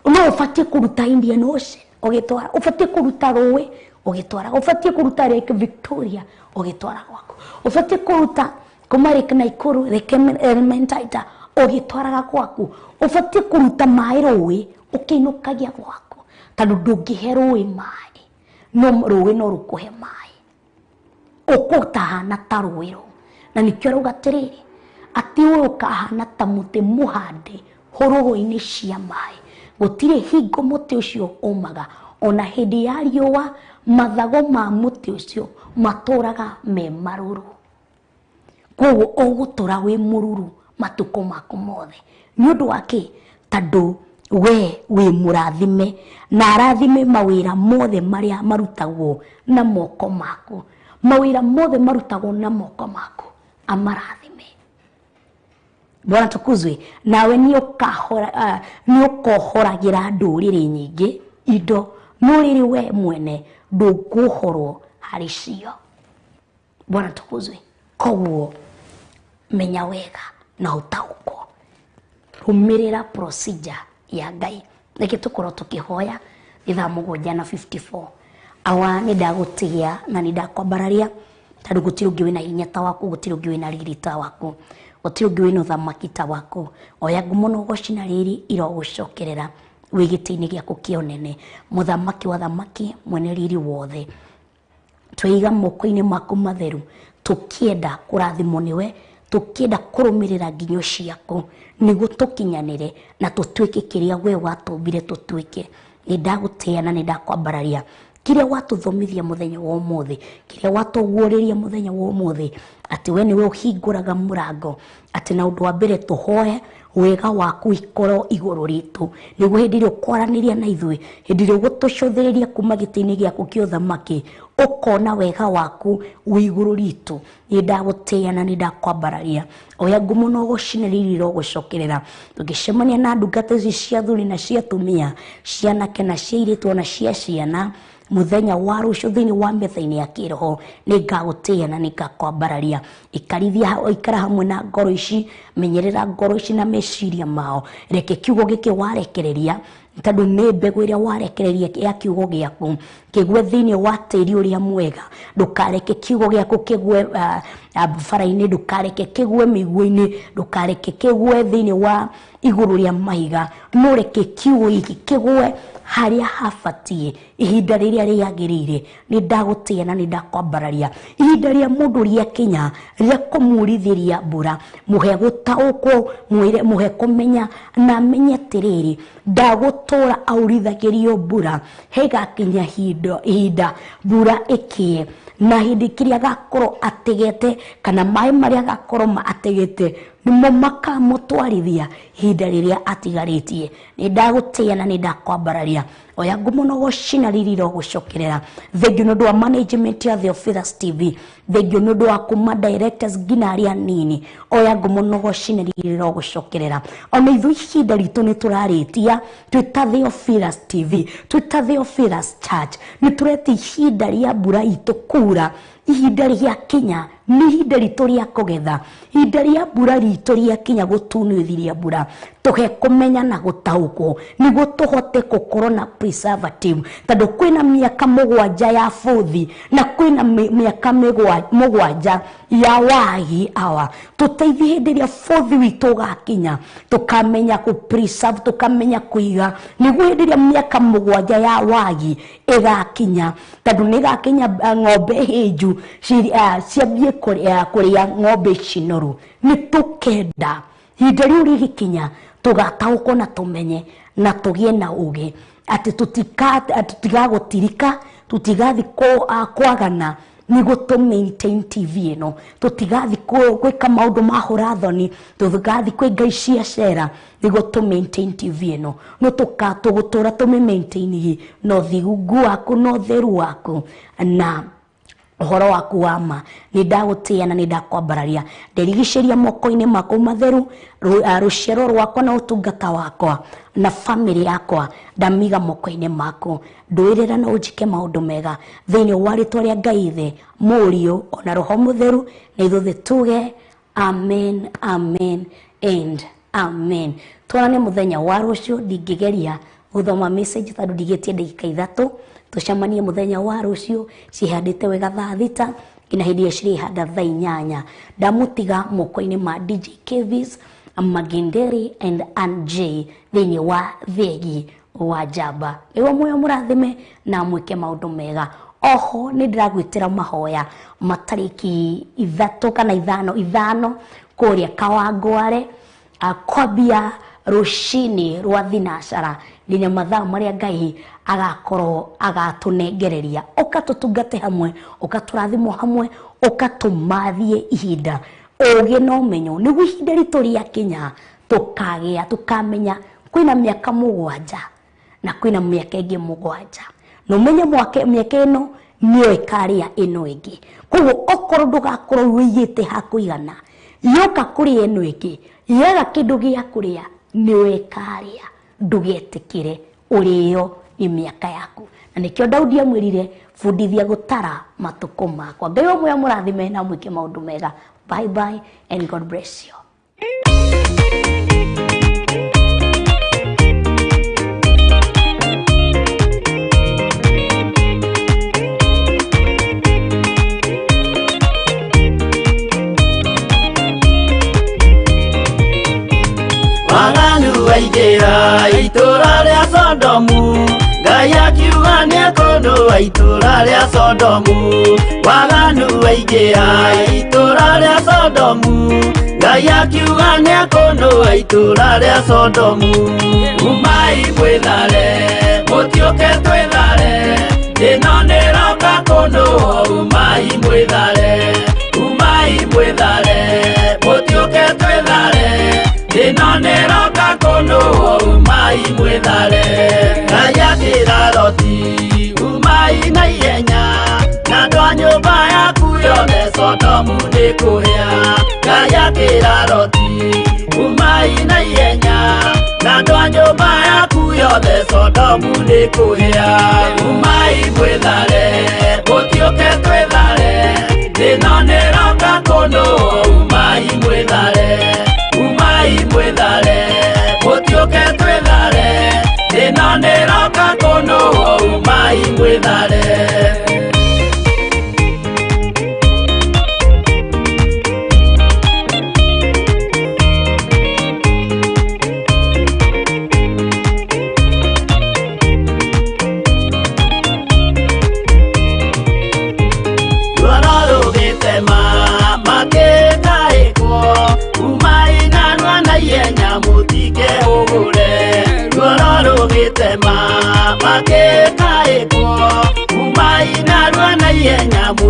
No ũbatiĩ kũruta Indian Ocean ũgĩtwara, ũbatiĩ kũruta rũĩ ũgĩtwara, ũbatiĩ kũruta Lake Victoria ũgĩtwara gwaku, ũbatiĩ kũruta kuma Lake Nakuru, Lake Elementaita ũgĩtwaraga gwaku, ũbatiĩ kũruta maĩ rũĩ ũkĩinũkagia gwaku, tondũ ndũngĩhe rũĩ maĩ, no rũĩ no rũkũhe maĩ, ũkũtahana ta rũĩ rũu. Na nĩkĩo arauga atĩrĩrĩ, atĩ ũyũ ũkahana ta mũtĩ mũhande hũrũrũ-inĩ cia maĩ, gũtirĩ hingo mũtĩ ũcio ũmaga, ona hĩndĩ ya riũa mathago ma mũtĩ ũcio matũraga me marũrũ. Koguo ũgũtũra wĩ mũruru matukũ maku mothe. Nĩ ũndũ wa kĩ? Tondũ we wĩ mũrathime, na arathime mawĩra mothe marĩa marutagwo na moko maku, mawĩra mothe marutagwo na moko maku amarathime. Bwana tukuzwe. Nawe nĩ ũkohoragĩra ndũrĩrĩ nyingĩ indo, no rĩrĩ we mwene ndũkũhorwo harĩ cio. Bwana tukuzwe. Koguo menya wega na ũtaũkwo, rũmĩrĩra procedure ya Ngai. Reke tũkorwo tũkĩhoya ithaa 7:54. Awa nĩ ndagũtĩĩa na nĩ ndakwambararia, tondũ gũtirĩ ũngĩ wĩna hinya ta waku, gũtirĩ ũngĩ wĩna riri ta waku, gũtirĩ ũngĩ wĩna ũthamaki ta waku. Oya ngumo na ũgoci na riri irogũcokerera wĩ gĩtĩ-inĩ gĩaku kĩa ũnene, mũthamaki wa thamaki, mwene riri wothe. Tweiga moko-inĩ maku matheru, tũkĩenda kũrathimwo nĩwe, tũkĩenda kũrũmĩrĩra nginyo ciaku nĩguo tũkinyanĩre na tũtuĩke kĩrĩa we watũmbire tũtuĩke. Nĩ ndagũtĩĩa na nĩ ndakwambararia. Kĩrĩa watũthomithia mũthenya wa ũmũthĩ, kĩrĩa watũguũrĩria mũthenya wa ũmũthĩ, atĩ we nĩwe ũhingũraga mũrango, atĩ na ũndũ wa mbere tũhoe wega waku ikorwo igũrũ ritũ, nĩguo hĩndĩ ĩrĩa ũkwaranĩria na ithuĩ, hĩndĩ ĩrĩa ũgũtũcũthĩrĩria kuma gĩtĩ-inĩ gĩaku kĩa ũthamaki, ũkona wega waku wĩ igũrũ ritũ. Nĩ ndagũtĩĩa na nĩ ndakwambararia. Oya ngumo na ũgoci na riri irogũcokerera. Tũngĩcemania na ndungata ici cia athuri na cia atumia, cia anake na cia airĩtu ona cia ciana, mũthenya wa rũciũ thĩinĩ wa metha-inĩ ya kĩroho, nĩ ngagũtĩĩa na nĩ ngakwambararia. Ikarithia, ikara hamwe na ngoro ici, menyerera ngoro ici na meciria mao. Reke kiugo gĩkĩ warekereria, tondũ nĩ mbegũ ĩrĩa warekereria ya kiugo gĩaku kĩgwe thĩinĩ wa tĩri ũrĩa mwega. Ndũkareke kiugo gĩaku kĩgwe bara-inĩ, ndũkareke kĩgwe mĩguo-inĩ, ndũkareke kĩgwe thĩinĩ wa igũrũ rĩa mahiga, no reke kiugo gĩkĩ kĩgwe harĩa habatiĩ, ihinda rĩrĩa rĩagĩrĩire. Nĩ ndagũtĩĩa na nĩ ndakwambararia. Ihinda rĩa mũndũ rĩakinya rĩa kũmurithĩria mbura, mũhe gũtaũkwo, mũhe kũmenya na amenye atĩrĩrĩ, ndagũtũra aurithagĩrio mbura, hegakinya ihinda mbura ĩkĩe, na hĩndĩ kĩrĩa agakorwo ategete, kana maĩ marĩa agakorwo ategete nĩmo makamũtwarithia ihinda rĩrĩa atigarĩtie. Nĩ ndagũtĩĩa na nĩ ndakwambararia. Oya ngumo na ũgoci na riri irogũcokerera. Thengiũ nĩ ũndũ wa management ya Theophilus TV, thengiũ nĩ ũndũ wa kuma directors nginya arĩa anini. Oya ngumo na ũgoci na riri irogũcokerera. Ona ithuĩ ihinda ritũ nĩ tũrarĩtia twĩ ta Theophilus TV, twĩ ta Theophilus Church, nĩ tũretia ihinda rĩa mbura itũ kura. Ihinda rĩakinya nĩ ihinda ritũ rĩa kũgetha, ihinda rĩa mbura ritũ rĩakinya gũtunĩthiria mbura, tũhe kũmenya na gũtaũkwo nĩguo tũhote gũkorwo na preservative, tondũ kwĩna mĩaka 7 ya bũthi na kwĩna mĩaka 7 ya wagi. Awa tũteithie hĩndĩ ĩrĩa bũthi witũ ũgakinya, tũkamenya kũ preserve, tũkamenya kũiga, nĩguo hĩndĩ ĩrĩa mĩaka 7 ya wagi ĩgakinya, tondũ nĩ ĩgakinya ng'ombe hĩnju ciambie kũrĩa ng'ombe ici noru nĩ tũkenda ihinda rĩu rĩgĩkinya tũgataũkwo na tũmenye na tũgĩe na ũgĩ atĩ tũtigagũtirika tũtigathi kwagana nĩguo tũ maintain TV ĩno tũtigathi gwĩka maũndũ ma hũrathoni tũtigathi kwĩ ngai cia cera nĩguo tũ maintain TV ĩno no tũgũtũra tũmĩ maintain na ũthingu waku na ũtheru waku na ũhoro waku wa ma. Nĩ ndagũtĩĩa na nĩ ndakwambararia nderigicĩria moko-inĩ maku matheru rũciaro rwakwa na ũtungata wakwa na famĩlĩ yakwa ndamiga moko-inĩ maku ndũĩrĩra na ũnjĩke maũndũ mega thĩinĩ wa rĩtwa rĩa Ngai Ithe Mũriũ ona Roho Mũtheru na ithuothe tuge amen, amen and amen. Tuonane mũthenya wa rũciũ. Ndingĩgeria gũthoma message tondũ ndigĩtie ndagĩka 3. Tũcemanie mũthenya wa rũciũ cihandĩte wega thaa 6 nginya hĩndĩ ĩyo cirĩhanda thaa 8. Ndamũtiga moko-inĩ ma DJ Kevis, Magenderi and Ann J thĩinĩ wa Thegi wa Njamba. Nĩguo muoyo mũrathime na mwĩke maũndũ mega. Oho nĩ ndĩragwĩtĩra mahoya matarĩki 3 kana 5 kũrĩa Kawangware kwambia rũcinĩ rwa thinacara nginya mathaa marĩa Ngai agakorwo agatũnengereria. Ũka tũtungate hamwe, ũka tũrathimwo hamwe, ũka tũmathie ihinda ũgĩ na ũmenyo nĩguo ihinda ritũ rĩakinya tũkagĩa tũkamenya kwĩna mĩaka 7 na kwĩna mĩaka ĩngĩ 7 na ũmenye mĩaka ĩno nĩyo ĩkarĩa ĩno ĩngĩ. Koguo okorwo ndũgakorwo wĩigĩte ha kũigana yoka kũrĩa ĩno ĩngĩ yaga kĩndũ gĩa kũrĩa nĩwe ĩkarĩa ndũgetĩkĩre ũrĩo nĩ mĩaka yaku. Na nĩkĩo Daudi amwĩrire bundithia gũtara matukũ makwa. Ngai ũmwe amũrathime na amwĩke maũndũ mega. Bye bye and God bless you. Waganu waingĩra itũũra rĩa Sodomu, Ngai akiuga nĩekũnũa itũũra rĩa Sodomu. Waganu waingĩra itũũra rĩa Sodomu, Ngai akiuga nĩekũnũa itũũra rĩa Sodomu. Umai mwĩthare, mũtiũke twĩthare, ĩno nĩĩroka kũnũa. Umai mwĩthare, umai mwĩthare, mũtiũke twĩthare, ĩno nĩĩroka kũnũa. Umai mwĩthare. Ngai akĩra Loti, umai na ihenya, na andũ a nyũmba yaku yothe Sodomu nĩkũhĩa. Ngai akĩra Loti, umai na ihenya, na andũ a nyũmba yaku yothe Sodomu nĩkũhĩa. Umai mwĩthare, mũtiũke twĩthare, ĩno nĩĩroka kũnũa. Umai mwĩthare, umai mwĩthare, mũtiũke twĩthare, ĩno nĩĩroka kũnũa. Umai mwĩthare.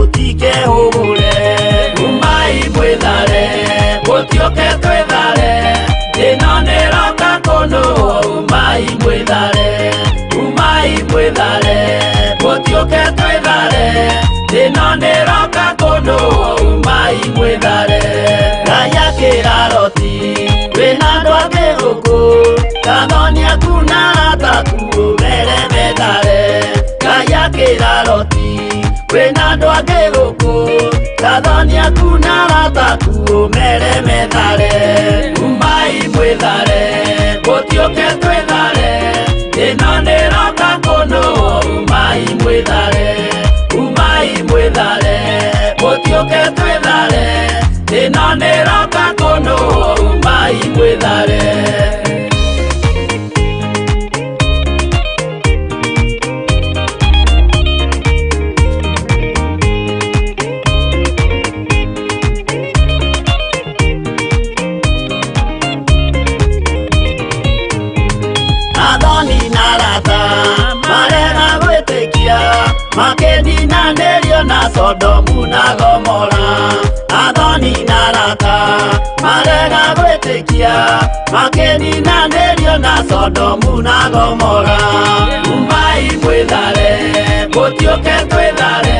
Mũtikehũgũre. Umai mwĩthare, mũtiũke twĩthare, ĩno nĩĩroka kũnũa. Umai mwĩthare, umai mwĩthare, mũtiũke twĩthare, ĩno nĩĩroka kũnũa. Umai mwĩthare. Ngai akĩra Loti, wĩna andũ angĩ gũkũ, kathoni aku na arata aku ũmere methare. Ngai akĩra Loti, wĩna andũ angĩ gũkũ, kathoni aku na arata aku ũmere methare. Umai mwĩthare, mũtiũke twĩthare, ĩno nĩĩroka kũnũa. Umai mwĩthare, umai mwĩthare, mũtiũke twĩthare, ĩno nĩĩroka kũnũa. Umai mwĩthare. Arata marega gwĩtĩkia makĩninanĩrio na Sodomu na Gomora. Umai mwĩthare, mũtiũke twĩthare,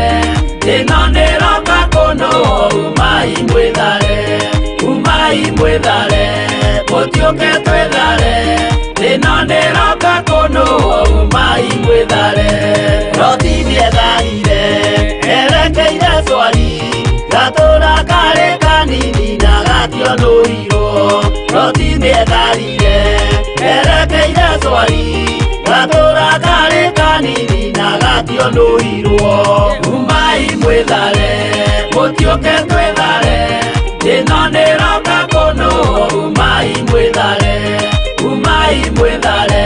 ĩno nĩroka kũnũ. Umai mwĩthare, umai mwĩthare, mũtiũke twĩthare, ĩno nĩroka kũnũ. Umai mwĩthare. Loti nĩetharire erekeire Swari, gatũra karĩ kanini na gationũirwo. Loti nĩetharire erekeire Swari, gatũra karĩ kanini na gationũirwo. Umai mwĩthare, mũtiũke twĩthare, ĩno nĩroka kũnũ. Umai mwĩthare, umai mwĩthare,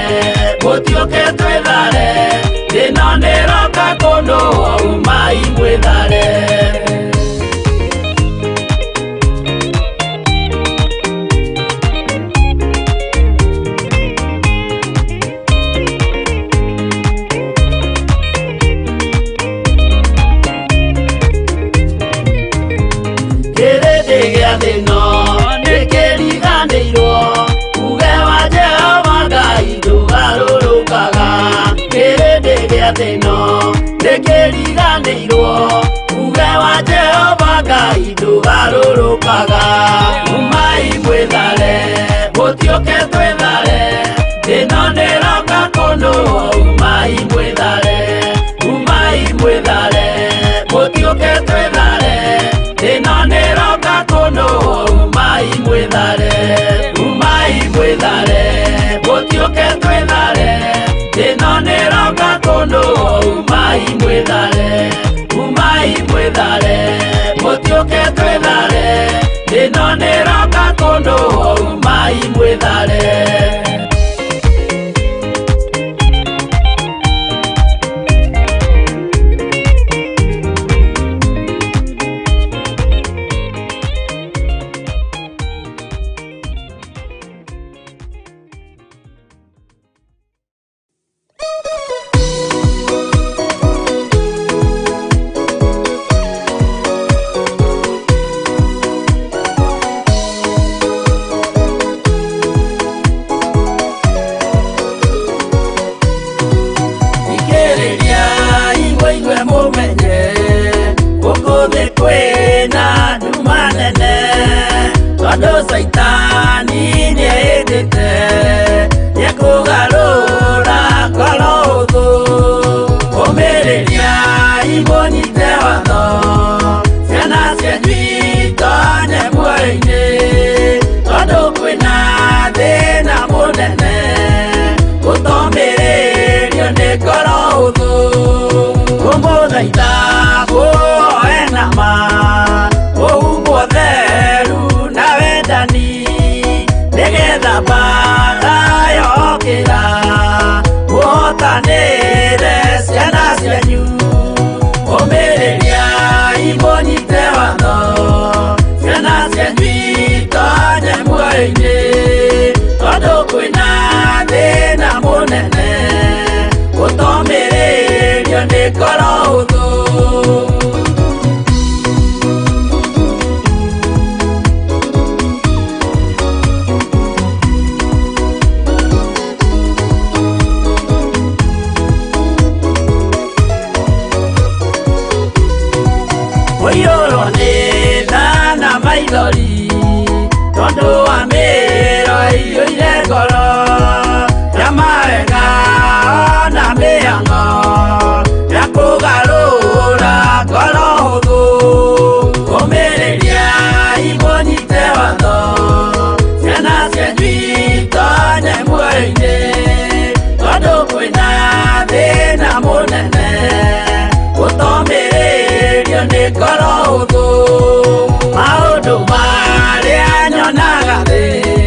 mũtiũke twĩthare, ĩno nĩroka kũnũ. Umai mwĩthare. Kĩrĩndĩ gĩa thĩno nĩkĩriganĩirwo uge wa Jehova Ngai ndũgarũrũkaga. Kĩrĩndĩ gĩa thĩno nĩkĩriganĩirwo uge wa Jehova Ngai ndũgarũrũkaga. Umai mwĩthare, mũtiũke twĩthare, ĩno nĩroka kũnũ. Umai mwĩthare, umai mwĩthare, mũtiũke twĩthare, ĩno nĩroka kũnũ. Umai mwĩthare, umai mwĩthare, mũtiũke twĩthare, ĩno nĩroka kũnũ. Umai mwĩthare, umai mwĩthare, mũtiũke twĩthare, ĩno nĩroka kũnũ. Umai mwĩthare. Ikĩrĩria igwe mũmenye gũkũ thĩ kwĩna nduma nene, tondũ Caitani nĩehĩtĩte nĩekũgarũra ngoro ũthũ. Ũmĩrĩria imũnyite watho, ciana cianyu itonye muoyo-inĩ, tondũ kwĩna thĩna mũnene gũtomĩrĩrio nĩ ngoro ũthũ. Kũmũthaitha mũhoe nama mũhumbwo theru na wendani, nĩgetha mbaara yokĩra mũhotanĩre ciana cianyu. Ũmĩrĩria imũnyite watho, ciana cianyu itonye muoyo-inĩ, tondũ kwĩna thĩna mũnene gũtomĩrĩrio nĩ ngoro ũthũ. Ũiyũrwo nĩ tha na maithori, tondũ wa mĩro ĩiyũire ngoro ya mawega na mĩhang'o ya kũgarũra ngoro hũthũ. Ũmĩrĩria imũnyite watho, ciana cianyu itonye muoyo-inĩ, tondũ kwĩna thĩna mũnene gũtomĩrĩrio nĩ ngoro ũthũ.